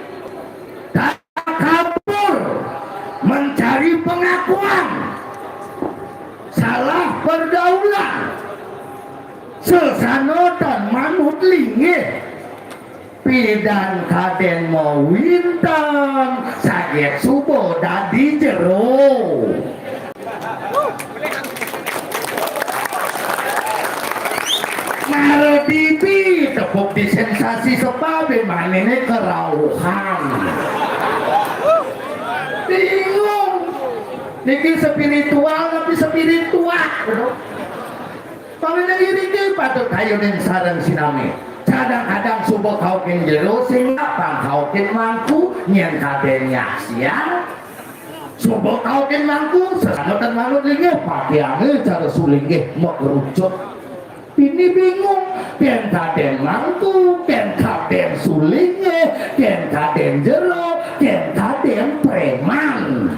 Takabur, mencari pengakuan, salah pergaulan, sesana tan manut linggih, pidan kadén mawinten, saget suba dadi jero. Mara dibi tepuk di sensasi sepa, bin maniné kerauhan. Bingung. Niki spiritual tapi spiritual. Mangda iriki patut kayunin sareng sinami. Kadang-kadang suba kaukin jero, sing pang kaukin mangku, nyén kadén nyaksiang. Suba kaukin mangku, sesana tan manut linggih, pakéané cara sulinggih makrucut. Dini bingung, kén kadén mangku, kén kadén sulinggih, kén kadén jero, kén kadén préman.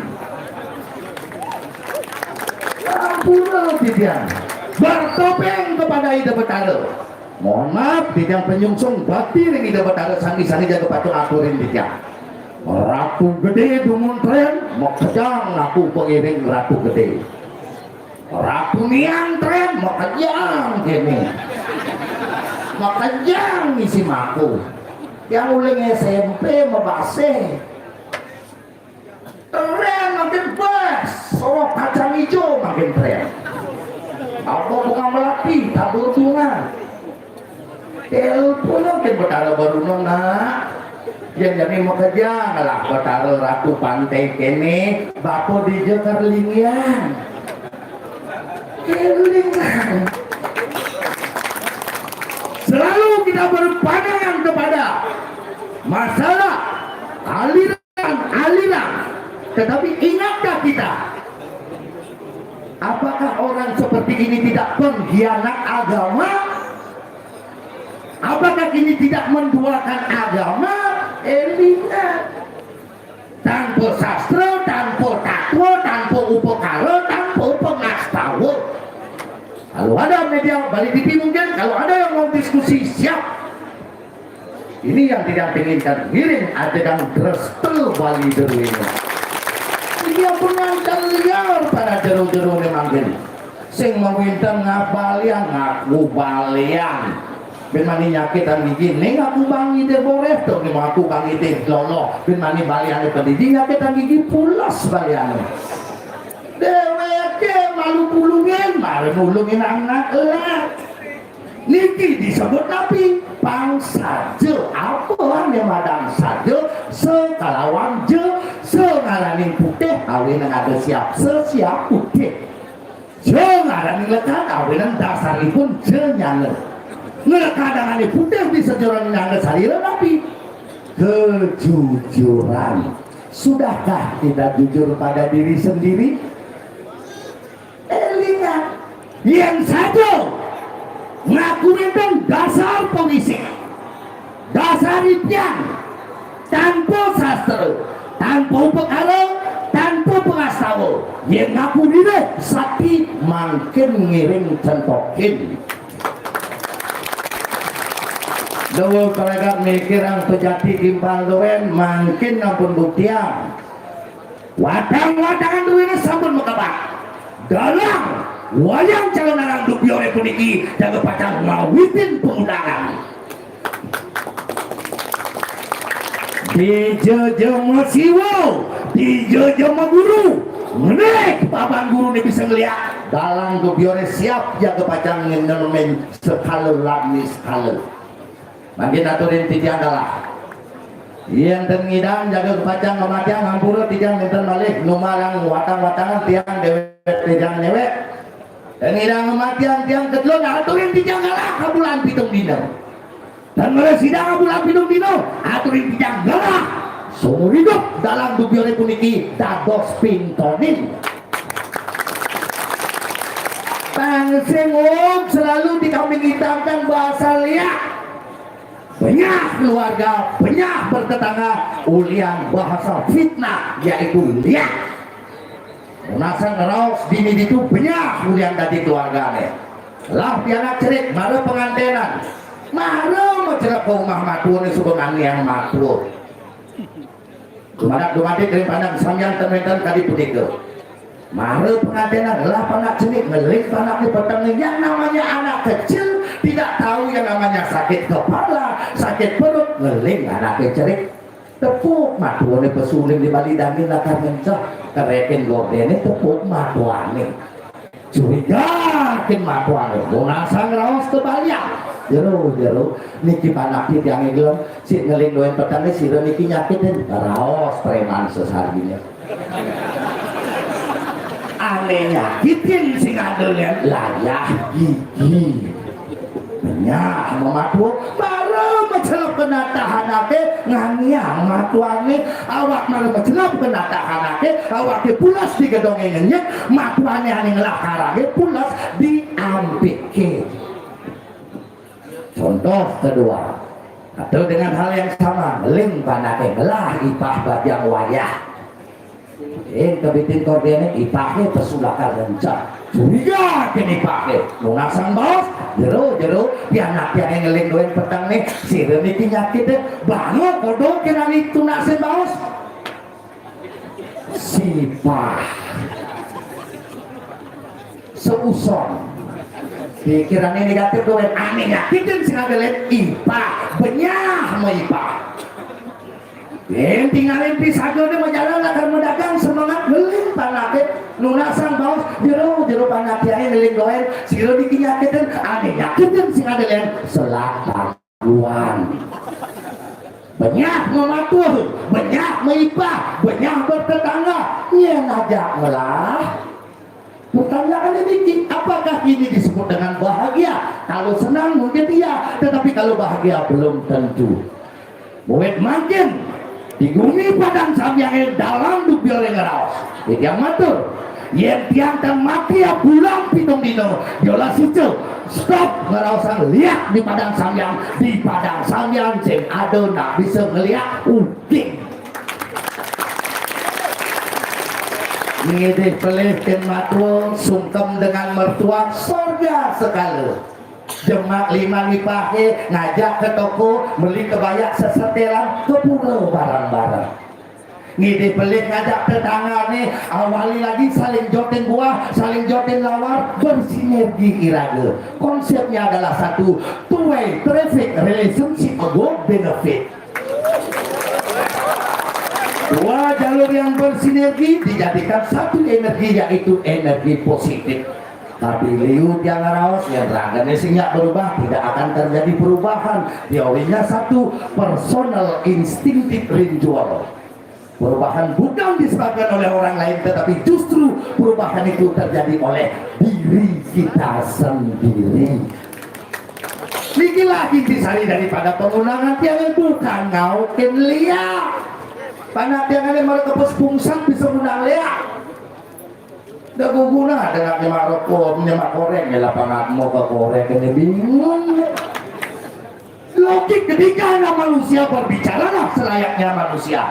Ampura titiang. Bertopeng kepada Ida Betara. Mohon maaf, titiang panyungsung bakti ring Ida Betara, sami-sami jaga patut aturin titiang. Ratu Gedé dumun trén, makejang ngaku pangiring Ratu Gedé. Ratu Niang trén, makejang kéné. Makejang ngisi maku. Tiang uling S M P mabasé. Trén makin bas, soroh kacang ijo makin trén. Apa bunga melati, tabur bunga. Telepon makin Betara Baruna, nak. Yén jani makejang lah Betara Ratu Pantai kéné, bapa dija kar linggihan. Élingang. Selalu kita berpandangan kepada masalah aliran-aliran. Tetapi ingatkah kita, apakah orang seperti ini tidak pengkhianat agama? Apakah ini tidak menduakan agama? Élingang. Tanpa sastra, tanpa tatwa, tanpa upakara, tanpa pangastawa. Kalau ada media Bali T V mungkin, kalau ada yang mau diskusi, siap. Ini yang tidak diinginkan, ngiring adegan dresta Bali Deru ini. Ini yang pengantar liar pada jero-jero ini mangkin. Sing mawinten ngabalian, ngaku balian. Bin mani nyakitan gigi, ning aku bang ide boreh to, ning aku bang ide lolo. Bin mani baliane pedidi nyakitan gigi, pulas baliane. Deweke malu pulungin, malu nulungin anak lah. Niki disebut napi? Pang saja. Apa ane madang saja? Sekalawan ja, sengaraning putih, awinang ada siap, sesiap putih. Ja ngaraning lekad, awinan dasaripun ja nyana. Nglekadang ane putih bisa jroning nyana salira napi? Kejujuran. Sudahkah kita jujur pada diri sendiri? Elingan, yen saja ngaku wenten dasar pawisik, dasar ipian, tanpa sastra, tanpa upakara, tanpa pangastawa, yen ngaku ririh sakti mangkin ngiring centokin. Dewe kalegat mikirang pejati timpal doen, mangkin ampun buktiang. Watang-watangan doene sampun makebak. Dalang wayang calonarang dubiore puniki jage pacang ngawitin pengundangan. Dija jema siwa, dija jema guru, ngenék paban gurune bisa ngeliak, dalang dubiore siap jage pacang ngenemin sekala lami sekala. Mangkin aturin titiang galah. Yen ten ngidang jage pacang ngematiang, ampura titiang nenten malih numarang watang-watangan, tiang dewek titiang newek. Ten ngidang ngematiang tiang ketelun, aturin titiang galah kabulan pitung dina. Ten malih sida kabulan pitung dina, aturin titiang galah. Seumur hidup dalang dubiore puniki dados pintonin. Pang sing selalu dikambing hitamkan bahasa liak. Benyah keluarga, benyah bertetangga, ulian bahasa fitnah, yaitu liak. Nasa ngeraos dini ditu benyah ulian dadi keluargane. Lah pianak cerik, mara pengantenan. Mara macelep ka umah matuane suba ngangeang matua. Dumadak dumadik ring pandang sambian ten wenten kadi punika. Mara pengantenan lah panak cenik ngeling panakne peteng. Yang namanya anak kecil tidak tahu yang namanya sakit kepala, sakit perut, ngeling anake cerik. Tepuk matuane pesuling di bali dangin lakar ngenceh. Kerekin gordene tepuk matuane. Curigakin matuane, munasang raos tebalian. Jero, jero, niki panak titiange gelem, sik ngeling doen petenge sira niki nyakitin. Raos preman sesarine. Ane nyakitin sing ada len layah gigi. Benyah mamatua, mara macelep kena tahanake, ngangiang matuane, awak mara macelep kena tahanake, awake pules di gedonge ngenyek, matuane ane ngelah karage pules diampike. Contoh kedua, atau dengan hal yang sama, ngeling panake ngelah ipah bajang wayah. Ing kebitin kordene ipahe pesu lakar ngenceh. Curiga ken ipahe. Nunasang baos, jero, jero, pianak piane ngeling doen petengne, sira niki nyakite, bangun kodong kenani tunasin baos. Sipah. Seuson. Pikirane negatif doen, ane nyakitin sing ada len ipah, benyah ma ipah. Yen tingalin pisagane majalan lakar madagang semangat ngeling panake nunasang baos jero jero panatiae ngeling doen sira niki nyakitin ane nyakitin sing ada len selataluan. Benyah mamatur, benyah maipah, benyah bertetangga, yen ajak ngelah. Pertanyaannya niki, apakah ini disebut dengan bahagia? Kalau senang mungkin iya, tetapi kalau bahagia belum tentu. Muwit mangkin di gumi Padang Sambiange dalang dubiore ngraos. Titiang matur, yen tiang tan mati ya bulan pitung dino, yola sicu. Stop ngraosang liak di Padang Sambiang, di Padang Sambiang sing ada nak bisa ngeliak uking. Ngidih pelih ken matua, sungkem dengan mertua, sorga sekala. Jemak lima lipahe, ngajak ke toko, beli kebaya sesetelan, ke pura bareng-bareng. Ngidih pelih ngajak tetanggane, awali lagi saling jotin buah, saling jotin lawar, bersinergi iraga. Konsepnya adalah satu, two way traffic relationship go benefit. Dua jalur yang bersinergi dijadikan satu energi, yaitu energi positif. Tapi liu tiang ngaraos, yen ragane sing nyak berubah, tidak akan terjadi perubahan. Teorinya satu, personal instinctive renewal. Perubahan bukan disebabkan oleh orang lain, tetapi justru perubahan itu terjadi oleh diri kita sendiri. Niki lagi intisari daripada pengundangan tiang bukan ngaukin liak. Panak tiang ane mara kepes pungsan bisa ngundang liak. Da guguna ada nak nyemak rokok, nyemak korek, nyelah pangat mau ke korek, ini bingung. Logik ketika anak manusia berbicaralah selayaknya manusia.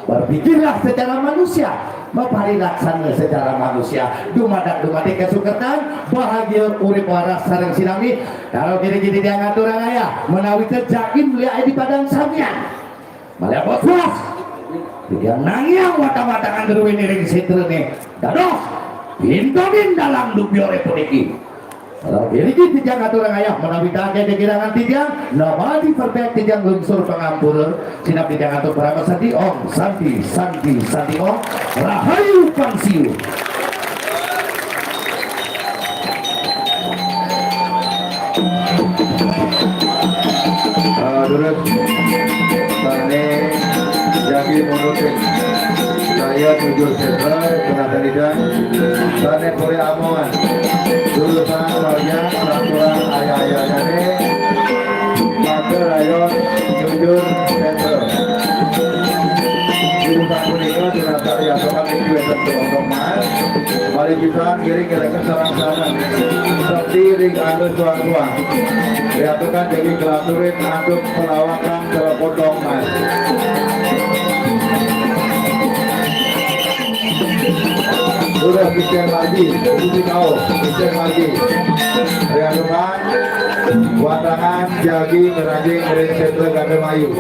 Berpikirlah secara manusia, maparilaksana secara manusia. Dumadak dumadik kasukertan, bahagia urip waras sareng sinami. Kalau kiri-kiri dia ngatur ayah, menawi teu Jaim liak di Padang Samian. Malah bos-bos. Dia nangiang watang-watangan deruin iring sitrene. Dados, pintonin dalang dubyore puniki. Kalau diri tijang atur ayah menawi tangke dikirangan tijang, nama diperbek tijang lungsur pangampura, sinap tijang atur parama santi om, santi, santi, santi om, rahayu pangsiu. Ah, durus, sané jagi munutin. Saya jujur setra, kenapa tidak? Sané boleh amuan. Jurusan bagian peraturan ayah-ayahnya nih. Maka rayon jujur setra. Jurusan kuningan, kenapa ya, sokan itu yang tertuang. Mari kita ngiring-ngiring sareng-sareng. Seperti ring anu tuang-tuang. Diaturkan jadi kelaturin aduk pelawakan telepon dong, Mas. Sudah picen lagi, isi kau, picen lagi. Diaturkan, watangan, jagi, ngeranjing, ngering, sentra, gade, mayu.